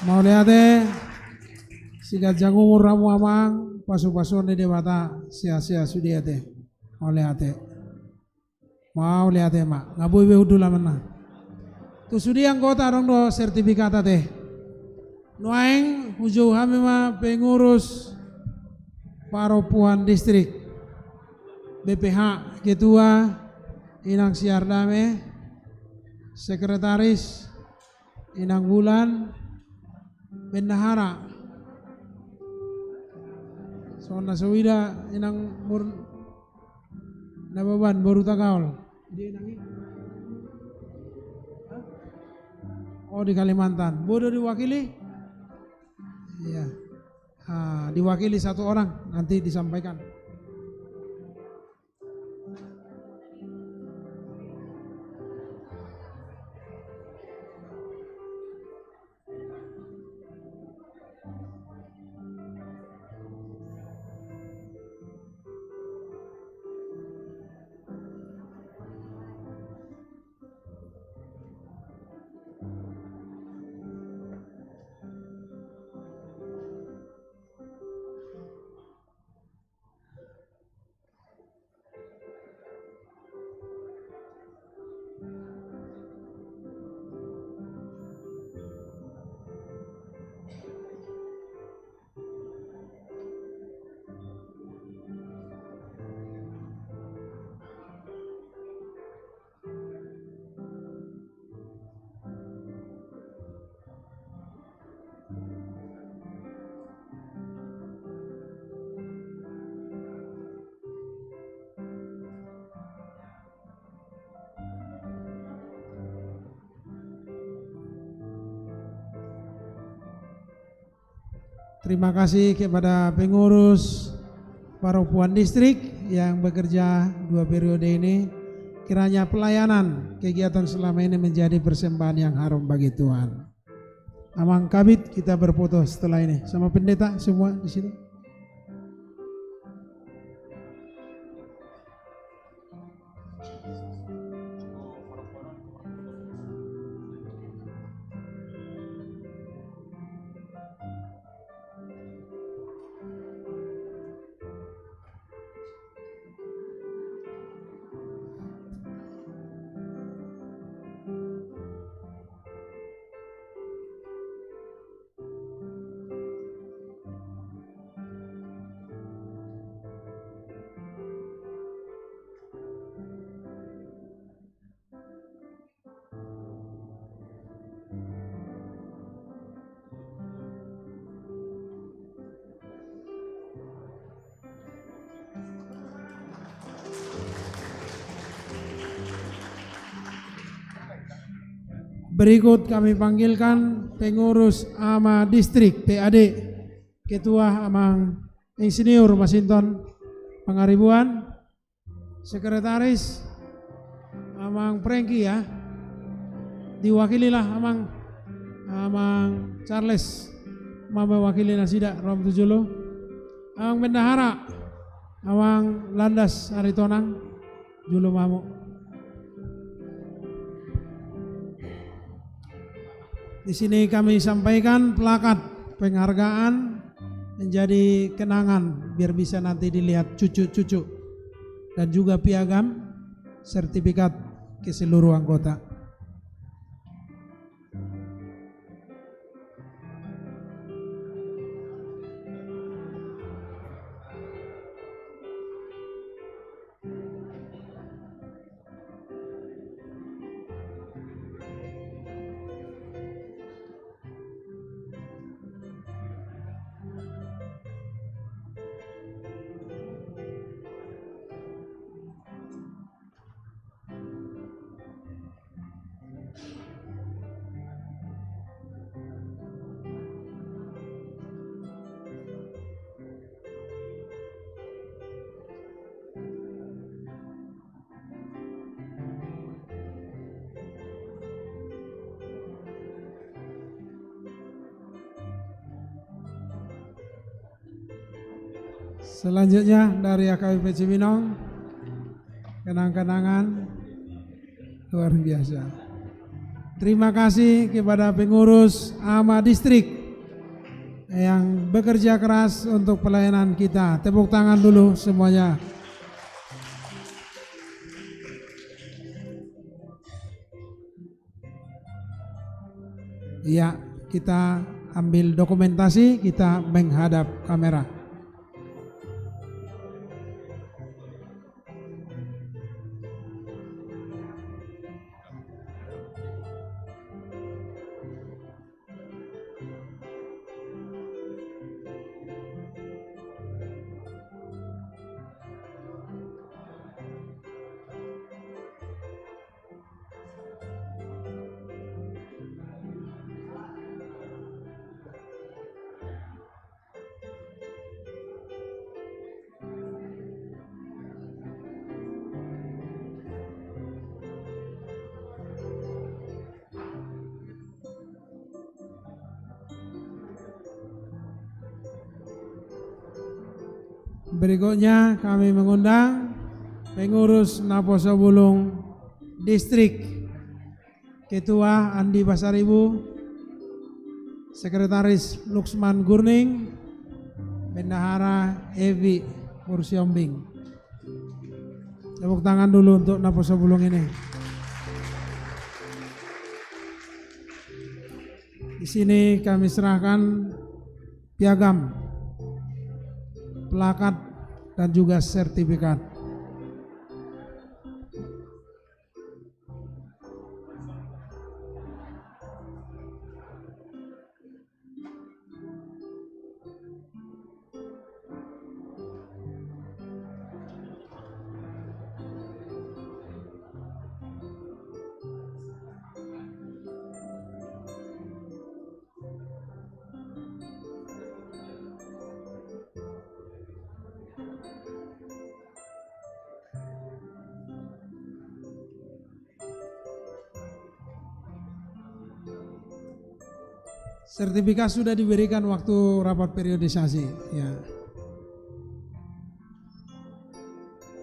Mauliate, siganjang umur hamu amang, pasu-pasuon ni Debata, sehat-sehat sude ate. Mauliate. Mauliate ma, nga boi be hundul amang na. Tu sude anggota adong do sertifikat ate. Nuaeng hujou hami ma pengurus parompuan distrik. B P H ketua Inang Siardame, sekretaris Inang Bulan, bendahara. Songon na so huida Inang Mur-, Nababan, boru Tagaol. Dia Inang i? Oh, di Kalimantan. Boi do diwakili? Iya. Ah, diwakili satu orang, nanti disampaikan. Terima kasih kepada pengurus Parompuan Distrik yang bekerja dua periode ini. Kiranya pelayanan kegiatan selama ini menjadi persembahan yang harum bagi Tuhan. Amang Kabid, kita berfoto setelah ini sama pendeta semua di sini. Berikut kami panggilkan pengurus Ama Distrik P A D, Ketua Amang Insinyur Masinton Pangaribuan, Sekretaris Amang Prengki ya. Diwakililah Amang, Amang Charles, mewakili nasida ro tu jolo. Amang Bendahara, Amang Landas Aritonang, jolo ma hamu. Di sini kami sampaikan plakat penghargaan menjadi kenangan biar bisa nanti dilihat cucu-cucu dan juga piagam sertifikat ke seluruh anggota. Selanjutnya dari A K B P Cibinong, kenang-kenangan luar biasa. Terima kasih kepada pengurus Ama Distrik yang bekerja keras untuk pelayanan kita. Tepuk tangan dulu semuanya. Ya, kita ambil dokumentasi, kita menghadap kamera. Berikutnya kami mengundang pengurus Naposobulung Distrik, Ketua Andi Pasaribu, Sekretaris Luksman Gurning, Bendahara Evi Mursiombing. Tepuk tangan dulu untuk Naposobulung ini. Di sini kami serahkan piagam, plakat, dan juga sertifikat. Sertifikat sudah diberikan waktu rapat periodisasi, ya.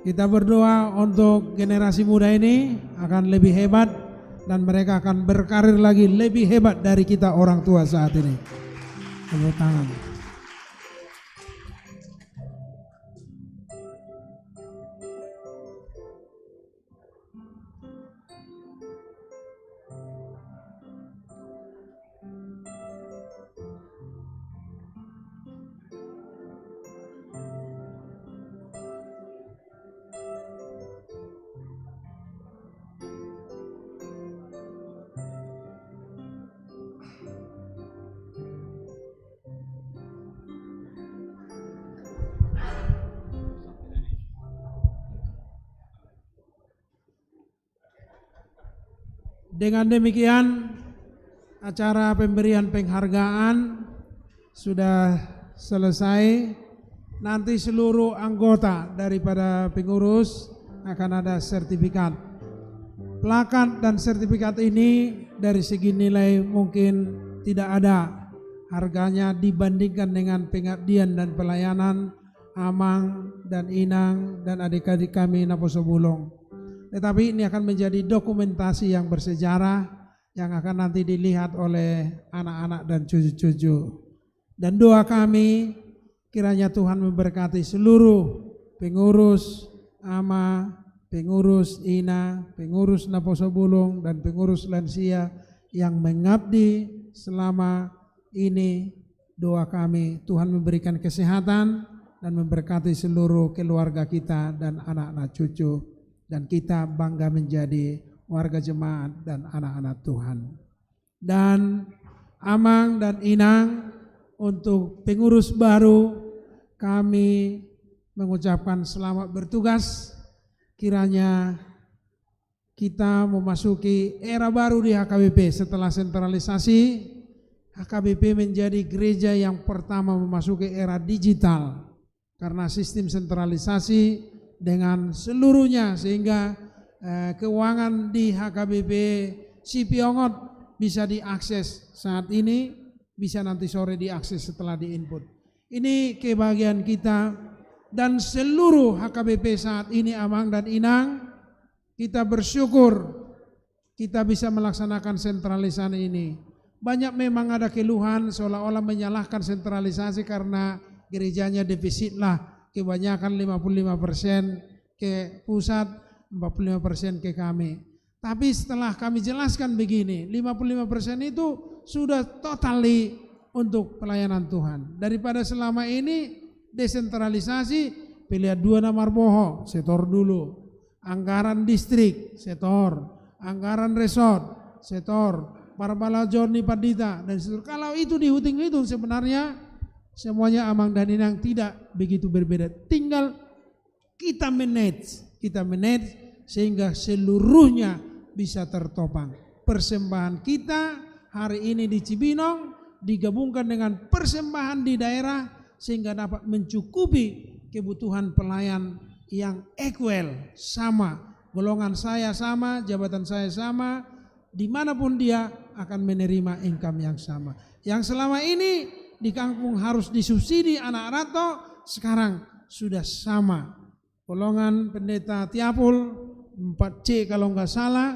Kita berdoa untuk generasi muda ini akan lebih hebat dan mereka akan berkarir lagi lebih hebat dari kita orang tua saat ini. Tepuk tangan. Dengan demikian, acara pemberian penghargaan sudah selesai. Nanti seluruh anggota daripada pengurus akan ada sertifikat. Plakat dan sertifikat ini dari segi nilai mungkin tidak ada harganya dibandingkan dengan pengabdian dan pelayanan amang dan inang dan adik-adik kami naposo bulung. Tetapi ini akan menjadi dokumentasi yang bersejarah yang akan nanti dilihat oleh anak-anak dan cucu-cucu. Dan doa kami, kiranya Tuhan memberkati seluruh pengurus, ama, pengurus, ina, pengurus naposo bulung, dan pengurus lansia yang mengabdi selama ini. Doa kami, Tuhan memberikan kesehatan dan memberkati seluruh keluarga kita dan anak-anak cucu, dan kita bangga menjadi warga jemaat dan anak-anak Tuhan. Dan amang dan inang, untuk pengurus baru, kami mengucapkan selamat bertugas. Kiranya kita memasuki era baru di H K B P. Setelah sentralisasi, H K B P menjadi gereja yang pertama memasuki era digital karena sistem sentralisasi dengan seluruhnya, sehingga, eh, keuangan di H K B P Sipiongot bisa diakses saat ini, bisa nanti sore diakses setelah diinput. Ini kebahagiaan kita dan seluruh H K B P saat ini, amang dan inang. Kita bersyukur kita bisa melaksanakan sentralisasi ini. Banyak memang ada keluhan seolah-olah menyalahkan sentralisasi karena gerejanya defisit lah. Kebanyakan lima puluh lima persen ke pusat, empat puluh lima persen ke kami. Tapi setelah kami jelaskan begini, lima puluh lima persen itu sudah totally untuk pelayanan Tuhan. Daripada selama ini desentralisasi, pilihan dua na marboho, setor dulu. Anggaran distrik, setor. Anggaran resort, setor. Parbalajon ni pandita, dan seterusnya. Kalau itu dihitung-hitung, sebenarnya semuanya, amang dan inang, tidak begitu berbeda. Tinggal kita manage, kita manage sehingga seluruhnya bisa tertopang. Persembahan kita hari ini di Cibinong digabungkan dengan persembahan di daerah sehingga dapat mencukupi kebutuhan pelayan yang equal, sama. Golongan saya sama, jabatan saya sama, dimanapun dia akan menerima income yang sama. Yang selama ini di kampung harus disubsidi anak rantau, sekarang sudah sama. Golongan pendeta Tiapul, empat C kalau nggak salah,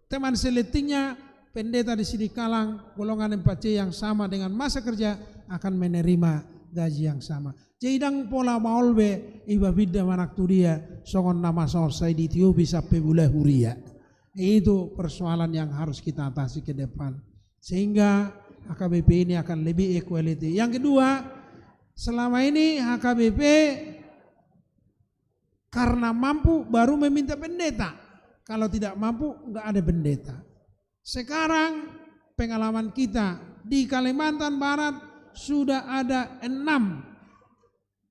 teman seletingnya pendeta di Sidikalang, golongan empat C yang sama dengan masa kerja akan menerima gaji yang sama. Jadi ndang pola maol be iba pinda manang tu dia, songon na masa on sai ditio bisa pe bula huria. Itu persoalan yang harus kita atasi ke depan. Sehingga H K B P ini akan lebih equality. Yang kedua, selama ini H K B P karena mampu baru meminta pendeta. Kalau tidak mampu, nggak ada pendeta. Sekarang pengalaman kita di Kalimantan Barat sudah ada enam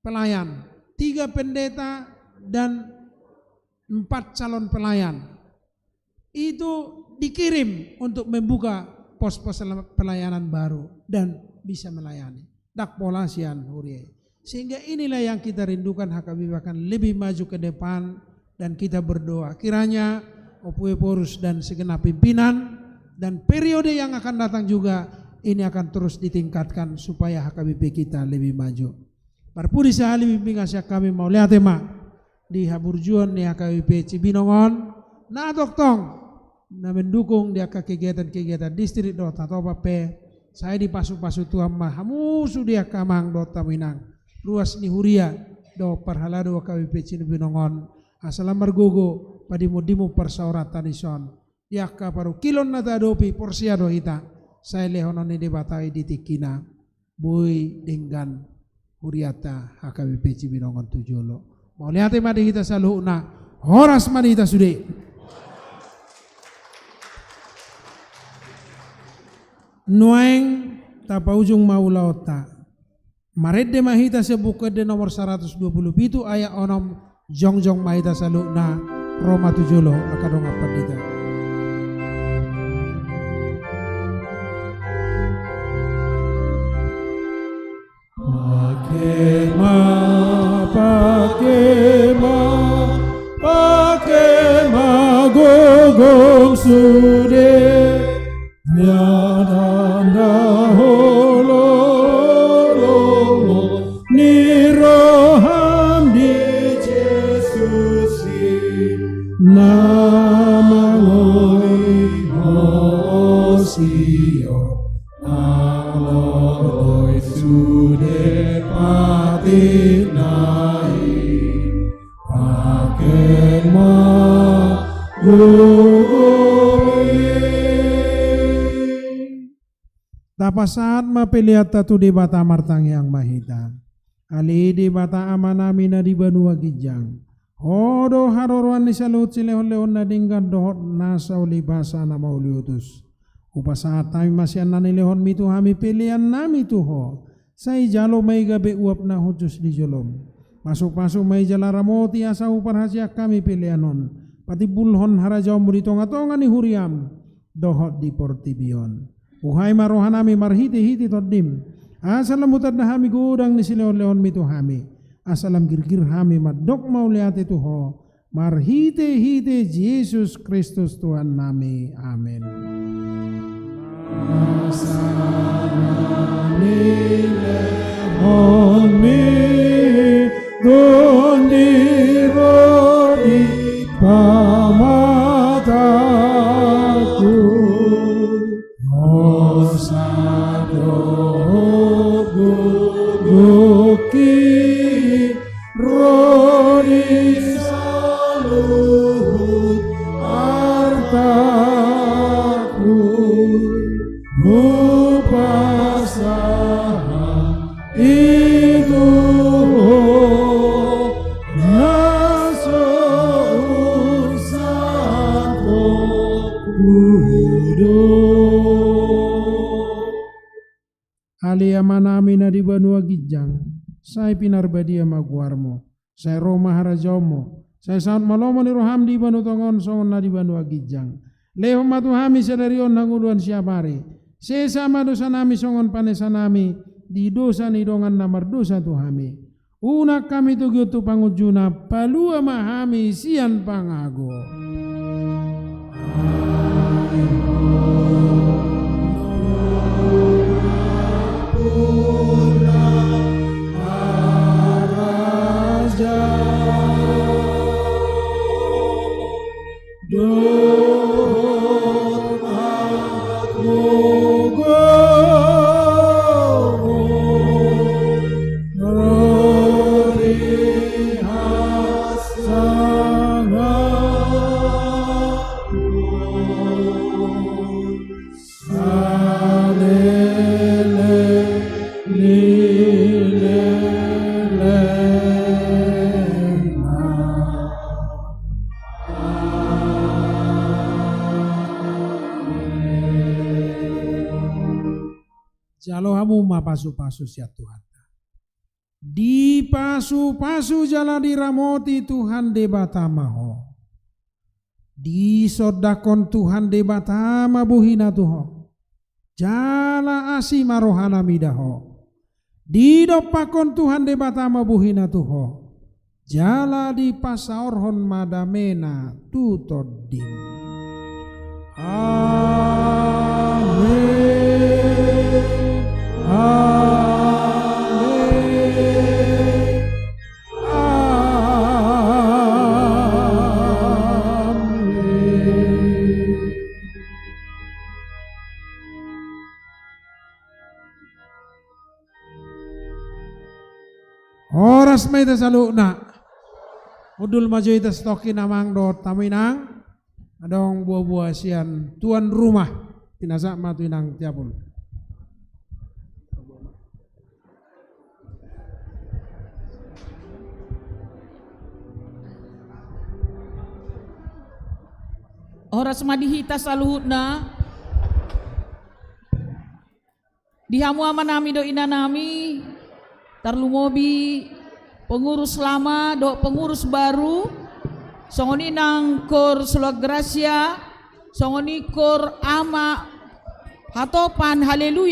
pelayan, tiga pendeta dan empat calon pelayan. Itu dikirim untuk membuka pos-pos pelayanan baru dan bisa melayani. Ndang pola sian huria. Sehingga inilah yang kita rindukan, H K B P akan lebih maju ke depan, dan kita berdoa kiranya Ompu Ephorus dan segenap pimpinan dan periode yang akan datang juga ini akan terus ditingkatkan supaya H K B P kita lebih maju. Parpudi sahali, bimbingan sian hami, mauliate ma di haburjuon ni H K B P Cibinong on, na tongtong na mendukung di angka kegiatan-kegiatan distrik dohot hatopan pe, sai dipasupasu Tuhan ma hamu sude angka amang dohot hamu inang, ruas ni huria dohot parhalado H K B P Cibinong on, asa lam margogo padimun-dimun parsaoranta dison. Di angka parungkilon na taadopi, porsea do hita, sai lehonon ni Debata i di tingkina, boi denggan hurianta H K B P Cibinong on tu jolo. Mauliate ma di hita saluhutna, horas ma di hita sude. Nuaeng tapaujung ma ulaonta. Marende ma hita sian Buku Ende nomor saratus dua pulu pitu ayat onom, jongjong ma hita saluhutna, ro ma tu jolo angka dongan pandita. Pangke ma, pangke ma, pangke ma gogom sude. Ia tanda holong ni roham di Jesus i, na mangoli ho Sion, na lordoi sude patikna i. Pangke ma gogom i. Tapasahat ma peleanta tu Debata, martangiang ma hita. Ale Debata Amanami na di banua ginjang, Ho do haroroan ni saluhut silehon-lehon na denggan dohot nasa ulibasa na mauliutus. Hupasahat hami ma sian na nilehonmi tu hami peleannami tu Ho. Sai jalo ma i gabe uap na hushus di jolom. Pasupasu ma i jala ramoti asa huparhaseang hami pelean on, patimbulhon harajaonmu di tonga-tonga ni huriam dohot di portibi on. Uhai ma rohanami marhite-hite Tondim, asa lam hutanda hami godang ni silehon-lehonmi tu hami, asa lam girgir hami mandok mauliate tu Ho, marhite-hite Jesus Kristus Tuhannami. Amen. Asa na nilehonmi Tondi ro di pamatangku, hosa dohot gogongki ro di saluhut artangku, hupasahat i tu Ho na so husahatkonku do. Ale Amanami na di banua ginjang, sai pinarbadia ma goarmu. Sai ro ma harajaonmu. Sai saut ma lomo ni roham di banua tonga on songon na di banua ginjang. Lehon ma tu hami sadari on hangoluan siapari. Sesa ma dosanami songon panesanami di dosa ni dongan na mardosa tu hami. Unang hami togihon tu pangunjunan, palua ma hami sian pangago. Saleleng ni lelengna. Amen. Jalo hamu ma pasupasu sian Tuhanta. Dipasupasu jala diramoti Tuhan Debata ma ho. Disondangkon Tuhan Debata ma bohina tu ho, jala asi ma rohana mida ho. Didompakkon Tuhan Debata ma bohina tu ho, jala dipasaorhon ma damena tu tondim. Amen. Amen. Amen. Horas ma hita saluhutna. Hundul ma jo hita satongkin amang dohot hamu inang. Adong buabua sian tuan rumah. Pinasahat ma tu inang Tiapul. Horas ma di hita saluhutna. Di hamu amanami dohot inanami, tarlumobi pengurus lama dohot pengurus baru, songon i nang kor Solo Gracia, songon i kor Ama Hatopan, haleluya.